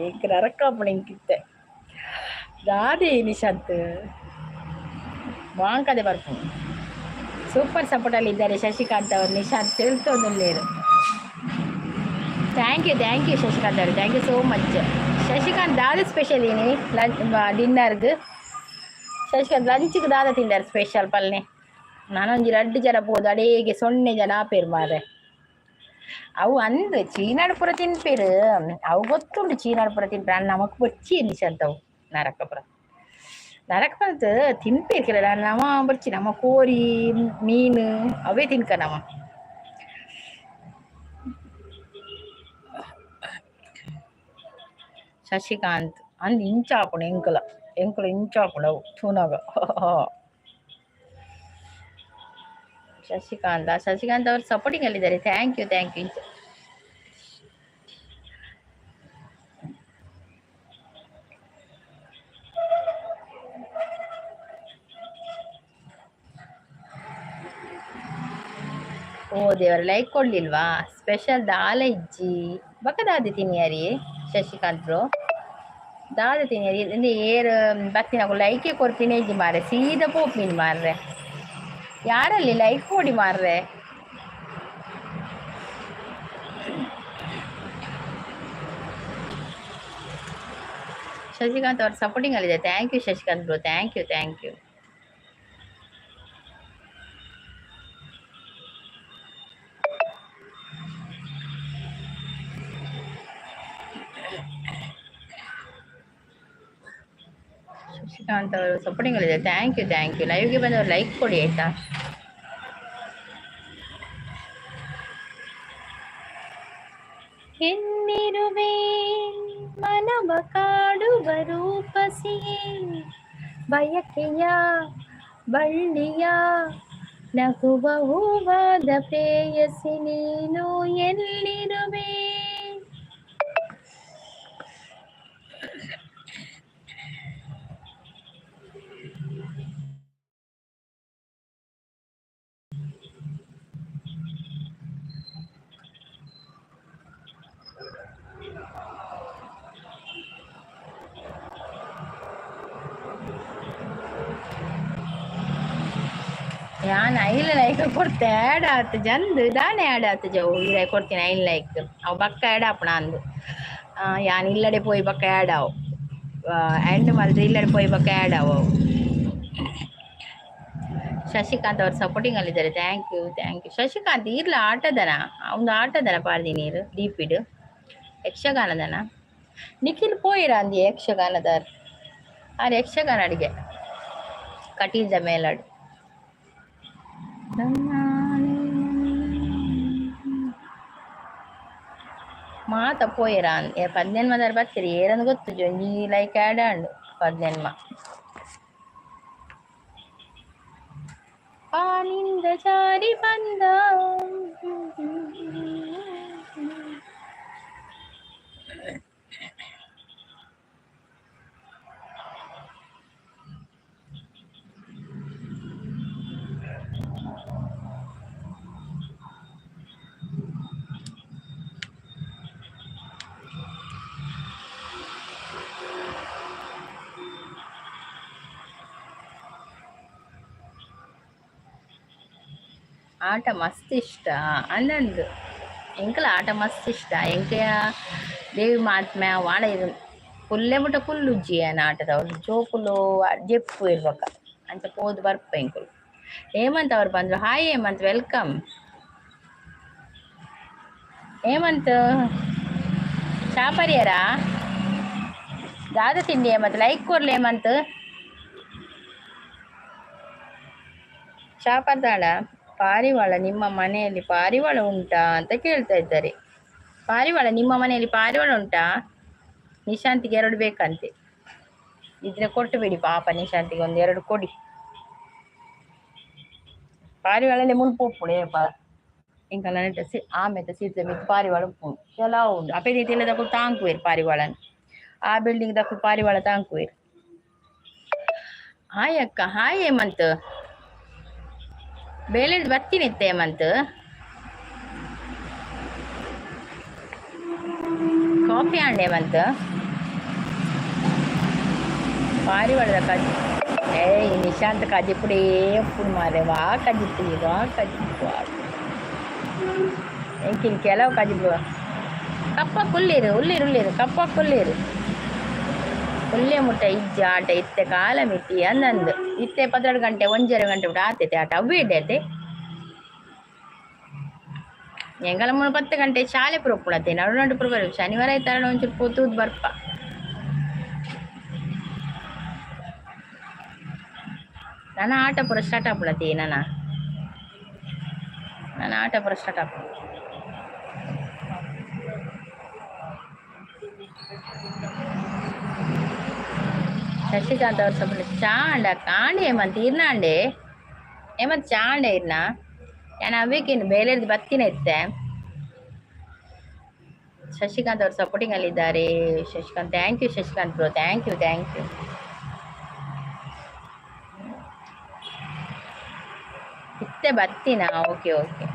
ಎಂಕ್ ನರಕಾಪುಂಡು ಎಂಕಿತ್ತೆ ದಾದೆ ನಿಶಾಂತ್. ವಾಂಕದೆ ಬರ್ಪು. ಸೂಪರ್ ಸಪೋರ್ಟಲ್ಲಿ ಇದ್ದಾರೆ ಶಶಿಕಾಂತ್ ಅವರು. Nishant ತಿಳ್ತೊಂದುಲ್ಲೇರು. Thank you, thank you Shashikant ಅವರು, thank you so much. Shashikant ದಾದ ಸ್ಪೆಷಲ್ ಏನಿ ಲಂಚ್ ಡಿನ್ನರ್ಗೆ? ಶಶಿಕಾಂತ್ ಲಂಚ್ಗೆ ದಾದ ತಿಂದಾರೆ ಸ್ಪೆಷಲ್ ಪಲ್ನೆ? ನಾನೊಂಜಿ ರಡ್ಡು ಜನ ಪೋದು ಅಡೇಗೆ ಸೊನ್ನೆ ಜನ ಆಪೇರು ಮಾರೆ. ಅವು ಅಂದ್ ಚೀನಾಡ್ ಪೂರ ತಿನ್ಪೇರು, ಅವು ಗೊತ್ತುಂಟು ಚೀನಾಡ್ ಪೂರ ತಿನ್ಪೇರು. ನಮಕ್ ಬೊಚ್ಚಿ ನಿಶಾಂತ್ ಅವು ನರಕಪುರ ನರಕ ಬಂತು ತಿನ್ಪೇರು. ನಮ್ಮ ಬೊಚ್ಚಿ ನಮ್ಮ ಕೋರಿ ಮೀನು ಅವೇ ತಿನ್ಕ ನಮ್ಮ. ಶಶಿಕಾಂತ್ ಅಂದ್ ಇಂಚಾಪುಂಡು ಎಂಕುಲ ಎಂಕುಲು ಇಂಚಾಪುಂಡು ಅವು ತೂನಾಗ. ಶಶಿಕಾಂತ್, ಶಶಿಕಾಂತ್ ಅವರು ಸಪೋರ್ಟಿಂಗ್ ಅಲ್ಲಿದ್ದಾರೆ. Thank you, thank you. ಓ ದೇವರ, ಲೈಕ್ ಕೊಡ್ಲಿಲ್ವಾ? ಸ್ಪೆಷಲ್ ದಾಲ ಇಜ್ಜಿ ಬಕದಾದಿ ತಿನ್ನಿಯಾರಿ ಶಶಿಕಾಂತ್ ಬ್ರೋ, ದಾದ ತಿನ್ನಿಯಾರಿ ಇಂದು ಏರ್ ಬತ್ತಿನಕು ಲೈಕೇ ಕೊರ್ಪಿನ ಇಜ್ಜಿ ಮಾರ್ರೆ, ಸೀದಾ ಪೋಪಿನ ಮಾರ್ರೆ. ಯಾರಲ್ಲಿ ಲೈಕ್ ಕೊಡಿ ಮಾರ್ರೆ. ಶಶಿಕಾಂತ್ ಅವ್ರ ಸಪೋರ್ಟಿಂಗ್ ಅಲ್ಲಿದೆ. Thank you Shashikant bro, thank you, thank you. Shashikant ಅವರು ಸಪೋರ್ಟಿಂಗ್ ಅಲ್ಲಿದೆ. Thank you, thank you. ಲೈವ್ಗೆ ಬಂದವರು ಲೈಕ್ ಕೊಡಿ ಆಯ್ತಾ. ಎನ್ನಿರುವೆ ಮನವ ಕಾಡುವ ರೂಪಸಿಯೇ, ಬಯಕೆಯ ಬಳ್ಳಿಯ ನಗುವ ಹೂವಾದ ಪ್ರೇಯಸಿ ನೀನು ಎಲ್ಲಿರುವೆ? ಯಾನ್ ಐಲ್ ಲೈಕ್ ಕೊಡ್ತೆ ಆ್ಯಡ್ ಆತು ಜಂದು ದಾನೆ ಆ್ಯಡ್ ಆತು ಜವು ಇರ ಕೊಡ್ತೀನಿ ಐಲ್ ಲೈಕ್ ಅವು ಬಕ್ಕ ಆ್ಯಡ್ ಆಪಣ ಅಂದು. ಯಾನ್ ಇಲ್ಲಡೆ ಪೋಯಿ ಬಕ್ಕ ಆ್ಯಡ್ ಆವು ಎಂಡ್ ಮಲ್ತು ಇಲ್ಲಡೆ ಪೋಯಿ ಬಕ್ಕ ಆ್ಯಡ್ ಆವು ಅವು. ಶಶಿಕಾಂತ್ ಅವರು ಸಪೋರ್ಟಿಂಗ್ ಅಲ್ಲಿದ್ದಾರೆ. Thank you, thank you Shashikant. ಇರ್ಲ ಆಟದನ ಒಂದು ಆಟದನ ಪಾಡ್ದಿ ನೀರು ಡೀಪಿಡ್ ಯಕ್ಷಗಾನದನ ನಿಖಿಲ್ ಪೋಯಿರ ಅಂದಿ ಯಕ್ಷಗಾನದಾರ್ ಆರ್ ಯಕ್ಷಗಾನ ಅಡಿಗೆ ಕಟೀಲ್ದ ಮೇಲಾಡು. ಮಾತ ಪೋಯಿರ ಪದ್ನೆನ್ಮದಾರ್ ಬತ್ತೀರಿ ಏರಂದು ಗೊತ್ತು ಒಂಜಿ ಲೈಕ್ ಆ್ಯಡ್ ಆಂಡು ಪದ್ನೆನ್ಮ. ಪಾನಿಂದ ಜಾರಿ ಬಂದ ಆಟ ಮಸ್ತ್ ಇಷ್ಟ ಅಂದಂದು ಎಂಕಲ ಆಟ ಮಸ್ತ್ ಇಷ್ಟ. ಎಂಕ ದೇವಿ ಮಹಾತ್ಮೆ ವಾಡ ಇದು ಕುಲ್ಲೆ ಮುಟ್ಟ ಕುಲ್ಲುಜ್ಜಿ ಏನ ಆಟದವ್ರು ಜೋಕುಲು ಜೆಪ್ಪು ಇರ್ಬೇಕ ಅಂಚ ಪೋದು ಬರ್ಪ ಎಂಕುಲು. ಹೇಮಂತ್ ಅವ್ರು ಬಂದರು. Hi Hemant, welcome Hemant. ಚಾಪರಿಯರಾ ದಾದ ತಿಂಡಿ ಹೇಮಂತ್? ಲೈಕ್ ಕೊರ್ಲಿ ಹೇಮಂತ್. ಚಾಪರ್ದಾಳ ಪಾರಿವಾಳ ನಿಮ್ಮ ಮನೆಯಲ್ಲಿ ಪಾರಿವಾಳ ಉಂಟಾ ಅಂತ ಕೇಳ್ತಾ ಇದ್ದಾರೆ. ಪಾರಿವಾಳ ನಿಮ್ಮ ಮನೆಯಲ್ಲಿ ಪಾರಿವಾಳ ಉಂಟಾ? ನಿಶಾಂತಿಗೆ ಎರಡು ಬೇಕಂತೆ, ಇದ್ರೆ ಕೊಟ್ಟು ಬಿಡಿ ಪಾಪ ನಿಶಾಂತಿಗೆ ಒಂದು ಎರಡು ಕೊಡಿ. ಪಾರಿವಾಳಲ್ಲೇ ಮುಲ್ಪ ಉಪ್ಪುಂಡು ಏಪ ಎಂಕಲ್ನ ನೆಟ್ಟ ಆಮೆತ ಸೀತ ಮಿತ್ತ್ ಪಾರಿವಾಳ ಉಪ್ಪುಂಡು ಕೆಲವು ಉಂಡು. ಅಪೆ ರೀತಿಯಲ್ಲಿ ತಾಂಕುವೇರು ಪಾರಿವಾಳನ್, ಆ ಬಿಲ್ಡಿಂಗ್ ದಕ್ಕುಲು ಪಾರಿವಾಳ ತಾಂಕುವೇರು. ಹಾಯ್ ಅಕ್ಕ, ಹಾಯ್ ಹೇಮಂತ್. ಬೇಲೆ ಬರ್ತೀನಿ ಇತ್ತೆ ಹೇಮಂತ್. ಕಾಫಿ ಆಂಡ್ ಹೇಮಂತ್. ಪಾರಿವಾಳದ ಕಜ್ ಏಯ್ ನಿಶಾಂತ್ ಕಜಿಪುಡಿ ಪುಡಿ ಮಾರೆ ವಾ ಕಜಿಪುಡಿ ವಾ ಕಜಿಪು ಎಂಕಿನ ಕೆಲವು ಕಜಿಪು ಕಪ್ಪ ಕುಲ್ಲಿರು ಉಲ್ಲಿರು ಉಲ್ಲಿರು ಕಪ್ಪ ಕುಲ್ಲಿರು ಕುಲ್ಲೆ ಮುಟ್ಟ ಇಜ್ಜ ಆಟ ಇತ್ತೆ ಕಾಲ ಮಿತಿ ಅಂದಂದು ಇತ್ತೆ 12 ಗಂಟೆ 1.5 ಗಂಟೆ ಬಿಟ್ಟು ಆತೈತೆ ಆಟ ಅವ್ವೇ ಇಡ್ಡೈತೆ ಎಂಗಲ 3 10 ಗಂಟೆ ಶಾಲೆ ಪುರಪ್ಪುಣತೆ ನಡು ನಡು ಪುರ ಶನಿವಾರ ಐತಾರ ಒಂಚೂರು ಪೋತೂದು ಬರ್ಪ ನನ್ನ ಆಟ ಪೂರ ಸ್ಟಾರ್ಟ್ ಆಗ್ಬಿಡತಿ ನನ್ನ ನನ್ನ ಆಟ ಪೂರ ಸ್ಟಾರ್ಟ್ ಆಪ ಶಶಿಕಾಂತ್ ಅವ್ರ ಸ್ವಲ್ಪ ಚಾಂಡ ಕಾಂಡಿ ಹೇಮಂತ್ ಇರ್ನಾಂಡೆ ಹೇಮಂತ್ ಚಾಂಡೆ ಇರ್ನ ನಾನು ಅವೇಕೇನು ಬೇಲೆರ್ದು ಬತ್ತಿನ ಇತ್ತೆ. ಶಶಿಕಾಂತ್ ಅವರು ಸಪೋರ್ಟಿಂಗ್ ಅಲ್ಲಿ ಇದ್ದಾರೆ. Shashikant thank you Shashikant bro, thank you thank you. ಇತ್ತೆ ಬತ್ತಿನ ಓಕೆ ಓಕೆ.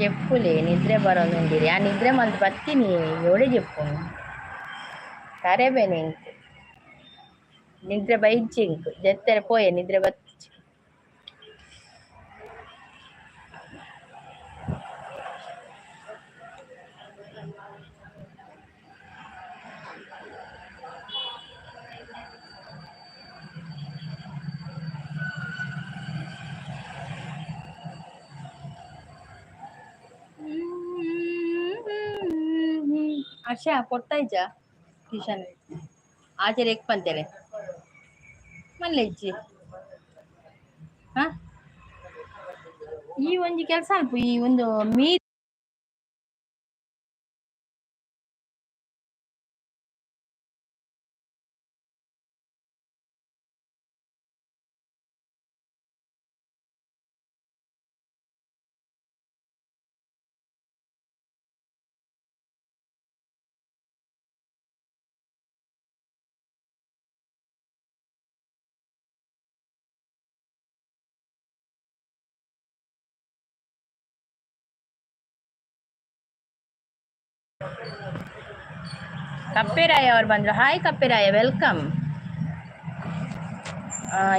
ಜೆಪ್ಪುಲೆ ನಿದ್ರೆ ಬರೋನುಂಡಿರಿ ಆ ನಿದ್ರೆ ಮಂತ್ ಬತ್ತೀನಿ ಏಳೆ ಜೆಪ್ಪು ಕರೆಬೇನೆ ಇಂಕು ನಿದ್ರೆ ಬೈಜ್ಜಿ ಇಂಕು ಜೆತ್ತೆರೆ ಪೋಯೆ ನಿದ್ರೆ ಬತ್ತಿ. ಆಶಾ ಕೊಡ್ತಾಯಿಜ್ಜ ಟ್ಯೂಷನ್ ಆಚೆರೆ ಎಕ್ ಪಂತೇರೆ ಮಲ್ಲೆ ಇಜ್ಜಿ ಹಾಂ ಈ ಒಂಜಿ ಕೆಲಸ ಅಲ್ಪ ಈ ಒಂದು ಮೀ ಕಪ್ಪೆರಾಯ ಅವ್ರು ಬಂದರು. Hi Kapperaya, welcome.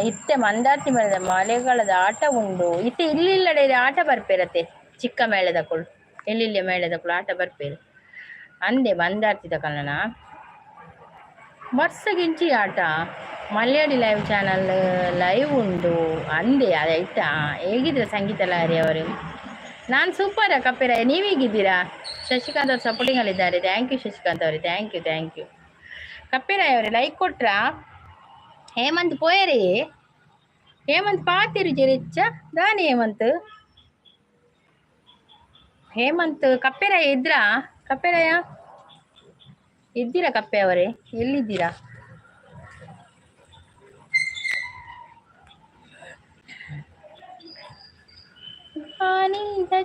ಇತ್ತೆ ಮಂದಾರ್ತಿ ಮೇಳದ ಮಳೆಗಾಲದ ಆಟ ಉಂಡು. ಇತ್ತೆ ಇಲ್ಲಿಲ್ಲಡೆ ಆಟ ಬರ್ಪೇರತ್ತೆ ಚಿಕ್ಕ ಮೇಳದಕ್ಕಳು ಎಲ್ಲಿಲ್ಲ ಮೇಳದಕ್ಕಳು ಆಟ ಬರ್ಪೇರು ಅಂದೆ ಮಂದಾರ್ತಿದ ಕನ್ನಡ ವರ್ಷಗಿಂಚಿ ಆಟ ಮಲಯಾಳಿ ಲೈವ್ ಚಾನಲ್ ಲೈವ್ ಉಂಡು ಅಂದೆ ಅದಾಯ್ತಾ. ಹೇಗಿದ್ರ ಸಂಗೀತ ಲಹರಿ ಅವರು? ನಾನು ಸೂಪರ್ ಕಪ್ಪೆರಾಯ, ನೀವು ಹೇಗಿದ್ದೀರಾ? ಶಶಿಕಾಂತ್ ಅವರು ಸಪೋರ್ಟಿಂಗ್ ಅಲ್ಲಿದ್ದಾರೆ. Thank you Shashikant ಅವರೇ, thank you thank you. Kapperay ಅವರೇ ಲೈಕ್ ಕೊಟ್ರಾ? ಹೇಮಂತ್ ಪೋಯರಿ ಹೇಮಂತ್ ಪಾತಿರು ಜೆರಿಚ್ಚ ದಾನಿ ಹೇಮಂತ್ ಹೇಮಂತ್ ಕಪ್ಪೆರಾಯ ಇದ್ರಾ? ಕಪ್ಪೆರಾಯ ಇದ್ದೀರಾ? ಕಪ್ಪೆ ಅವರೇ ಎಲ್ಲಿದ್ದೀರಾ?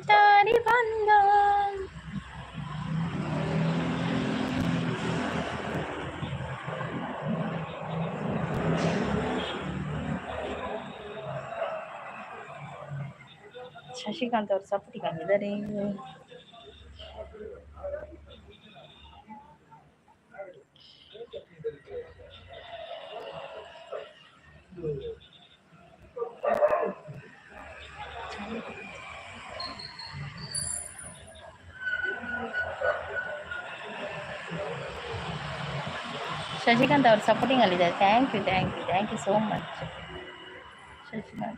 ಚಾರಿ ಬಂದ ಶಶಿಕಾಂತ್ ಅವರು ಸಪೋರ್ಟಿಂಗ್ ಆಗಿದ್ದಾರೆ. ಶಶಿಕಾಂತ್ ಅವರು ಸಪೋರ್ಟಿಂಗ್ ಅಲ್ಲಿದ್ದಾರೆ. Thank you thank you thank you so much Shashikant.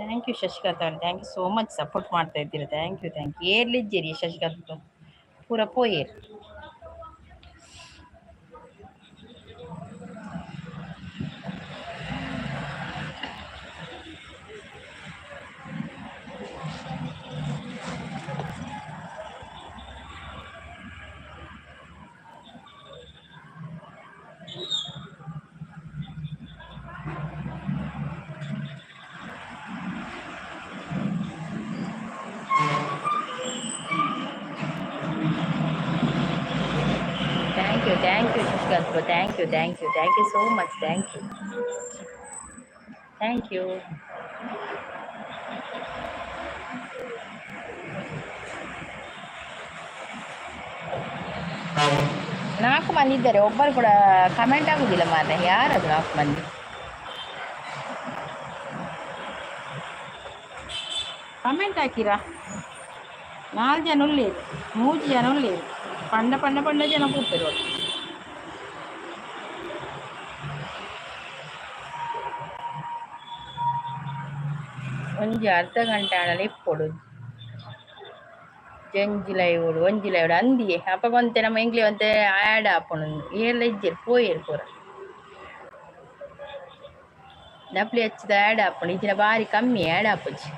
Thank you Shashikant ಅವರು, thank you so much support ಮಾಡ್ತಾ ಇದ್ದೀರಾ. Thank you thank you. ಏರ್ಲಿಜ್ಜಿರಿ Shashikant ಪೂರ ಪೋಯೇರ್. Thank you Shashikant bro, thank you thank you thank you so much, thank you thank you. ನಾಲ್ಕು ಮಂದಿ ಇದ್ದಾರೆ, ಒಬ್ಬರು ಕೂಡ comment ಆಗುದಿಲ್ಲ ಮಾರ್ರೆ. ಯಾರದು ನಾಲ್ಕು ಮಂದಿ? ಕಮೆಂಟ್ ಹಾಕಿರಾ? ನಾಲ್ಕು ಜನ ಉಳ್ಳೇರು, ಮೂರು ಜನ ಉಳ್ಳೇರು. ಪಂಡ ಪಂಡ ಪಂಡ ಜನ ಕೂಪರು. ಒಂಜಿ ಅರ್ಧ ಗಂಟೆ ಆಂಡಲ ಇಪ್ಪೊಡು. ಜಂಜಿ ಲೈವ್ ಒಂಜಿ ಲೈವ್ ಅಂದಿಯೇ ಅಪಗ ಒಂತೆ ನಮ್ಮ ಎಂಕ್ಲೆ ಒಂತೆ ಆ್ಯಡ್ ಆಪುಂಡು. ಏರ್ಲ ಇಜ್ಜೆರ್, ಪೋಯೆರ್ ಪೂರ. ಡಬ್ಲ್ಯೂ ಎಚ್ ಆ್ಯಡ್ ಆಪುಂಡು, ಇಜ್ಜಿಡ ಬಾರಿ ಕಮ್ಮಿ ಆ್ಯಡ್ ಆಪುಜಿ.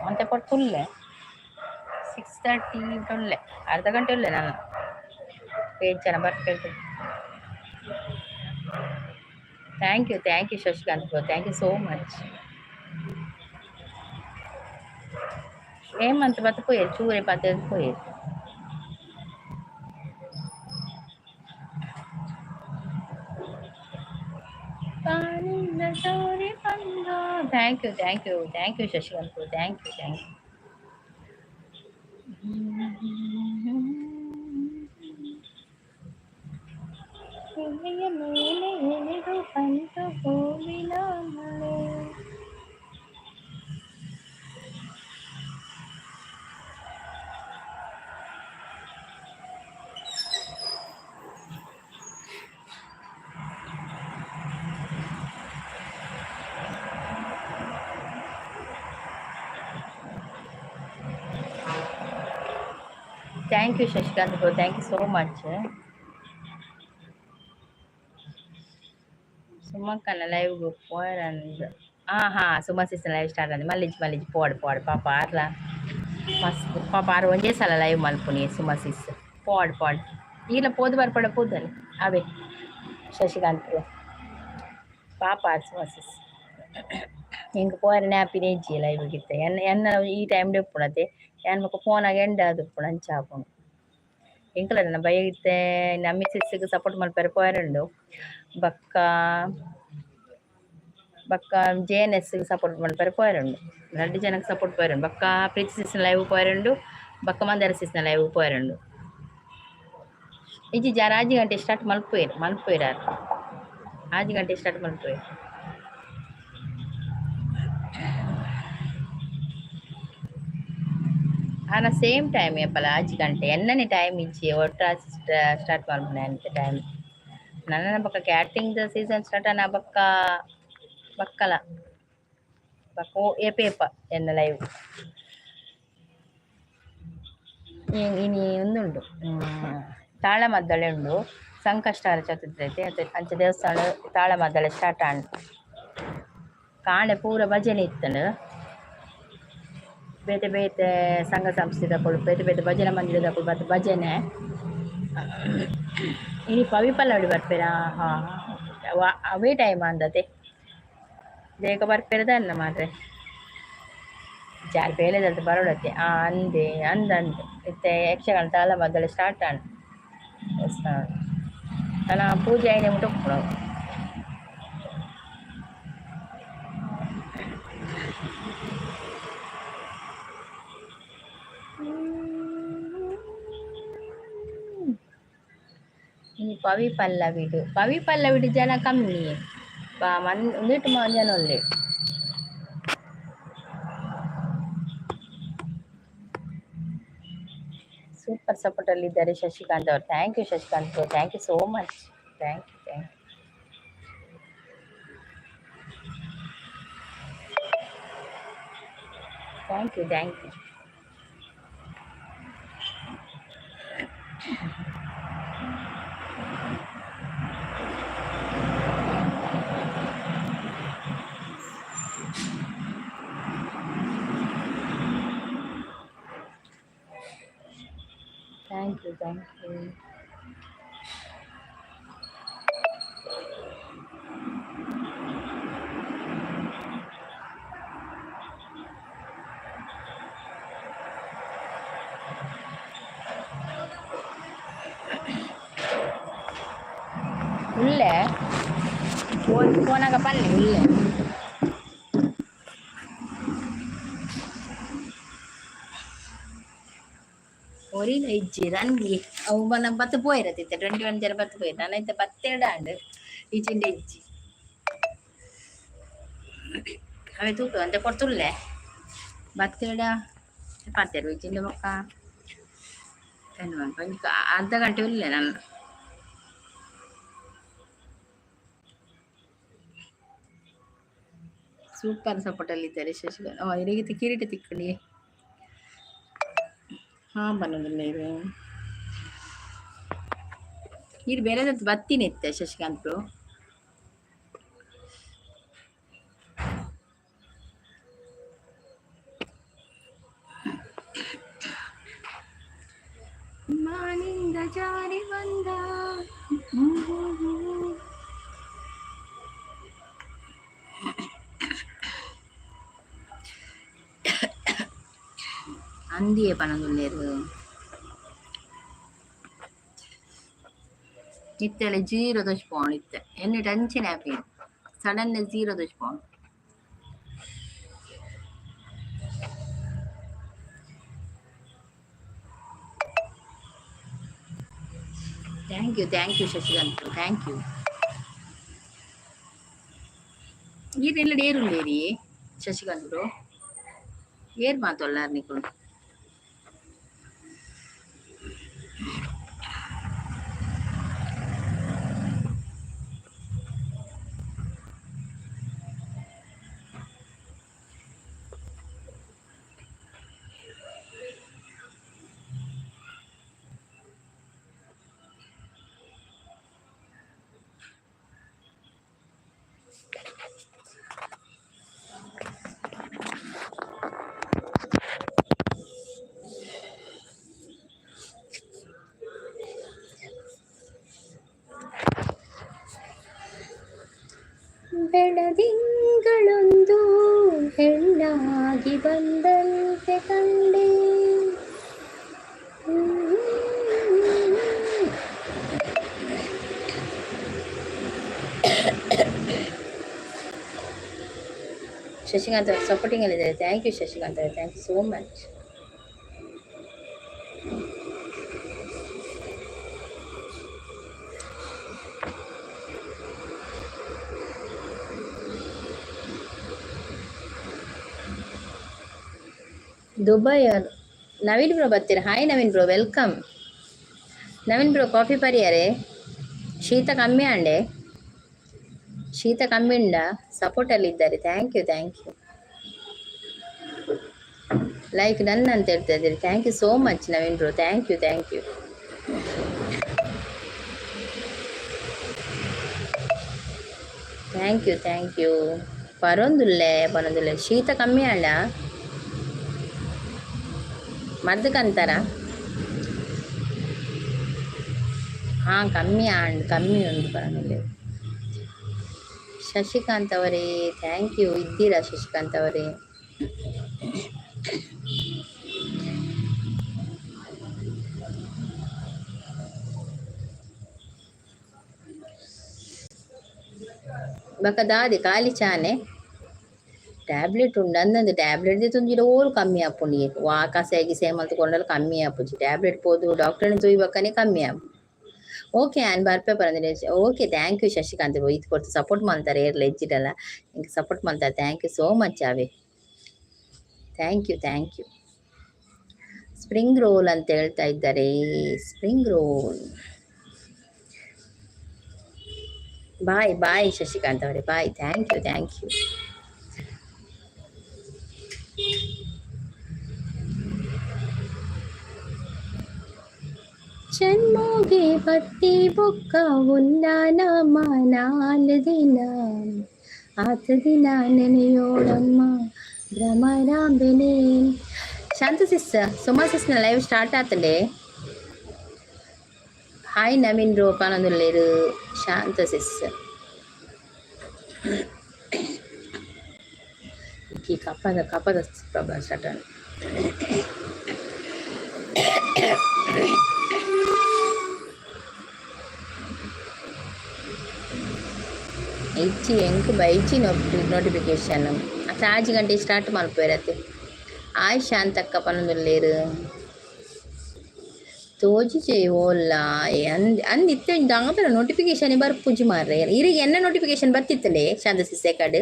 ಒಂತೆ ಪೊರ್ತು ಉಲ್ಲೆ, 6:30 ಉಲ್ಲೆ, ಅರ್ಧ ಗಂಟೆ ಉಲ್ಲೆ. ನಾನು ಪೇಜ್ ಜನ ಬರ್ಪೇರು. Thank you, thank you Shashikant bro, thank you so much. Hemant ಬತ್ತ ಪೋಯೆರ್, ಚೂರೆ ಪತ್ತ ಪೋಯೆರ್. Thank you, thank you, thank you Shashikant bro, thank you, thank you. ಮೇಲೆ ಎಳೆದು ಬಂತು ಹೂವಿನ ಮಳೆ. Thank you Shashikant bro, thank you so much. ಸುಮಕ್ಕನ ಲೈವ್ಗೆ ಪೋಯರಂದ್. ಹಾಂ ಹಾಂ, ಸುಮಾ ಸಿಸ್ಟರ್ ಲೈವ್ ಸ್ಟಾರ್ಟ್ ಅಂದ್. ಮಲ್ಲಿಜ್ ಮಲ್ಲಿಜ್ ಪೋಡ್ ಪೋಡ್ ಪಾಪ ಆರ್ಲ ಮಸ್ತ್ ಪಾಪ ಆರ್ ಒಂಜೇ ಸಲ ಲೈವ್ ಮಲ್ಪುನಿ. ಸುಮಾ ಸಿಸ್ ಪೋಡ್ ಪೋಡ್ ಈಲ ಪೋದು ಬರ್ಪಡ ಪೋದನೆ ಅವೇ. ಶಶಿಕಾಂತ್ ಬ್ರೋ ಪಾಪ ಆರ್ ಸುಮಾ ಸಿಸ್ ಎಂಕ್ ಪೋಯರೆ ನ್ಯಾಪಿನೇ ಇಜ್ಜಿ ಲೈವ್ ಗಿತ್ತ. ಎನ್ನ ಎನ್ನ ಈ ಟೈಮ್ ಉಪ್ಪುನತೆ ಯಾನ್ ಬೊಕ ಫೋನಾಗ ಎಂಡ್ ಆದ್ ಉಪ್ಪುಂಡು, ಅಂಚ ಆಪುಂಡು. ಎಂಕಲ ನನ್ನ ಬೈಗಿತ್ತೆ ನಮ್ಮ ಮಿಸ್ಸಸ್ಗೆ ಸಪೋರ್ಟ್ ಮಲ್ಪೆರೆ ಪೋಯರುಂಡು. ಬೊಕ್ಕ ಬೊಕ್ಕ ಜೆ ಎನ್ ಎಸ್ ಸಪೋರ್ಟ್ ಮಲ್ಪೆರೆ ಪೋಯರುಂಡು. ರಡ್ಡ್ ಜನಕ್ಕೆ ಸಪೋರ್ಟ್ ಪೋಯರುಂಡು. ಬೊಕ್ಕ ಪ್ರೀತಿ ಸಿಸ್ನ ಲೈವ್ ಪೋಯರುಂಡು, ಬೊಕ್ಕ ಮಂದಾರ ಸಿಸ್ನ ಲೈವ್ ಪೋಯರುಂಡು. ಇಜ್ಜಿ ಜಾರ ಆಜಿ ಗಂಟೆ ಸ್ಟಾರ್ಟ್ ಮಲ್ಪುವೆರ್, ಮಲ್ಪುವೆರ್ ಆರ್. ಆಜಿ ಗಂಟೆ ಸ್ಟಾರ್ಟ್ ಮಲ್ಪುವೆರ್. ಆನ ಸೇಮ್ ಟೈಮ್ ಏಪಲ ಆಜಿ ಗಂಟೆ ಎನ್ನನೆ ಟೈಮ್ ಇಜ್ಜಿ. ಒಟ್ರಾಸಿ ಸ್ಟಾರ್ಟ್ ಮಲ್ಪುನೆ ಅಂತೆ ಟೈಮ್. ನನ್ನ ಬೊಕ್ಕ ಕ್ಯಾಟ್ರಿಂಗ್ the season start ಆನ ಬೊಕ್ಕ ಬಕ್ಕಲ ಬೊಕ್ಕ ಏಪ ಏಪ ಎನ್ನ ಲೈವ್ ಇನಿ ಉಂದುಂಡು. ತಾಳಮದ್ದಳೆ ಉಂಡು, ಸಂಕಷ್ಟಹರ ಚತುರ್ಥಿ ಐತೆ. ಅಂಚ ದೇವಸ್ಥಾನ ತಾಳಮದ್ದಳೆ ಸ್ಟಾರ್ಟ್ ಆಂಡ್. ಕಾಂಡೆ ಪೂರ ಭಜನೆ ಇತ್ತಂಡ್. ಬೇತೆ ಬೇತೆ ಸಂಘ ಸಂಸ್ಥೆದಕುಲು, ಬೇತೆ ಬೇತೆ ಭಜನೆ ಮಂದಿರದಕುಲು ಬತ್ತು ಭಜನೆ. ಇನಿ ಪವಿಪಲ್ಲಡಿ ಬರ್ಪೇರಾ? ಹಾಂ, ಅವೇ ಟೈಮ್ ಅಂದತೆ ಬೇಗ ಬರ್ಪೇರ ದಾನ್ನ ಮಾರ್ರೆ. ಜಾರ್ ಬೇಲೆದಲ್ತ ಬರೋಡತ್ತೆ. ಅಂದೆ ಅಂದ ಅಂದ್ ಇತ್ತೆ ಯಕ್ಷಗಾನ ತಾಳಮದ್ದಳೆ ಸ್ಟಾರ್ಟ್ ಆಂಡ್ ದೇವಸ್ಥಾನ. ನನ ಪೂಜೆ ಆಯಿನೆ ಮುಟ ಉಪ್ಪುನವು. ಇನಿ ಪವಿ ಪಲ್ಲವಿಡು, ಪವಿ ಪಲ್ಲವಿಡು ಜನ ಕಮ್ಮಿ ಮನ್ ಉಂದಿಟ್ಟು ಜನ ಉಲ್ಲೆರ್. ಸೂಪರ್ ಸಪೋರ್ಟ್ ಅಲ್ಲಿ ಇದ್ದಾರೆ ಶಶಿಕಾಂತ್ ಅವರು. Thank you Shashikant bro, thank you so much, thank you, thank you. Thank you, thank you. Thank you, thank you. ಉಲ್ಲೆ ಪೋನಾಗ ಪನ್ನೆ ಉಲ್ಲೆ. ಒರಿನ ಇಜ್ಜಿ ರನ್ಗಿ ಅವು ಬನ ಬತ್ತು ಪೋಯಿರತ್ತಿತ್ತೆ 21 ಜನ ಬತ್ತು ಪೋಯಿರ. ನಾನು ಇತ್ತೆ 12 ಆಂಡ್ ಇಜ್ಜಿಂಡ ಇಜ್ಜಿ. ಅವೇ ತೂಕ ಅಂತ ಕೊಡ್ತುಲ್ಲೆ ಬತ್ತೆರಡ ಪತ್ತೆರು ಇಜ್ಜಿಂಡ ಬೊಕ್ಕ ಒಂಜಿ ಅರ್ಧ ಗಂಟೆ ಉಲ್ಲೆ ನಾನು. ಸೂಪರ್ ಸಪೋರ್ಟಲ್ಲಿ ಇದ್ದಾರೆ ಶಶಿಕಲಾ. ಓ ಇರಗಿತ್ತು ಕಿರೀಟ ತಿಕ್ಕಳಿ. ಹಾಂ ಬನ್ನೋದಿಲ್ಲ ಇದು ನೀರು ಬೇರೆದಂತ ಬತ್ತೀನಿ ಇತ್ತೆ ಶಶಿಕಾಂತ್ ಬ್ರೋ. ಮಾನಿಂದ ಜಾರಿ ಬಂದ ಅಂದಿಯೇ ಪನೊಂದುಲ್ಲೆರ್. ಇತ್ತೆಲೆ ಜೀರೋ ತೋಜ್ಪಾವೊಂಡು ಇತ್ತೆ ಎನ್ನಿಟ್ ಅಂಚನೆ ಆಪಿನಿ ಸಡನ್ ಜೀರೋ ತೋಜ್ಪಾವೊಂಡು. Thank you thank you Shashikant, thank you. ಈರ್ ಎಲ್ಲ ಏರುಲ್ಲೇರಿ ಶಶಿಕಾಂತ್ ಬ್ರೋ? ಏರ್ ಮಾತೊಲ್ಲಾರ್ ನಿಕುಲು? ಬೆಳದಿಂಗಳೊಂದು ಹೆಣ್ಣಾಗಿ ಬಂದಂತೆ ಕಂಡೆ. ಶಶಿಕಾಂತ್ ಅವರು ಸಪೋರ್ಟಿಂಗ್ ಅಲ್ಲಿದ್ದಾರೆ. Thank you Shashikant ಅವರೇ, thank you so much. Dubai ಅವರು ನವೀನ್ ಬ್ರೋ ಬರ್ತೀರಾ? Hi Naveen bro, welcome. Naveen bro coffee ಪರಿಯಾರೆ? ಶೀತ ಕಮ್ಮಿ ಆಂಡೆ? ಶೀತ ಕಮ್ಮಿ ಉಂಡ? ಸಪೋರ್ಟಲ್ಲಿದ್ದಾರೆ. Thank you thank you. Like done ಅಂತ ಹೇಳ್ತಾ ಇದ್ದೀರಿ. Thank you so much Naveen bro, thank you thank you. Thank you thank you. ಪರೊಂದುಲ್ಲೆ ಪರೊಂದುಲ್ಲೆ ಶೀತ ಕಮ್ಮಿ ಆಂಡ? ಮದ್ದಕ್ಕಂತಾರ? ಹಾಂ ಕಮ್ಮಿ ಆಂಡ್ ಕಮ್ಮಿ ಉಂಟು ಪರೊಂದುಲ್ಲೆ. ಶಶಿಕಾಂತ್ ಅವರೇ thank you, ಇದ್ದೀರಾ ಶಶಿಕಾಂತ್ ಅವರೇ? ಬೊಕ ದಾದೆ ಖಾಲಿ ಚಾನೆ? ಟ್ಯಾಬ್ಲೆಟ್ ಉಂಡು ಅಂದಂದು ಟ್ಯಾಬ್ಲೆಟ್ ದೆತೊಂಜಿಡ ಓಲು ಕಮ್ಮಿ ಆಪುಂಡು. ವಾ ಕಸಾಯ ಗಿಸಾಯ ಮಲ್ತ್ ಕೊರ್ಂಡಲ ಕಮ್ಮಿ ಆಪುಜಿ. ಟ್ಯಾಬ್ಲೆಟ್ ಪೋದು ಡಾಕ್ಟರ್ನ ತೂಯಿ ಬೊಕ್ಕನೆ ಕಮ್ಮಿ ಆಪುಂಡು. ಓಕೆ ಆನ್ ಬರ್ಪೆ ಪರಂದಿನಿ. Okay thank you Shashikant bro, ಈತ್ ಕೊರ್ತು ಸಪೋರ್ಟ್ ಮಲ್ತಾರೆ ಏರ್ಲ ಇಜ್ಜಿಡಲ ಎಂಕ್ support ಮಲ್ತಾರೆ. Thank you so much ಆವೆ, thank you thank you. Spring roll ಅಂತ ಹೇಳ್ತಾ ಇದ್ದಾರೆ. Spring roll. Bye bye Shashikant ಅವರೇ, bye, thank you thank you. ಜನ್ಮೋಗೆ ಬತ್ತಿ ಬೊಕ್ಕ ಉನ್ನಾನಮ್ಮ 4 ದಿನ ಆತ ದಿನ ನೆನೆಯೋಳಮ್ಮ ಭ್ರಮರಾಂಬೆನೆ. ಶಾಂತ ಸಿಸ್ ಸುಮಾ ಸಿಸ್ನ ಲೈವ್ ಸ್ಟಾರ್ಟ್ ಆತಂಡೆ. ಹಾಯ್ ನವೀನ್ ಬ್ರೋ ಪನೊಂದುಲ್ಲೆರ್ ಶಾಂತ ಸಿಸ್. ಈ ಕಫದ ಕಫದ ಪ್ರಾಬ್ಲಮ್ ಸ್ಟಾರ್ಟ್ ಆಂಡ್. ಇಜ್ಜಿ ಎಂಕ್ ಬೈಜಿ ನೋಟಿಫಿಕೇಶನ್ ಅತ್ತ 6 ಗಂಟೆ ಸ್ಟಾರ್ಟ್ ಮಲ್ಪುವೆರತ್ತೆ. ಆಯ್ ಶಾಂತಕ್ಕ ಪನೊಂದುಲ್ಲೆರ್. ತೋಜಿಜೆ ಓಲ್ಲ ಅಂದ್ ಅಂದ್ ಇತ್ತೆ ದಾದಲ ನೋಟಿಫಿಕೇಶನ್ ಬರ್ಪುಜಿ ಮಾರ್ರೆ. ಇರಿಗೆ ಎನ್ನ ನೋಟಿಫಿಕೇಶನ್ ಬರ್ತಿತ್ತಲೇ ಶಾಂತ ಸಿಸೆ ಕಡೆ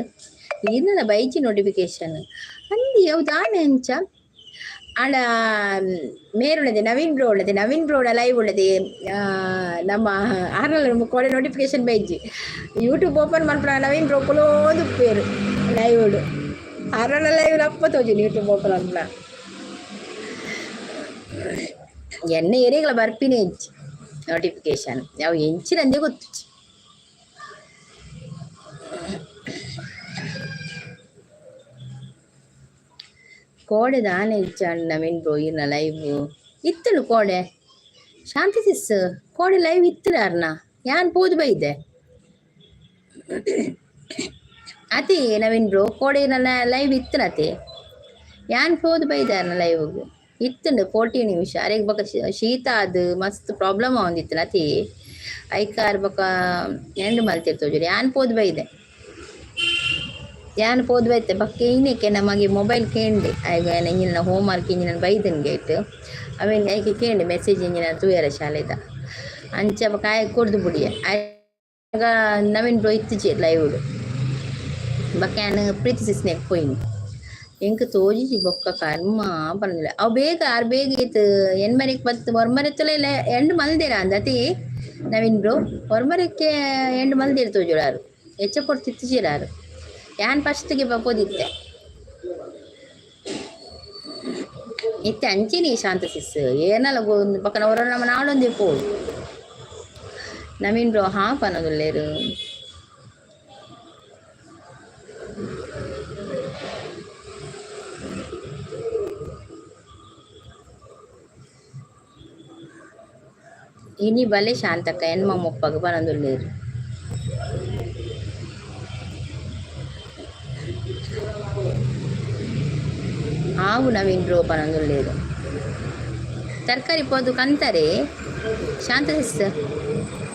ಈರ್ನಲ ಬೈಜಿ ನೋಟಿಫಿಕೇಶನ್ ಅಂದಿ ಅವು ದಾನೆ ಅಂಚ. ಆಂಡ ಮೇರುಳ್ಳದೆ ನವೀನ್ ಬ್ರೋ ಉಳ್ಳದೆ, ನವೀನ್ ಬ್ರೋಡ ಲೈವ್ ಉಳ್ಳದೆ. ನಮ್ಮ ಆರ್ನಲ್ಲ ಕೋಡೆ ನೋಟಿಫಿಕೇಶನ್ ಬೈಜಿ. ಯೂಟ್ಯೂಬ್ ಓಪನ್ ಮನ್ಪುನ ನವೀನ್ ಬ್ರೋ ಕುಲೋದು ಪೇರು ಲೈವ್ ಆರ್ನಲ್ಲ ಲೈವ್ ಅಪ್ಪ ತೋಜಿನಿ ಯೂಟ್ಯೂಬ್ ಓಪನ್ ಮನ್ಪುನ. ಎನ್ನ ಏರಿಯಾಗಳ ಬರ್ಪಿನೇ ಇಜ್ಜಿ ನೋಟಿಫಿಕೇಶನ್ ಯಾವ ಎಂಚಿನಂದೇ ಗೊತ್ತುಜಿ. ಕೋಡೆ ದಾನೆ ಇಜ್ಜಾಂಡ್ ನವೀನ್ ಬ್ರೋ ಈರ್ನ ಲೈವ್ ಇತ್ತುಂಡು ಕೋಡೆ. ಶಾಂತಿ ಸಿಸ್ ಕೋಡೆ ಲೈವ್ ಇತ್ತುಂಡು ಅರ್ನ ಯಾನ್ ಪೋದು ಬೈದೆ ಅತಿ ನವೀನ್ ಬ್ರೋ ಕೋಡೆ ನನ್ನ ಲೈವ್ ಇತ್ತುನತೆ ಯಾನ್ ಪೋದು ಬೈದೆ ಅರ್ನ ಲೈವ್ ಇತ್ತುಂಡು 40 ನಿಮಿಷ. ಅರೆಗ್ ಬೊಕ ಶೀತ ಆದ್ ಮಸ್ತ್ ಪ್ರಾಬ್ಲಮ್ ಆವೊಂದಿತ್ತುಂಡು ಅತಿ ಐಕಾರ್ ಬೊಕ ಎಂಡ್ ಮಲ್ತೆರ್ ತೋಜುಂಡು. ಯಾನ್ ಪೋದು ಬೈದೆ, ಯಾನ್ ಪೋದು ಬೈತೆ ಬೊಕ್ಕ ಇನ್ನೆಕ್ಕೆ ನಮಗೆ ಮೊಬೈಲ್ ಕೇಂಡೆ ಆಯ್ಗ ಎಂಜಿನ ಹೋಮ್ ವರ್ಕ್ ಇಂಜಿನ ಬೈದನ್ ಗೇಟ್ ಅವೇನ್ ಐಕೆ ಕೇಂಡೆ ಮೆಸೇಜ್ ಇಂಜಿನ ತೂಯರ ಶಾಲೆದ ಅಂಚ ಬೊಕ ಆಯೆ ಕೊರ್ದು ಬುಡಿಯೆ. ಆಗ ನವೀನ್ ಬ್ರೋ ಇತ್ತುಜೆ ಲೈವ್ ಬೊಕ ಯಾನ್ ಪ್ರೀತಿ ಸಿಸ್ನೆಗ್ ಪೋಯಿನಿ. ಎಂಕ್ ತೋಜಿಜಿ ಬೊಕ್ಕ ಕರ್ಮ ಪನೊಂದಿಲ್ಲ. ಅವು ಬೇಗ ಆರ್ ಬೇಗ ಇತ್ತು ಎಣ್ಮರೆಕ್ ಬತ್ತ್ ಒರ್ಮರೆತ್ತಲ ಇಲ್ಲ ಎಂಡ್ ಮಲ್ದೆರ ಅಂದ್ ಅತಿ ನವೀನ್ ಬ್ರೋ ಒರ್ಮರೆಕ್ಕೆ ಎಂಡ್ ಮಲ್ದೆರ್ ತೋಜುಳಾರು ಎಚ್ಚ ಪೊರ್ತು ಇತ್ತುಜೆರ್. ಯಾನ್ ಫಸ್ಟ್ಗೆ ಪೋದಿತ್ತೆ ಇತ್ತೆ ಅಂಚೆನೆ ಶಾಂತ ಸಿಸ್ ಏನಲ ಪಕ್ಕನ ಒರ ನಮ್ಮ ನಾಳೊಂದೇ ಪೋಡು. ನವೀನ್ ಬ್ರೋ ಹಾ ಪನೊಂದುಲ್ಲೆರ್. ಇನಿ ಬಲೆ ಶಾಂತಕ್ಕ ಎನ್ಮ ಮುಪ್ಪಗ್ ಪನೊಂದುಲ್ಲೆರ್. ಆವು ನವೀನ್ ಬ್ರೋ ಪನೊಂದುಲ್ಲೆರ್. ತರಕಾರಿ ಪೋದು ಕಂತಾರೆ ಶಾಂತ ಸಿಸ್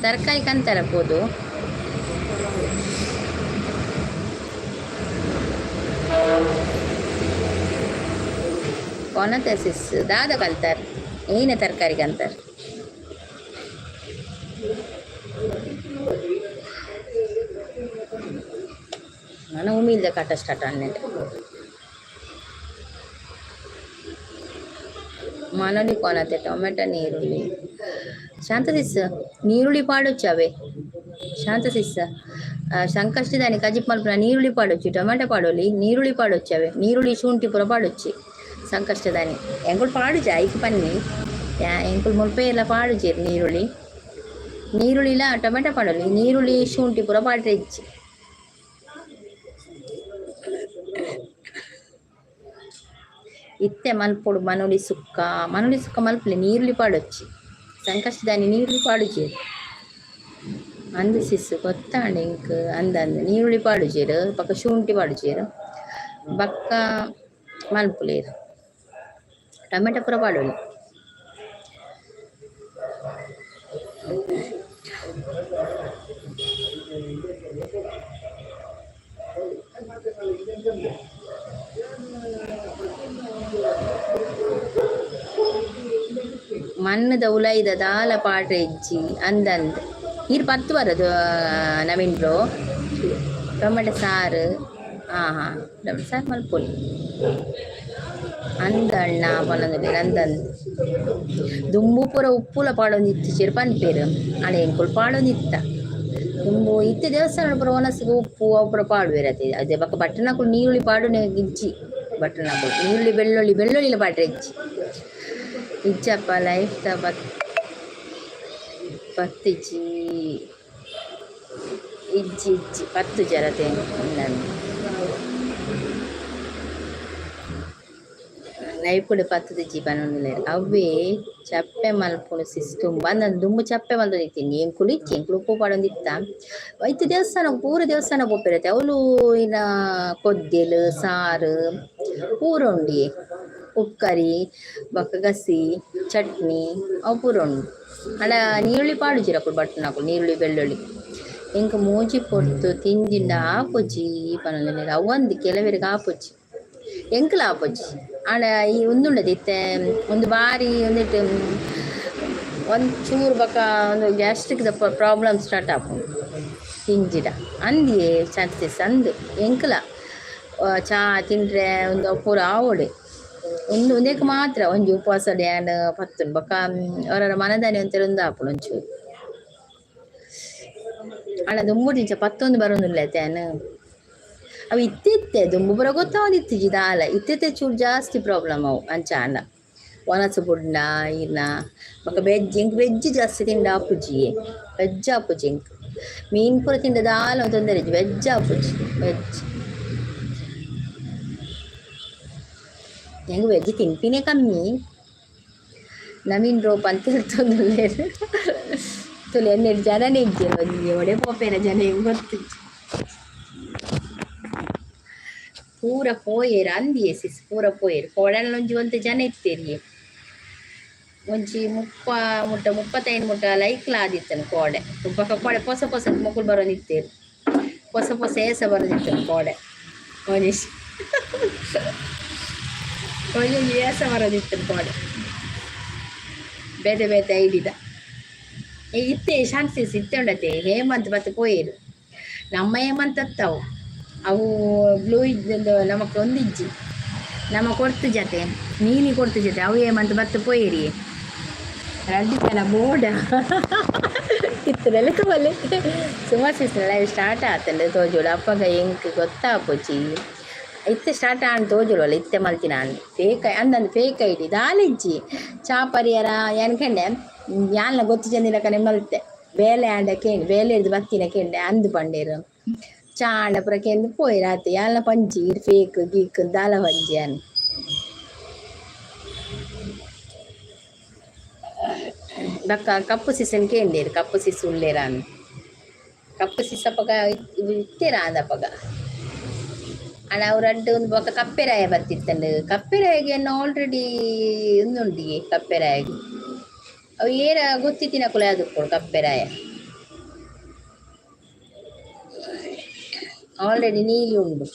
ತರಕಾರಿ ಕಂತಾರ ಪೋದು. ಕೊನತೆ ಸಿಸ್ ದಾದ ಕಲ್ತಾರ್ ಏನ ತರಕಾರಿ ಕಂತಾರ್. ನನ ಉಮಿಲ್ದ ಕಟ ಸ್ಟಾರ್ಟ್ ಅನ್ನೆಟ್ మనలి ಕೊನತೆ ಟೊಮೆಟೊ ನೀರುಳ್ಳಿ. ಶಾಂತ ಸಿಸ್ ನೀರುಳ್ಳಿ ಪಾಡೊಚ್ಚು ಅವೇ ಶಾಂತ ಸಿಸ್ ಸಂಕಷ್ಟದಾನಿ ಕಜಿಪ್ ಮಲ್ಪುನ ನೀರುಳ್ಳಿ ಪಾಡೊಚ್ಚಿ ಟೊಮೆಟೊ ಪಾಡೊಲಿ ನೀರುಳ್ಳಿ ಪಾಡೊಚ್ಚು ಅವೇ ನೀರುಳ್ಳಿ ಶುಂಠಿ ಪೂರ ಪಾಡೊಚ್ಚಿ ಸಂಕಷ್ಟದಾನಿ. ಎಂಕುಲು ಪಾಡುಜ ಐಕ್ ಪನ್ನಿ ಎಂಕುಲು ಮುಲ್ಪ ಎಲ್ಲ ಪಾಡುಜೆರ್ ನೀರುಳ್ಳಿ ನೀರುಳ್ಳಿಲ ಟೊಮೆಟೊ ಪಾಡೊಲಿ ನೀರುಳ್ಳಿ ಶುಂಠಿ ಪೂರ ಪಾಡ್ರೆ ಇಜ್ಜಿ. ಇತ್ತೆ ಮಲ್ಪೊಡು ಮನೊಲಿ ಸುಕ್ಕ ಮನೊಲಿ ಸುಕ್ಕ ಮಲ್ಪುಲೆ ನೀರುಳ್ಳಿ ಪಾಡೊಚ್ಚಿ ಸಂಕಷ್ಟದಾನಿ ನೀರುಳ್ಳಿ ಪಾಡುಜೆರ್ ಅಂದ್ ಸಿಸ್ ಗೊತ್ತಾಂಡ್ ಎಂಕ್ ಅಂದ್ ಅಂದ್ ನೀರುಳ್ಳಿ ಪಾಡುಜೆರ್ ಬೊಕ ಶುಂಠಿ ಪಾಡುಜೆರ್ ಬೊಕ್ಕ ಮಲ್ಪುಲೆರ್ ಟೊಮೆಟೊ ಪೂರ ಪಾಡೊಲಿ. ಮಣ್ಣದ ಉಲೈದ ದಾಲ ಪಾಡ್ರೆ ಇಜ್ಜಿ ಅಂದಂದ್ ಈರ್ ಪತ್ತು ಬರದು ನವೀನ್ ಬ್ರೋ ಟೊಮೆಟೊ ಸಾರು ಹಾಂ ಹಾಂ ಟೊಮೆಟೊ ಸಾರು ಮಲ್ಪೊಲಿ ಅಂದಣ್ಣ ಪನೊಂದುಲ್ಲೆರ್ ಅಂದಂದ್ ದುಂಬು ಪೂರ ಉಪ್ಪುಲ ಪಾಡೊಂದಿತ್ತಿಜೆರ್ ಪನ್ಪೆರ್ ಆಂಡ ಎಂಕುಲು ಪಾಡೊಂದಿತ್ತ ದುಂಬು ಇತ್ತೆ ದೇವಸ್ಥಾನ ಪೂರ ಒನಸ್ಗ್ ಉಪ್ಪು ಅವು ಪೂರ ಪಾಡುವೆರ್ ಅತೆ ಅದೇ ಬೊಕ ಬಟ್ಟನಕುಲು ನೀರುಳ್ಳಿ ಪಾಡುನೆ ಇಜ್ಜಿ ಬಟ್ಟನಕುಲು ನೀರುಳ್ಳಿ ಬೆಳ್ಳುಳ್ಳಿ ಬೆಳ್ಳುಳ್ಳಿಲ ಪಾಡ್ರೆ ಇಜ್ಜಿ ಇಜ್ಜಪ್ಪ ಲೈಫ್ ದ ಬತ್ತಿಜಿ ಇಜ್ಜಿ ಇಜ್ಜಿ ಪತ್ತು ಜರತೆ ಲೈಫ್ ಪತ್ತುದಿಜ್ಜಿ ಪನೊಂದುಲ್ಲೆರ್ ಅವ್ವೇ ಚಪ್ಪೆ ಮಲ್ಪುನು ಸಿಸ್ಟಮ್ ಅಂದ್ ದುಂಬು ಚಪ್ಪೆ ಮಲ್ತೊಂದಿತ್ತೀನಿ ಎಂಕುಲು ಇಜ್ಜಿ ಎಂಕುಲು ಉಪ್ಪು ಪಾಡೊಂದಿತ್ತ ಇತ್ತೆ ದೇವಸ್ಥಾನ ಪೂರ ದೇವಸ್ಥಾನ ಪೋಪೆರತೆ ಅವ್ಲು ಇನ ಕೊದ್ದೆಲ್ ಸಾರು ಪೂರ ಉಂಡಿಯೆ ಉಪ್ಕರಿ ಬೊಕ್ಕ ಗಸಿ ಚಟ್ನಿ ಅವು ಪೂರ ಉಂಡು. ಆಂಡ ನೀರುಳ್ಳಿ ಪಾಡುಜೆರ್ ಅಕುಲು ಬಟ್ಟುನಕುಲು ನೀರುಳ್ಳಿ ಬೆಳ್ಳುಳ್ಳಿ ಎಂಕ್ ಮೂಜಿ ಪೊರ್ತು ತಿಂದಿಂಡ ಆಪುಜಿ ಪನೊಂದುಲ್ಲೆರ್ ಅವ್ ಕೆಲವೆರ್ಗ್ ಆಪುಜಿ ಎಂಕ್ಲ ಆಪುಜಿ. ಆಂಡ ಈ ಉಂದುಂಡದು ಇತ್ತೆ ಒಂದು ಬಾರಿ ಒಂದೆಟ್ ಒಂಚೂರು ಬೊಕ ಒಂದು ಗ್ಯಾಸ್ಟ್ರಿಕ್ ದ ಪ್ರಾಬ್ಲಮ್ ಸ್ಟಾರ್ಟ್ ಆಪುಂಡು ತಿಂಜಿಡ. ಅಂದಿಯೇ ಚಾನ್ಸಸ್ ಅಂದು ಎಂಕ್ಲ ಚಾ ತಿಂಡ್ರೆ ಒಂದು ಪೂರ ಆವೊಡೆ. ಉಂದು ಉಂದೆಕ್ ಮಾತ್ರ ಒಂಜಿ ಉಪವಾಸ ಯಾನ್ ಪತ್ತುಂಡು ಬೊಕ ಅವರ ಮನದಾನಿ ಒಂತೆರ ಉಂದು ಆಪುಂಡು ಒಂಚೂರು. ಆಂಡ ದುಂಬುದಿಂಚ ಪತ್ತೊಂದು ಬರೊಂದುಲ್ಲೆ ಯಾನ್. ಅವು ಇತ್ತೆ ಇತ್ತೆ ದುಂಬು ಪೂರ ಗೊತ್ತಾವೊಂದಿತ್ತಿಜಿ ದಾಲ. ಇತ್ತೆ ಚೂರು ಜಾಸ್ತಿ ಪ್ರಾಬ್ಲಮ್ ಅವು ಅಂಚ ಆಂಡ. ವನಸು ಬುಡ್ಂಡ ಈರ್ನ ಬೊಕ ವೆಜ್, ಎಂಕ್ ವೆಜ್ ಜಾಸ್ತಿ ತಿಂಡ ಆಪುಜಿ, ವೆಜ್ ಆಪುಜಿ ಎಂಕ್. ಮೀನ್ ಪೂರ ತಿಂಡ ದಾಲ ತೊಂದರೆ ಇಜ್ಜಿ, ವೆಜ್ ಆಪುಜಿ. ವೆಜ್ ಎಂಕ್ ವೆಜ್ ತಿನ್ಪಿನೇ ಕಮ್ಮಿ. ನವೀನ್ ರೋಪ್ ಅಂತ ಹೇಳ್ತೊಂದುಲ್ಲೆರ್ ತುಲೆ ಎಣ್ಣೆಡ್ ಜನನೇ ಇಜ್ಜೆರ್, ಒಂಜಿ ಒಡೆ ಪೋಪೆರ ಜನ ಎಂಕ್ ಗೊತ್ತಿಜ್ಜಿ. ಪೂರ ಪೋಯೆರ್ ಅಂದಿಯೆ ಸಿಸ್, ಪೂರ ಪೋಯೆರ್. ಕೋಡಲ್ ಒಂಜಿ ಒಂತೆ ಜನ ಇತ್ತೆರಿಯೆ. ಒಂಜಿ 30 ಮುಟ್ಟ 35 ಮುಟ್ಟ ಲೈಕ್ಲ ಆದಿತ್ತನು ಕೋಡೆ. ಬೊಕ ಕೋಡೆ ಪೊಸ ಪೊಸ ಮೊಕುಲು ಬರೋದಿತ್ತೇರು, ಪೊಸ ಪೊಸ ಏಸ ಬರೋದಿತ್ತನು ಕೋಡೆ. ಒಂಜಿ ಒಂಜೊಂಜಿ ಏಸ ಬರೋದಿತ್ತನು ಕೋಡೆ, ಬೇತೆ ಬೇತೆ ಐಡಿದ. ಇತ್ತೆ ಶಾಂತಿ ಇತ್ತೆ ಉಂಡತೆ. ಹೇಮಂತ್ ಬತ್ತು ಪೋಯೆರು. ನಮ್ಮ ಹೇಮಂತ್ ಅತ್ತವು, ಅವು ಬ್ಲೂ ಇದ್ದು ನಮಕ್ ಒಂದಿಜ್ಜಿ. ನಮ್ಮ ಕೊರ್ತು ಜತೆ ನೀಲಿ ಕೊರ್ತು ಜೊತೆ ಅವು ಹೇಮಂತ್ ಬತ್ತು ಪೋಯಿರಿ. ರಡ್ಡು ಜನ ಬೋಡ ಇತ್ತದಲ್ಲ ತೋಲೆ. ಸುಮಾರು ಲೈವ್ ಸ್ಟಾರ್ಟ್ ಆತಂಡ ತೋಜೋಡು. ಅಪ್ಪಗ ಎಂಕ್ ಗೊತ್ತಾಪುಜಿ. ಇತ್ತೆ ಸ್ಟಾರ್ಟ್ ಆಂಡ್ ತೋಜೋಡಲ್ಲ. ಇತ್ತೆ ಮಲ್ತಿನ ಫೇಕ್ ಅಂದಂದು ಫೇಕ್ ಐಡಿ ದಾಲಿಜ್ಜಿ. ಚಾ ಪರಿಯರ ಎನ್ಕಂಡೆ ಯಾನ್ಲ ಗೊತ್ತು ಚಂದಿನ ಮಲ್ತೆ. ಬೇಲೆ ಆಂಡ ಕೇಂಡ್ ಬೇಲೆ ಹಿಡ್ದು ಬತ್ತಿನ ಕೇಂಡೆ ಅಂದು ಪಂಡೇರು. ಚಾ ಆಂಡ ಪುರ ಕೇಂದ್ ಪೋಯಿ ರಾತ್ರಿ. ಯಾನ್ಲ ಪಂಜಿ ಫೇಕ್ ಗೀಕ್ ದಾಲ ಪಂಜಿ ಅನ್. ಬೊಕ್ಕ ಕಪ್ಪು ಸೀಸನ್ ಕೇಂಡೇರು, ಕಪ್ಪು ಸಿಸ್ ಉಲ್ಲೇರಾನ್. ಕಪ್ಪು ಸಿಸ್ ಅಪಗ ಇತ್ತೆರ ಅಂದಪಗ. ಆಂಡ ಅವು ರಡ್ಡ್ ಒಂದು ಬೊಕ್ಕ ಕಪ್ಪೆರಾಯ ಬತ್ತಿತ್ತಂಡು. ಕಪ್ಪೆರಾಯಗೆ ಆಲ್ರೆಡಿ ಉಂದುಂಡಿಗೆ. ಕಪ್ಪೆರಾಯಗ್ ಅವು ಏರ ಗೊತ್ತಿತ್ತಿನಕುಲು ಆದುಪ್ಪೊಡು. ಕಪ್ಪೆರಾಯ ಆಲ್ರೆಡಿ ನೀಲಿ ಉಂಡು.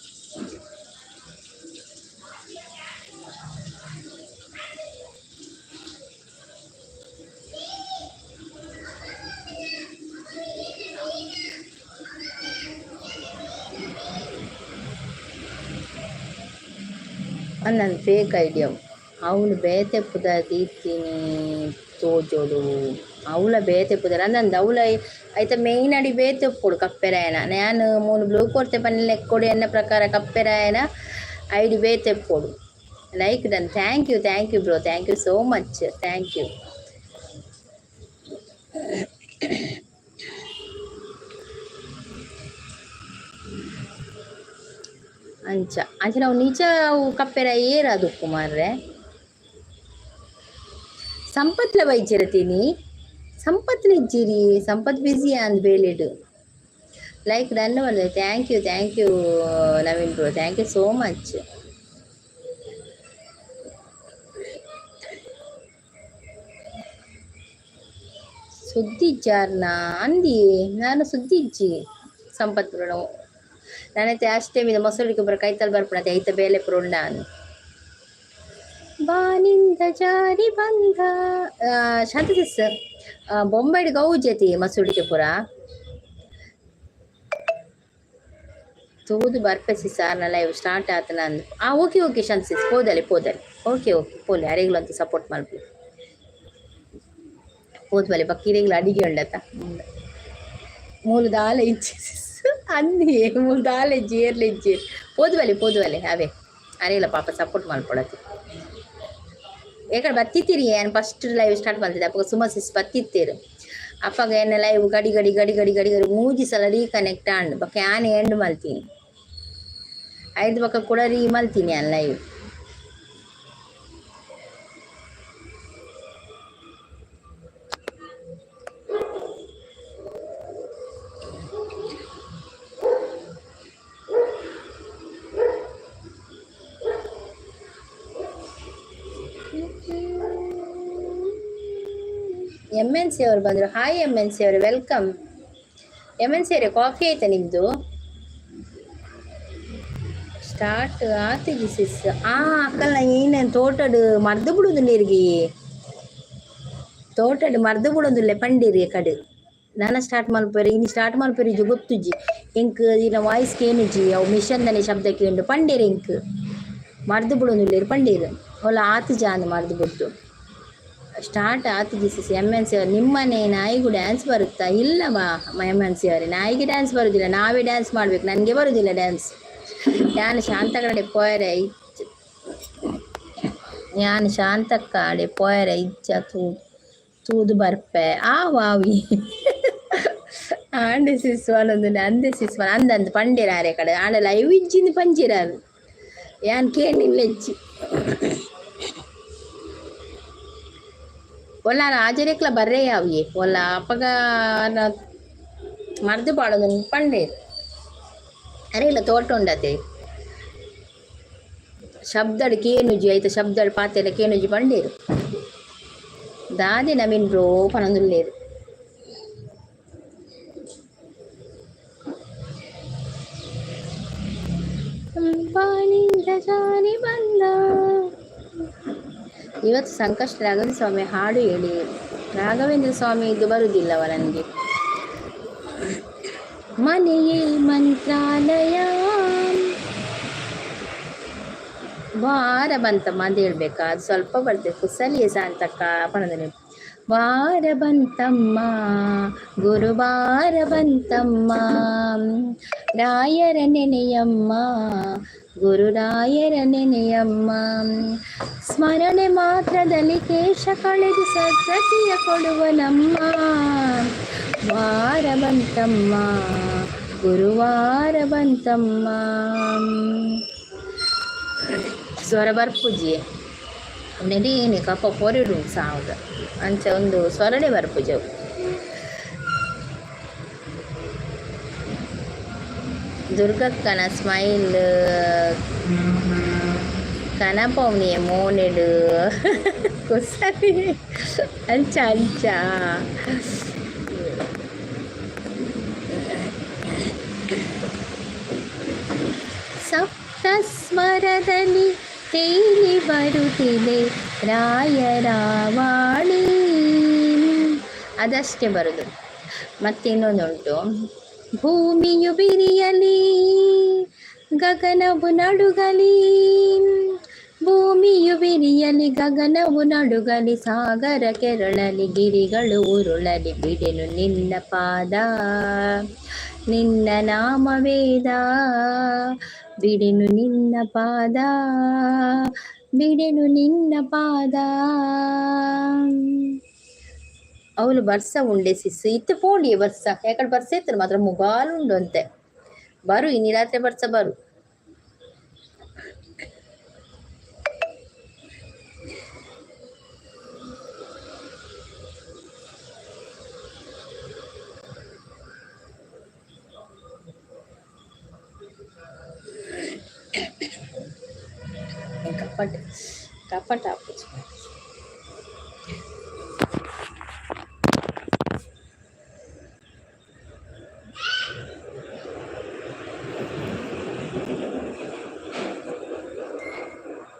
ಅಂದಂದು ಫೇಕ್ ಐಡಿಯಾ ಅವನು ಬೇತೆ ಪುದರ್ ದೀತೀನಿ ತೋಜೋಡು. ಅವಳ ಬೇತೆ ಪುದರ್ ಅಂದಂದು ಅವಳ ಐತ ಮೇಯ್ನ್ ಅಡಿ ಬೇತೆ ಉಪ್ಪೊಡು ಕಪ್ಪೆರಾಯನ. ನಾನು ಮೂಲು ಬ್ಲೂ ಕೊರ್ತೆ ಪನ್ನಿ ಕೊಡಿ ಎನ್ನ ಪ್ರಕಾರ ಕಪ್ಪೆರಾಯನ ಐಡಿ ಬೇತೆ ಉಪ್ಪೊಡು. Like done. Thank you, thank you bro, thank you so much, thank you. ಅಂಚ ಅಂಚ ನಾವು ನಿಜ ಅವು ಕಪ್ಪೆರ ಏರಾದುಪ್ಪು ಮಾರ್ರೆ. ಸಂಪತ್ಲ ಬೈಜಿರತೀನಿ ಸಂಪತ್ಲ ಇಜ್ಜಿರಿ. ಸಂಪತ್ ಬ್ಯುಸಿ ಅಂದ್ ಬೇಲೆಡ್. ಲೈಕ್ ಡನ್ ಬಂದೆ. Thank you, thank you Naveen bro, thank you so much. ಸುದ್ದಿ ಇಜ್ಜಾರ್ನ ಅಂದಿ ನಾನು ಸುದ್ದಿ ಇಜ್ಜಿ ಸಂಪತ್ ಬ್ರೋ. ನಾನೈತೆ ಅಷ್ಟೇ ಮೊಸಳಿಗೆ ಬರ ಕೈತಲ್ ಬರ್ಪುಣತೆ ಐತ ಬೇಲೆ ಪುರ ಉಂಡ. ಬಾನಿಂದ ಜಾರಿ ಬಂದ ಶಾಂತಿ ಸಿಸ್ ಬೊಂಬೈಡ್ ಗೌಜತಿ ಮಸೂಡಿಗೆ ಪುರ ತೂದು ಬರ್ಪೆಸಿ ಸಾರ್ ನ ಲೈವ್ ಸ್ಟಾರ್ಟ್ ಆತನ ಅಂದ್. ಆ ಓಕೆ ಓಕೆ ಶಾಂತಿ ಸಿಸ್, ಪೋದಲೆ ಪೋದಲೆ, ಓಕೆ ಓಕೆ ಪೋಲೆ. ಅರೆಗ್ಲು ಅಂತ ಸಪೋರ್ಟ್ ಮಲ್ಪು ಪೋದ್ಬಲೆ. ಬಕ್ಕಿರೆಗ್ಲು ಅಡಿಗೆ ಉಂಡತ ಮೂಲು ದಾಲ ಇಜ್ಜಿ ಅಂದಿ ಮೂಲು ದಾಲ ಇಜ್ಜಿ ಏರ್ಲೆ ಇಜ್ಜಿ. ಪೋದ್ಬಲೆ ಪೋದ್ಬಲೆ ಅವೇ ಅರೆಲ್ಲ ಪಾಪ ಸಪೋರ್ಟ್ ಮಲ್ಪೊಡತಿ. ಏಕಡೆ ಬತ್ತಿತ್ತೀರಿ ಏನು ಫಸ್ಟ್ ಲೈವ್ ಸ್ಟಾರ್ಟ್ ಮಲ್ತಿದ್ದೆ ಅಪ್ಪಗ ಸುಮಾ ಸಿಸ್ ಬತ್ತಿತ್ತೀರು. ಅಪ್ಪಗ ಎನ್ನ ಲೈವ್ ಗಡಿ ಗಡಿ ಗಡಿ ಗಡಿ ಗಡಿ ಗಡಿ ಮೂಜಿ ಸಲ ರೀಕನೆಕ್ಟ್ ಆಂಡ್. ಬೊಕ ಯಾನ್ ಎಂಡ್ ಮಲ್ತೀನಿ. ಐದು ಬೊಕ ಕೂಡ ರೀ ಮಲ್ತೀನಿ ಯಾನ್ ಲೈವ್. MNC ಅವರು ಬಂದರು. ಹಾಯ್ MNC ಅವರು, welcome. MNC ಅವರೇ, ಕಾಫಿ ಆಯ್ತಾ ನಿಮ್ಮದು? ಸ್ಟಾರ್ಟ್ ಆತಿಜಿ ಸಿಸ್. ಆ ಅಕ್ಕಲ್ಲ ಏನೇನು ತೋಟಡು ಮರ್ದು ಬಿಡುದು ನೀರಿಗೆ. ತೋಟಡ್ ಮರ್ದ್ ಬುಡೊಂದುಲ್ಲೆ ಪಂಡಿರಿ ಕಡೆ. ನಾನ ಸ್ಟಾರ್ಟ್ ಮಲ್ಪೆರೆ ಇನಿ ಸ್ಟಾರ್ಟ್ ಮಲ್ಪೆರೆ ಇಜ್ಜಿ ಗೊತ್ತುಜ್ಜಿ. ಎಂಕ್ ಇನ ವಾಯ್ಸ್ ಕೇನುಜಿ, ಅವು ಮಿಷನ್ ದನೆ ಶಬ್ದ ಕೇಂಡು ಪಂಡೇರ್. ಎಂಕ್ ಮರ್ದ್ ಬುಡೊಂದುಲ್ಲೆರ್ ಪಂಡೇರ್. ಓಲ ಆತಿಜ ಅಂದ್ ಮರ್ದ್ ಬುಡ್ದು ಸ್ಟಾರ್ಟ್ ಆತಿಜಿ ಸಿಸ್. ಎಮ್ ಎನ್ ಸಿ ಅವರು, ನಿಮ್ಮನೆ ನಾಯಿಗೂ ಡ್ಯಾನ್ಸ್ ಬರುತ್ತಾ? ಇಲ್ಲವಾ ಎಮ್ ಎನ್ ಸಿ ಅವರೇ, ನಾಯಿಗೆ ಡ್ಯಾನ್ಸ್ ಬರುದಿಲ್ಲ, ನಾವೇ ಡ್ಯಾನ್ಸ್ ಮಾಡ್ಬೇಕು. ನನಗೆ ಬರುದಿಲ್ಲ ಡ್ಯಾನ್ಸ್. ಯಾನ್ ಶಾಂತಕಡೆ ಪೋಯರೆ ಇಚ್ಚ, ಯಾನ್ ಶಾಂತಕ್ಕಾಡೆ ಪೋಯರೆ ಇಚ್ಚ. ತೂ ತೂದು ಬರ್ಪೆ. ಆ ವಾವಿ ಆಂಡೆ ಸಿಸ್ವಾನ್ ಒಂದು ಅಂದೆ ಸಿಸ್ವಾನ್ ಅಂದಂದು ಅಂದ್ ಪಂಡೇರ್ ಆರೆ ಕಡೆ. ಆಂಡ ಲೈವ್ ಇಜ್ಜಿಂದು ಪಂಜಿರಾರು, ಯಾನ್ ಕೇನಿಲ್ಲ ಇಜ್ಜಿ. ಒಲ್ಲ ರಾಜರೇಕ್ಲ ಬರ್ರೆ ಯಾವಿಯೇ ಒಲ್ಲ ಅಪಗ ಮರ್ದು ಪಾಡೊಂದು ಪಂಡೇರ್. ಅರೆ ಇಲ್ಲ, ತೋಟ ಉಂಡತೆ. ಶಬ್ದಡ್ ಕೇನುಜಿ, ಐತ ಶಬ್ದಡ್ ಪಾತೆರ ಕೇನುಜಿ ಪಂಡೇರು. ದಾದೆ ನವೀನ್ ಬ್ರೋ ಪನೊಂದುಲ್ಲೆರ್. ಜಾರಿ ಬಂದ. ಇವತ್ತು ಸಂಕಷ್ಟ ರಾಘವೇಂದ್ರ ಸ್ವಾಮಿ ಹಾಡು ಹೇಳಿ. ರಾಘವೇಂದ್ರ ಸ್ವಾಮಿ ಇದು ಬರುವುದಿಲ್ಲವ ನನಗೆ. ಮನೆಯೇ ಮಂತ್ರಾಲಯ ವಾರ ಬಂತಮ್ಮ ಅಂತ ಹೇಳ್ಬೇಕಾ? ಅದು ಸ್ವಲ್ಪ ಬರ್ತದೆ. ಕುಸಲಿಯೇ ಸಾಂತಕ್ಕ ಪಣದನೆ. ವಾರ ಬಂತಮ್ಮ, ಗುರುವಾರ ಬಂತಮ್ಮ, ರಾಯರ ನೆನೆಯಮ್ಮ, ಗುರುರಾಯರ ನೆನೆಯಮ್ಮ. ಸ್ಮರಣೆ ಮಾತ್ರದಲ್ಲಿ ಕೇಶ ಕಳೆದು ಸದ್ಗತಿಯ ಕೊಡುವನಮ್ಮ. ವಾರ ಬಂತಮ್ಮ, ಗುರುವಾರ ಬಂತಮ್ಮ. ಸ್ವರ ಬರ್ಪುಜಿ ನೆಡೀನಿ ಕಪ್ಪ ಪೊರಿಡು ಸಾವುದ ಅಂಚ ಒಂದು ಸ್ವರನೆ ಬರ್ಪುಜಿ ಅವು. ದುರ್ಗಕ್ಕನ ಸ್ಮೈಲ್ ಕನಪೌನಿಯ ಮೋನೆಡು ಕುಸಲಿ ಅಂಚ ಅಂಚ. ಸಪ್ತಸ್ವರದಲ್ಲಿ ತೇಲಿ ಬರುತ್ತಿದೆ ರಾಯರ ವಾಣಿ. ಅದಷ್ಟೇ ಬರುದು. ಮತ್ತೆ ಇನ್ನೊಂದುಂಟು. ಭೂಮಿಯು ಬಿರಿಯಲಿ, ಗಗನವು ನಡುಗಲಿ, ಭೂಮಿಯು ಬಿರಿಯಲಿ, ಗಗನವು ನಡುಗಲಿ, ಸಾಗರ ಕೆರಳಲಿ, ಗಿರಿಗಳು ಉರುಳಲಿ, ಬಿಡೆನು ನಿನ್ನ ಪಾದ, ನಿನ್ನ ನಾಮವೇದ. ಬಿಡೆನು ನಿನ್ನ ಪಾದ, ಬಿಡೆನು ನಿನ್ನ ಪಾದ. ಅವಳು ಬರ್ಸ ಉಂಡೆ ಸಿಸ್. ಇತ್ತು ಪೋಂಡಿ ಬರ್ಸ ಯಾಕಡೆ ಬರ್ಸ ಇತ್ತು ಮಾತ್ರ ಮುಗಾಲು ಉಂಡು ಅಂತೆ. ಬರು, ಇನಿ ರಾತ್ರಿ ಬರ್ಸ ಬರು. ಕಪ್ಪಟ ಕಪ್ಪಟ ಹಾಕುದು.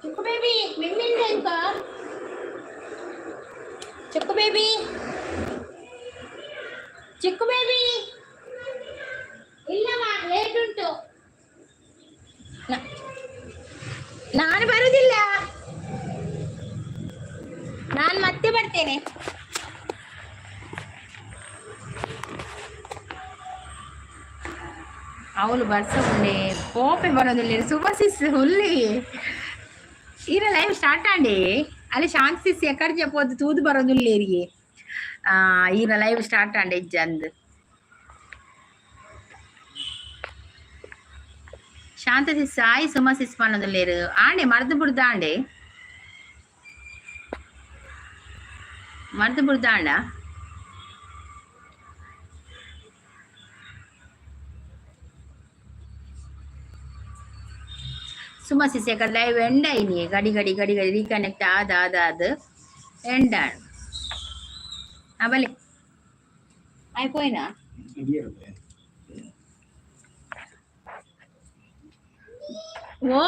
ಚಿಕ್ಕು ಬೇಬಿ ಮಿಮ್ಮಿಂದ ಇಂಕ ಚಿಕ್ಕು ಬೇಬಿ, ಚಿಕ್ಕು ಬೇಬಿ. ಇಲ್ಲಮ್ಮ, ಲೇಟ್ ಉಂಟು. ನಾನು ಬರುದಿಲ್ಲ, ನಾನು ಮತ್ತೆ ಬರ್ತೇನೆ. ಅವಳು ಬರ್ಸಕೊಂಡೆ ಕೋಪೆ ಬರೋದಿಲ್ಲ. ಸುಭಸಿಸ್ ಹುಲ್ಲಿ ಈರ ಲೈವ್ ಸ್ಟಾರ್ಟ್ ಆಂಡಿ. ಅಲ್ಲಿ ಶಾಂತಿ ಸಿಸ್ ಎಕಡೆ ಜಪೋದು ತೂದು ಬರೋದಿಲ್ಲ ಇರಿಗೆ. ಈರ ಲೈವ್ ಸ್ಟಾರ್ಟ್ ಆಂಡೆ ಇಜ್ಜಂದ್. ಶಾಂತ ಸಿಸ್ ಆಯ್ ಸುಮ ಸಿಸ್ ಪನ್ನೊಂದುಲ್ಲೆರ್. ಆಂಡೆ ಮರ್ದ್ ಬುಡ್ದು ಆಂಡೆ, ಮರ್ದ್ ಬುಡ್ದು ಆಂಡ. ಸುಮ ಸಿಸ್ ಎಕಡೆ ಲೈವ್ ಎಂಡ್ ಆಯ್ನಿ. ಗಡಿ ಗಡಿ ಗಡಿ ಗಡಿ ರೀಕನೆಕ್ಟ್ ಆದ ಆದ ಆದ ಎಂಡ್ ಆಂಡ್. ಆ ಬಲೆ ಆಯ್ಪೋಯ್ನಾ? ಓ.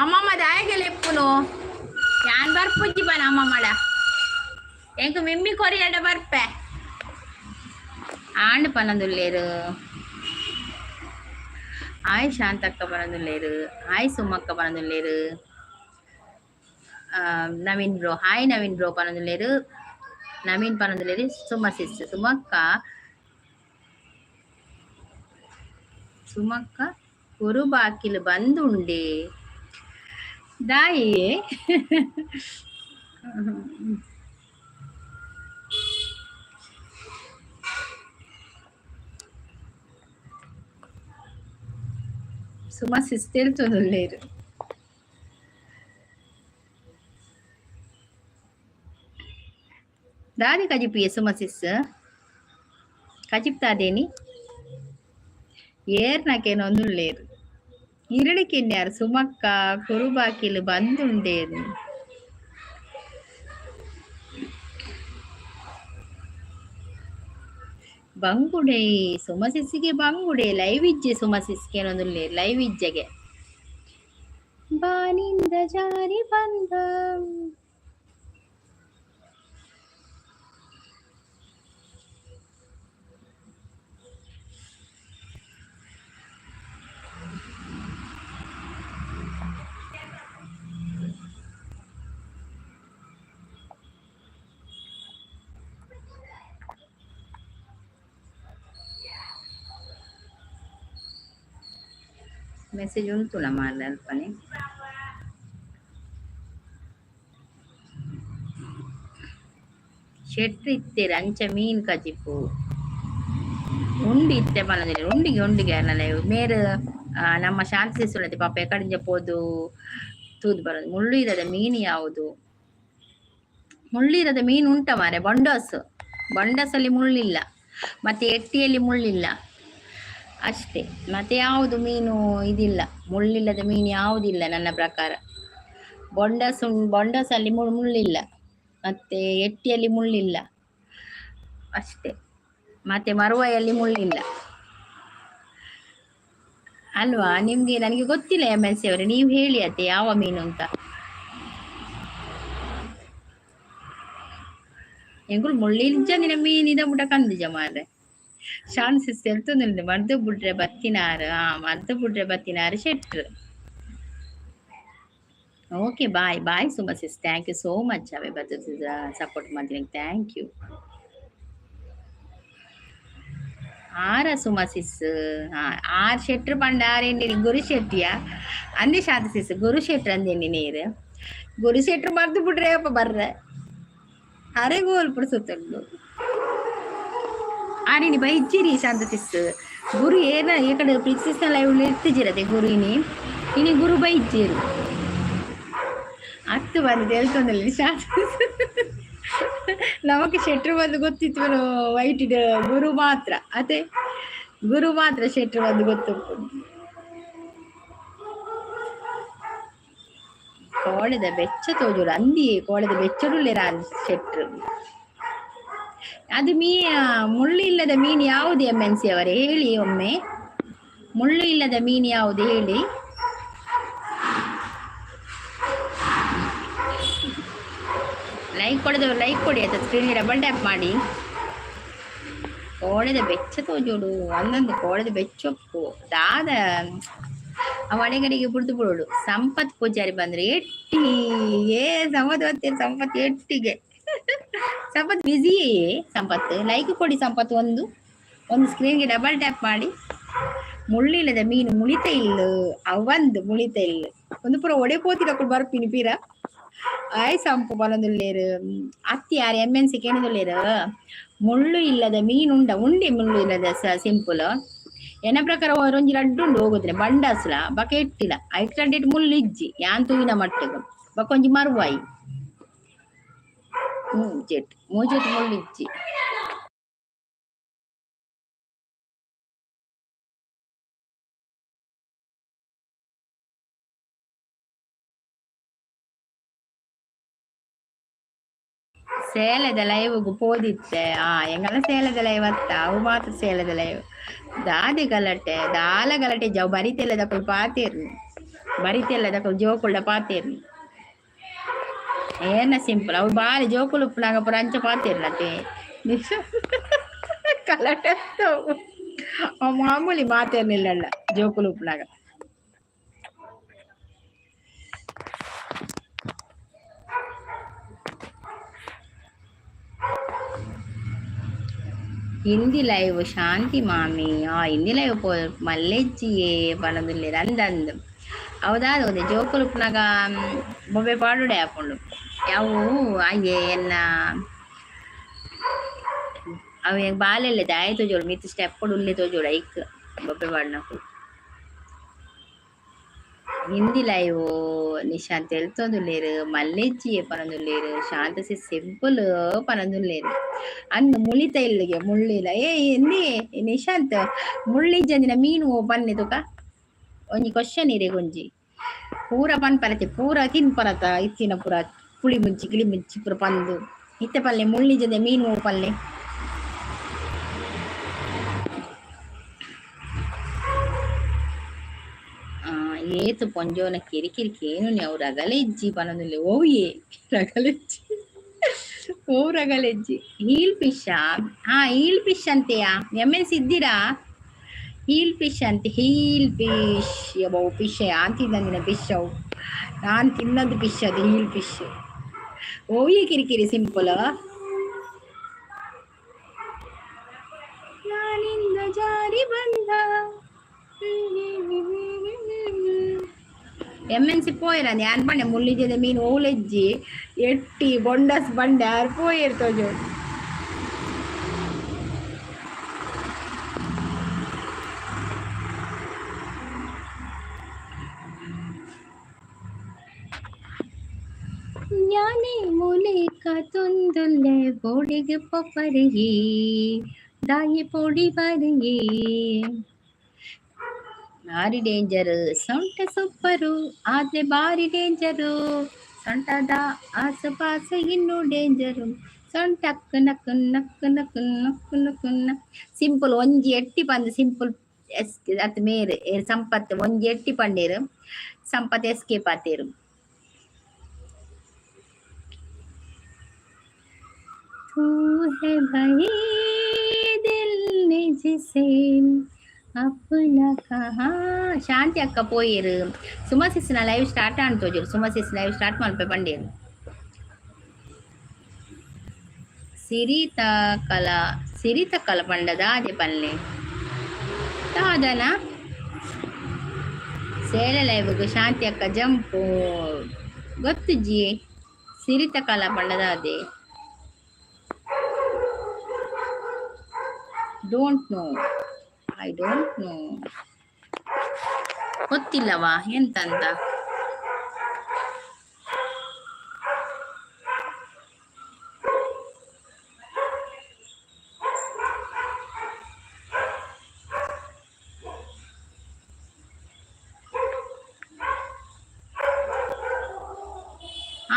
ಅಮ್ಮಮ್ಮ ದಾಯಗೆಲ್ಲ ಎಪ್ಪುನು ಯಾನ್ ಬರ್ಪುಜ್ಜಿ ಬನ ಅಮ್ಮಮ್ಮಡ. ಎಂಕ್ ಮಿಮ್ಮಿ ಕೊರಿಯಡ ಬರ್ಪೆ. ಆಂಡ್ ಪನೊಂದುಲ್ಲೆರ್. ಆಯ್ ಶಾಂತಕ್ಕ ಪನೊಂದುಲ್ಲೆರ್. ಆಯ್ ಸುಮಕ್ಕ ಪನೊಂದುಲ್ಲೆರ್. Naveen bro, hi Naveen bro ಪನೊಂದುಲ್ಲೆರ್. Naveen ಪನೊಂದುಲ್ಲೆರ್. ಸುಮ ಸಿಸ್ ಸುಮಕ್ಕ ಸುಮಕ್ಕ ಕುರುಬಾಕಿಲು ಬಂದುಂಡೆ ದಾಯಿ. ಸುಮಾ ಸಿಸ್ ತೆಲ್ತೊಂದುಲ್ಲೆರ್. ದಾದಿ ಕಜಿಪಿಯೆ ಸುಮಾ ಸಿಸ್ ಕಜಿಪ್ತಾದೇನಿ ಏರ್ನಕೇನೊಂದುಲ್ಲೆರ್. ಇರಡಿಕೆನ್ಯಾರ್ ಸುಮಕ್ಕ ಕುರುಬಾಕಿಲು ಬಂದುಂಡೇರು. ಬಂಗುಡೆ ಸುಮಸಿಸ್ಸಿಗೆ ಬಂಗುಡೆ ಲೈವ್ ಇಜ್ಜೆ ಸುಮಸಿಸ್ಗೆ ಏನೊಂದುಲ್ಲೆರ್ ಲೈವ್ ಇಜ್ಜೆಗೆ. ಬಾನಿಂದ ಜಾರಿ ಬಂದ ಮೆಸೇಜ್ ಉಂಟು ನಮ್ಮ ಅಲ್ಪನೆ. ಶೆಟ್ರು ಇತ್ತೇರು ಅಂಚ ಮೀನ್ ಕಜಿಪು ಉಂಡು ಇತ್ತೆ ಪನೊಂದಿಲ್ಲ. ಉಂಡಿಗೆ ಉಂಡಿಗೆ ಅರ್ನಲ ಮೇರು ನಮ್ಮ ಶಾಂತಿ ಸುಳತೆ ಪಾಪ ಎಕಡಿಂಜ ಪೋದು ತೂದು ಬರೋದು. ಮುಳ್ಳು ಇರದ ಮೀನು ಯಾವುದು? ಮುಳ್ಳಿರದ ಮೀನು ಉಂಟ ಮಾರೆ. ಬಂಡಾಸ್, ಬಂಡಸಲ್ಲಿ ಮುಳ್ಳಿಲ್ಲ, ಮತ್ತೆ ಎಟ್ಟಿಯಲ್ಲಿ ಮುಳ್ಳಿಲ್ಲ ಅಷ್ಟೇ. ಮತ್ತೆ ಯಾವುದು ಮೀನು ಇದಿಲ್ಲ, ಮುಳ್ಳಿಲ್ಲದ ಮೀನು ಯಾವುದಿಲ್ಲ ನನ್ನ ಪ್ರಕಾರ. ಬೊಂಡಸ್ ಬೊಂಡಸಲ್ಲಿ ಮುಳ್ಳಿಲ್ಲ, ಮತ್ತೆ ಎಟ್ಟಿಯಲ್ಲಿ ಮುಳ್ಳಿಲ್ಲ ಅಷ್ಟೇ, ಮತ್ತೆ ಮರುವಾಯಲ್ಲಿ ಮುಳ್ಳಿಲ್ಲ ಅಲ್ವಾ? ನಿಮ್ಗೆ ನನಗೆ ಗೊತ್ತಿಲ್ಲ ಎಮ್ ಎಲ್ ಸಿ ಅವರೇ, ನೀವು ಹೇಳಿ ಅತ್ತೆ ಯಾವ ಮೀನು ಅಂತ. ಎಂಗುಳು ಮುಳ್ಳಿಲ್ಜಂದಿನ ಮೀನಿದ ಮುಟ ಕಂದಿಜ ಮಾರ್ರೆ. ಶಾನ್ಸಿಸ್ ಎಲ್ತೊಂದುಂಡು ಮರ್ದು ಬುಡ್ರೆ ಬತ್ತಿನಾರು. ಆ ಮರ್ದು ಬುಡ್ರೆ ಬತ್ತಿನಾರು ಶೆಟ್ರು. Okay bye bye Suma sis, thank you so much ಅವೇ ಬತ್ತು ಸಪೋರ್ಟ್ ಮಾಡ್ತೀನಿ, thank you. ಆರ ಸುಮಾ ಸಿಸ್ ಆರ್ ಶೆಟ್ರು ಪಂಡ ಆರೇಂಡಿ ಗುರು ಶೆಟ್ಟಿಯ ಅಂದೆ ಶಾಂತ ಸಿಸ್ ಗುರು ಶೆಟ್ರು ಅಂದೇನಿ ನೀರು. ಗುರು ಶೆಟ್ರು ಮರ್ದು ಬಿಡ್ರೆ ಅಪ್ಪ ಬರ್ರೆ ಅರೆ ಗೋಲ್ ಪುಡ್ಸುತ್ತುಂಡು. ಆನಿನಿ ಬೈಜಿರಿ ಶಾಂತ ಸಿಸ್. ಗುರು ಏನ ಈ ಕಡೆ ಪ್ರೀತಿಸ್ನ ಲೈವ್ ಇರ್ತಿಜಿರತೆ ಗುರು ಇನಿ ಇನಿ ಗುರು ಬೈಜಿರು ಅತ್ತು ಬಂದು ಹೇಳ್ತೊಂದಿಲ್ಲ ಶಾಂತ. ನಮಕ್ ಶೆಟ್ರು ಬಂದು ಗೊತ್ತಿತ್ತು ವೈಟ್ ಗುರು ಮಾತ್ರ ಅದೇ ಗುರು ಮಾತ್ರ ಶೆಟ್ರು ಬಂದು ಗೊತ್ತುಂಟು. ಕೋಳೆದ ಬೆಚ್ಚ ತೋಜುಡು ಅಂದಿ ಕೋಳೆದ ಬೆಚ್ಚಡುಲ್ಲೆರ ಶೆಟ್ರು. ಅದು ಮುಳ್ಳು ಇಲ್ಲದ ಮೀನು ಯಾವುದು ಎಮ್ ಎನ್ ಸಿ ಅವರೇ ಹೇಳಿ ಒಮ್ಮೆ. ಮುಳ್ಳು ಇಲ್ಲದ ಮೀನು ಯಾವುದು ಹೇಳಿ. ಲೈಕ್ ಕೊಡದವರು ಲೈಕ್ ಕೊಡಿ ಆಯ್ತಾ, ಸ್ಕ್ರೀನ್ಗೆ ಡಬಲ್ ಟ್ಯಾಪ್ ಮಾಡಿ. ಕೋಳೆದ ಬೆಚ್ಚ ತೋಜೋಡು ಒಂದೊಂದು ಕೋಳೆದ ಬೆಚ್ಚೊಪ್ಪು ದಾದ ಅವ ಅಡೆಗಡೆಗೆ ಬುಡ್ದು ಬಿಡೋಡು. ಸಂಪತ್ ಪೂಜಾರಿ ಬಂದ್ರೆ ಎಟ್ಟಿ ಏ ಸಂಪತ್ ಬತ್ತೇರು ಸಂಪತ್ ಎಟ್ಟಿಗೆ. ಸಂಪತ್ ಬ್ಯುಸಿ. ಸಂಪತ್ ಲೈಕ್ ಕೊಡಿ ಸಂಪತ್, ಒಂದು ಒಂದು ಸ್ಕ್ರೀನ್ಗೆ ಡಬಲ್ ಟ್ಯಾಪ್ ಮಾಡಿ. ಮುಳ್ಳಿಲ್ಲದ ಮೀನು ಮುಳಿತ ಇಲ್ಲ ಅವಂದು ಮುಳಿತ ಇಲ್ಲ ಒಂದು ಪೂರ ಒಡೆ ಪೋತಿರ ಬರ್ಪಿನಿ ಪೀರ. ಆಯ್ ಸಂಪು ಬಲೊಂದುಲ್ಲೇರು ಅತ್ತಿ ಯಾರು ಎಮ್ ಎನ್ ಸಿ ಕೇಣದುಲ್ಲೇರು. ಮುಳ್ಳು ಇಲ್ಲದ ಮೀನು ಉಂಡ ಉಂಡೆ ಮುಳ್ಳು ಇಲ್ಲದ ಸಿಂಪಲ್. ಎನ್ನ ಪ್ರಕಾರ ಒಂಜಿ ರಡ್ಡು ಉಂಡು ಹೋಗುದ್ರೆ ಬಂಡಾಸ್ಲ ಬಕ ಎಟ್ಟಿಲ ಐಟ್ ರಡ್ಡೆಟ್ ಮುಳ್ಳು ಇಜ್ಜಿ ಯಾನ್ ತೂವಿನ ಮಟ್ಟಗ ಬಕ ಒಂಜಿ ಮರುವಾಯಿ ಮೂಜೆಟ್ ಮೂಜೆಟ್ ಮುಳ್ಳು ಇಜ್ಜಿ. ಸೇಲೆದ ಲೈವ್ಗ್ ಪೋದಿತ್ತೆ. ಆ ಎಂಗಲ ಸೇಲೆದ ಲೈವ್ ಅತ್ತ ಅವು ಮಾತ್ರ ಸೇಲೆದ ಲೈವ್. ದಾದಿ ಗಲಾಟೆ ದಾಲ ಗಲಾಟೆ ಜವ್ ಬರಿತೆಲ್ಲದಕುಲು ಪಾತೆರ್ನು. ಬರಿತೆಲ್ಲ ದಕುಲು ಜೋಕುಲ್ಡ ಪಾತೆರ್ನಿ. ಏನ ಸಿಂಪಲ್ ಅವು ಬಾರಿ ಜೋಕುಲು ಉಪ್ಪುನಾಗ ಪೂರ ಅಂಚ ಪಾತೆರ್ನತೆ. ಕಲಟೆ ಅವು ಮಾಮೂಲಿ ಮಾತೇರ್ನಿಲ್ಲ ಜೋಕುಲು ಉಪ್ಪುನಾಗ. ಹಿಂದಿ ಲೈವ್ ಶಾಂತಿ ಮಾಮಿ, ಆ ಹಿಂದಿ ಲೈವ್ ಪೋ ಮಲ್ಲೆಜ್ಜಿಯೇ ಪನೊಂದುಲ್ಲೆರ್ ಅಂದ್ ಅಂದ್ ಹೌದಾದ ಒಂದೆ ಜೋಕುಲು ಉಪ್ಪುನಗ ಬೊಬ್ಬೆ ಪಾಡುಡೆ ಆಪುಂಡು. ಅವು ಅಯ್ಯೆ ಎನ್ನ ಅವು ಬಾಲೆಲ್ಲೆ ದಾಯೆ ತೋಜೋಡು ಮಿತ್ತ್ ಸ್ಟೆಪ್ ಉಲ್ಲೆ ತೋಜೋಡು ಐಕ್ ಬೊಬ್ಬೆ ಪಾಡ್ನಕುಲು. ಹಿಂದಿ ಲೈವ್ ನಿಶಾಂತ್ ತೆಲ್ತೊಂದುಲ್ಲೆರ್, ಮಲ್ಲೆಜ್ಜಿಯೇ ಪನೊಂದುಲ್ಲೆರ್, ಶಾಂತ ಸಿ ಸಿಂಪಲ್ ಪನೊಂದುಲ್ಲೆರ್. ಅಂದ್ ಮುಳಿತ ಇಲ್ಲಿಗೆ ಮುಳ್ಳಿಲ ಏ ಎಂದಿ ನಿಶಾಂತ್ ಮುಳ್ಳಿಜ್ಜಂದಿನ ಮೀನು ಓ ಪನ್ನೆ ತುಕ ಒಂಜಿ ಕ್ವಶನ್ ಇರೆಗೊಂಜಿ ಪೂರ ಪನ್ಪರತೆ ಪೂರ ತಿನ್ಪರತ ಇತ್ತಿನ ಪೂರ ಪುಳಿ ಮುಂಚಿ ಗಿಳಿ ಮುಂಚಿ ಪೂರ ಪಂದು ಇತ್ತೆ ಪಲ್ಲೆ ಮುಳ್ಳಿಜ್ಜಂದೆ ಮೀನು ಓ ಪಲ್ಲೆ. ಏತು ಪೊಂಜೋನ ಕಿರಿ ಕಿರಿ ಕೇನುನಿ ಅವು ರಗಲೆಜ್ಜಿ ಪನೊಂದುಲ್ಲೆ. ಓಯೆ ರಗಲೆಜ್ಜಿ ಓ ರಗಲೆಜ್ಜಿ. ಹೀಲ್ ಫಿಶಾ? ಹಾ ಹೀಲ್ ಫಿಶ್ ಅಂತೆಯಾ? ಎಮ್ ಎನ್ ಇದ್ದೀರಾ? ಹೀಲ್ ಫಿಶ್ ಅಂತೆ, ಹೀಲ್ ಫಿಶ್. ಅವು ಫಿಶ್ ಯಾನ್ ತಿನ್ನಂದಿನ ಫಿಶ್ ಅವು, ನಾನು ತಿನ್ನೋದು ಫಿಶ್ ಅದು ಹೀಲ್ ಫಿಶ್. ಓಯೆ ಕಿರಿಕಿರಿ ಸಿಂಪಲ್. ನಾನಿಂದ ಜಾರಿ ಬಂದ ಎಮ್ ಎನ್ ಸಿ ಪೋಯಿರ ಯಾನ್ ಪಂಡೆ ಮುಳ್ಳಿಜದ ಮೀನು ಓಲೆಜ್ಜಿ ಎಟ್ಟಿ ಬೊಂಡಸ್ ಬಂಡೆ ಆರ್ ಪೋಯೆರ್ ತೋಜೋಡು. ಯಾನೆ ಮೂಲೆ ಕಾತೊಂದುಲ್ಲೆ ಬೋಡಿಗೆ ಪೊಪ್ಪರಿಯೇ ದಾಯಿ ಪೊಡಿ ಬರಿಯೇ. ಭಾರಿ ಡೇಂಜರ್ ಸೊಂಟ ಸೂಪರು ಆದ್ರೆ ಭಾರಿ ಡೇಂಜರು, ಸೊಂಟದ ಆಸುಪಾಸು ಇನ್ನೂ ಡೇಂಜರು. ಸೊಂಟಕ್ ನಕ್ ನಕ್ ನಕ್ ನಕ್ ನಕ್ ನಕ್. ಸಿಂಪಲ್ ಒಂಜಿ ಎಟ್ಟಿ ಪಂದ್ ಸಿಂಪಲ್ ಎಸ್ ಅತ್ ಮೇರ್ ಸಂಪತ್ ಒಂಜಿ ಎಟ್ಟಿ ಪಂಡೇರು ಸಂಪತ್ ಎಸ್ಕೇಪ್ ಆತೇರು. तू है भाई दिल ने जिसे अपना कहा. ಶಾಂತಿ ಅಕ್ಕ ಪೋಯೆರ್. ಸುಮಸಿಸ್ನ ಲೈವ್ ಸ್ಟಾರ್ಟ್ ಆಂಡ್ ತೋಜೋಡು. ಸುಮಸಿಸ್ ಲೈವ್ ಸ್ಟಾರ್ಟ್ ಮಲ್ಪೆ ಪಂಡೇರು. ಸಿರಿತ ಕಲ ಸಿರಿತ ಕಲ ಪಂಡದ ಅದೇ ಪನ್ಲೆ ದಾದನ ಸೇಲೆ ಲೈವ್ಗ್ ಶಾಂತಿ ಅಕ್ಕ ಜಂಪು ಗೊತ್ತುಜ್ಜಿ. ಸಿರಿತ ಕಲ ಪಂಡದ ಅದೇ don't know, I don't know, ಗೊತ್ತಿಲ್ಲವಾ ಎಂತಂತ.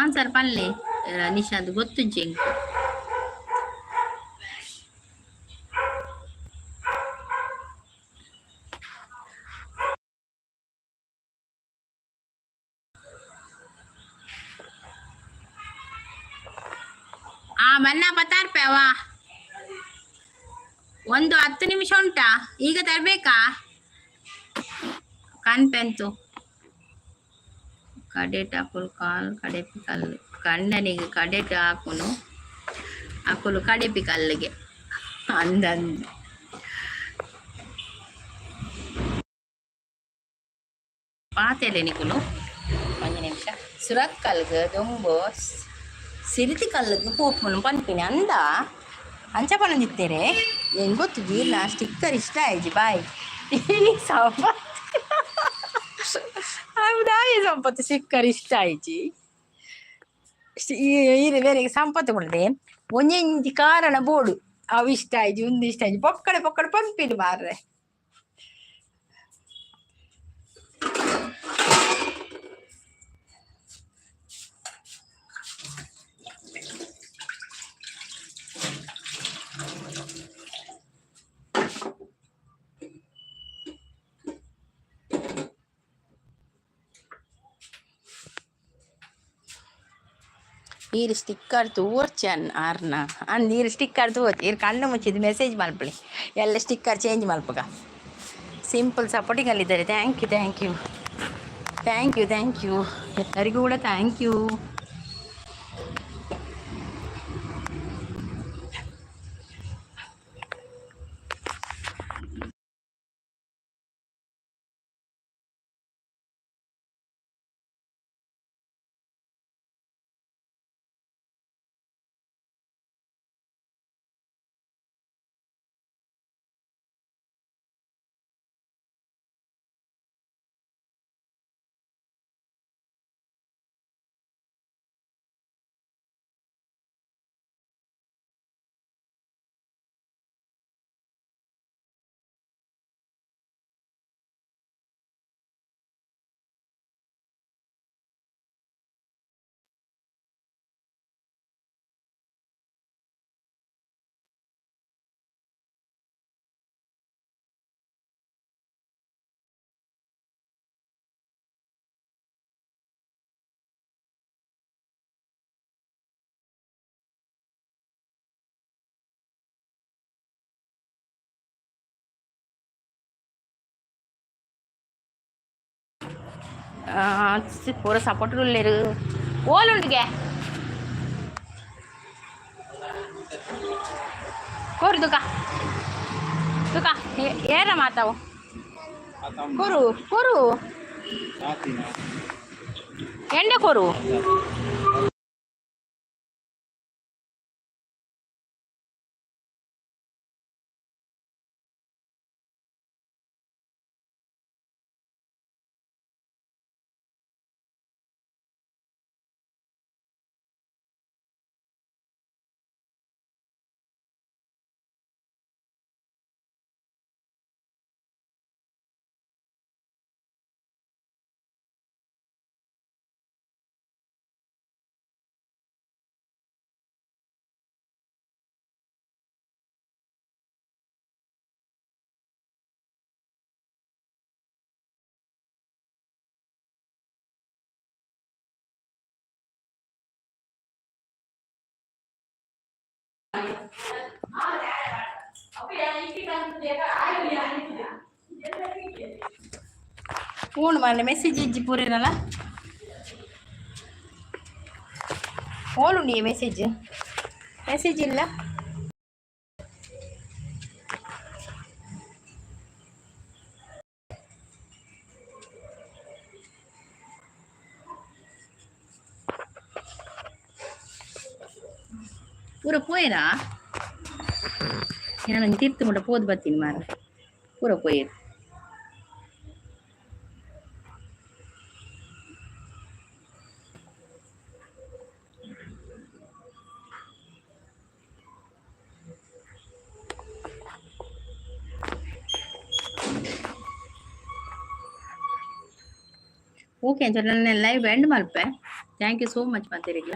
ಆನ್ಸರ್ ಪನ್ಲೆ ನಿಶಾಂತ್ ಗೊತ್ತುಜ್ಜಿ ಎಂಕ್. ಆ ಮನ್ನಾ ಪತ್ತಾರ್ಪೆವಾ ಒಂದು 10 ನಿಮಿಷ ಉಂಟಾ? ಈಗ ತರ್ಬೇಕಾ? ಕನ್ಪೆಂತು ಕಡೆಟ್ ಹಾಕುಲು ಕಾಲ್ ಕಡೆಪಿ ಕಲ್ಲು ಕಂಡನಿಗೆ ಕಡೆಟ್ ಹಾಕುನು ಅಕುಲು ಕಡೆಪಿ ಕಲ್ಲಿಗೆ ಅಂದಂದು. ಪಾತೆಲೆ ನಿಕುಲು ಒಂಜಿ ನಿಮಿಷ. ಸುರತ್ಕಲ್ಗ್ ದೊಂಬು ಸಿರಿತಿ ಕಲ್ಗ್ ಪೋಪುನು ಪನ್ಪಿನಿ ಅಂದ ಅಂಚ ಪನೊಂದಿತ್ತೇರೆ. ಎಂಗ್ ಗೊತ್ತು ಜೀರ್ಣ ಸ್ಟಿಕ್ಕರ್ ಇಷ್ಟ ಆಯ್ಜಿ ಬಾಯ್ ಸಂಪತ್ ಹೌದಾಯಿ ಸಂಪತ್ತು ಸ್ಟಿಕ್ಕರ್ ಇಷ್ಟ ಆಯ್ಜಿ. ಈ ಬೇರೆ ಸಂಪತ್ತು ಕೊಡದೆ ಒಂಜೊಂಜಿ ಕಾರಣ ಬೋಡು ಅವು ಇಷ್ಟ ಆಯ್ಜಿ ಒಂದು ಇಷ್ಟ ಆಯ್ಜಿ ಪೊಕ್ಕಡೆ ಪೊಕ್ಕಡೆ ಪಂಪಿನಿ ಮಾರ್ರೆ. ಈರ್ ಸ್ಟಿಕ್ಕರ್ ತೂವೊರ್ಚಿ ಆರ್ನ ಅಂದ್ ಈರ್ ಸ್ಟಿಕ್ಕರ್ ತೂವೊರ್ಚಿ. ಈರ್ ಕಣ್ಣು ಮುಚ್ಚಿದ್ದು ಮೆಸೇಜ್ ಮಲ್ಪಲಿ, ಎಲ್ಲ ಸ್ಟಿಕ್ಕರ್ ಚೇಂಜ್ ಮಲ್ಪಗ. ಸಿಂಪಲ್ ಸಪೋರ್ಟಿಂಗ್ ಅಲ್ಲಿದ್ದಾರೆ. Thank you, thank you, thank you, thank you. ಎಲ್ಲರಿಗೂ ಕೂಡ thank you. ಪೂರ ಸಪೋರ್ಟ್ ಉಲ್ಲೇರು. ಓಲುಂಡಿಗೆ ಕೋರು ದುಕ ದುಕ ಏರ ಮಾತಾವು ಕೊರು ಕೊರು ಎಂಡೆ ಕೊರು. ಫೋನ್ ಮಾರ್ರೆ, ಮೆಸೇಜ್ ಇಜ್ಜಿ ಪೂರೇನಲ್ಲ. ಓಲುಂಡಿಯೇ ಮೆಸೇಜ್? ಮೆಸೇಜ್ ಇಲ್ಲ. ಪೂರ ಪೋಯರಾ? ನಾನು ತೀರ್ಥ ಮುಟ್ಟ ಪೋದು ಬರ್ತೀನಿ ಮಾರ. ಪೂರ ಪೋಯೆರ್. ಓಕೆ, ಅಂಚ ನನ್ನ ಲೈವ್ ಎಂಡ್ ಮಲ್ಪೆ. Thank you so much ಮಾತೇರಿಗ್ಲ.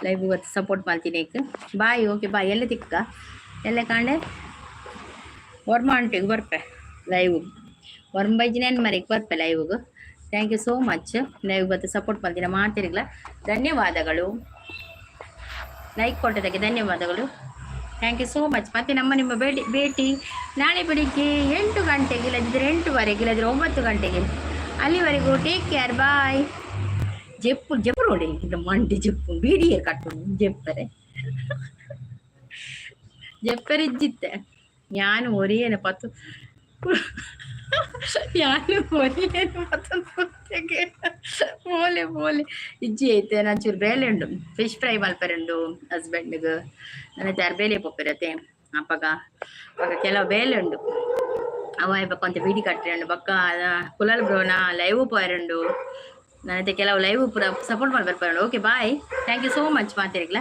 Live ಇವತ್ತು ಸಪೋರ್ಟ್ ಮಾಡ್ತೀನಿ. Bye, okay bye. ಎಲ್ಲ ತಿಕ್ಕ ಎಲ್ಲ ಕಾಂಡೆ ವರ್ಮ ಅಂಟಿಗೆ ಬರ್ಪೆ ಲೈವ್. ವರ್ಮ ಬೈಜಿನೇನು ಮರಿಗೆ ಬರ್ಪೆ ಲೈವ್ಗೆ. Thank you so much. Live ಬತ್ತು ಸಪೋರ್ಟ್ ಮಾಡ್ತೀನಿ ಮಾತಿರಿಗ್ಲ ಧನ್ಯವಾದಗಳು. ಲೈಕ್ ಕೊಟ್ಟದಕ್ಕೆ ಧನ್ಯವಾದಗಳು. Thank you so much. ಮತ್ತು ನಮ್ಮ ನಿಮ್ಮ ಭೇಟಿ ಭೇಟಿ ನಾಳೆ ಬೆಳಿಗ್ಗೆ 8 ಗಂಟೆಗೆ, ಇಲ್ಲದಿದ್ದರೆ 8:30ಗೆ, ಇಲ್ಲದಿದ್ದರೆ 9 ಗಂಟೆಗೆ. ಅಲ್ಲಿವರೆಗೂ take care, bye. Jeppu Jeppu ನೋಡಿ, ಮಂಡಿ ಜೆಪ್ಪು ಬೀಡಿಯೇ ಕಟ್ಟು ಜೆಪ್ಪರೆ ಜೆಪ್ಪರಿಜ್ಜಿತ್ತೆ. ಯಾನು ಒರಿಯೇನ ಪತ್ತು, ಯಾನು ಒರಿಯೇನು ಪತ್ತು. ಪೋಲೆ ಪೋಲೆ. ಇಜ್ಜಿ ಐತೆ, ನಾನು ಚೂರು ಬೇಲೆ ಉಂಡು. ಫಿಶ್ ಫ್ರೈ ಮಲ್ಪೆರುಂಡು ಹಸ್ಬೆಂಡ್ಗೆ. ನನ್ನ ಚಾರ್ ಬೇಲೆ ಪೋಪೆರತೆ. ಅಪ್ಪಗ ಅವಾಗ ಕೆಲವು ಬೇಲೆ ಉಂಡು. ಅವ ಬೊಕ್ಕ ಒಂತೆ ಬೀಡಿ ಕಟ್ಟರೆ ಬೊಕ್ಕ ಕುಲಾಲ್ ಬ್ರೋನ ಲೈವ್ ಪೋಯರುಂಡು. ನನತೆ ಕೆಲವು ಲೈವ್ ಪೂರ ಸಪೋರ್ಟ್ ಮಾಡ್ಬೇಕು. Okay, bye, thank you so much ಮಾತೇರಿಗ್ಲ.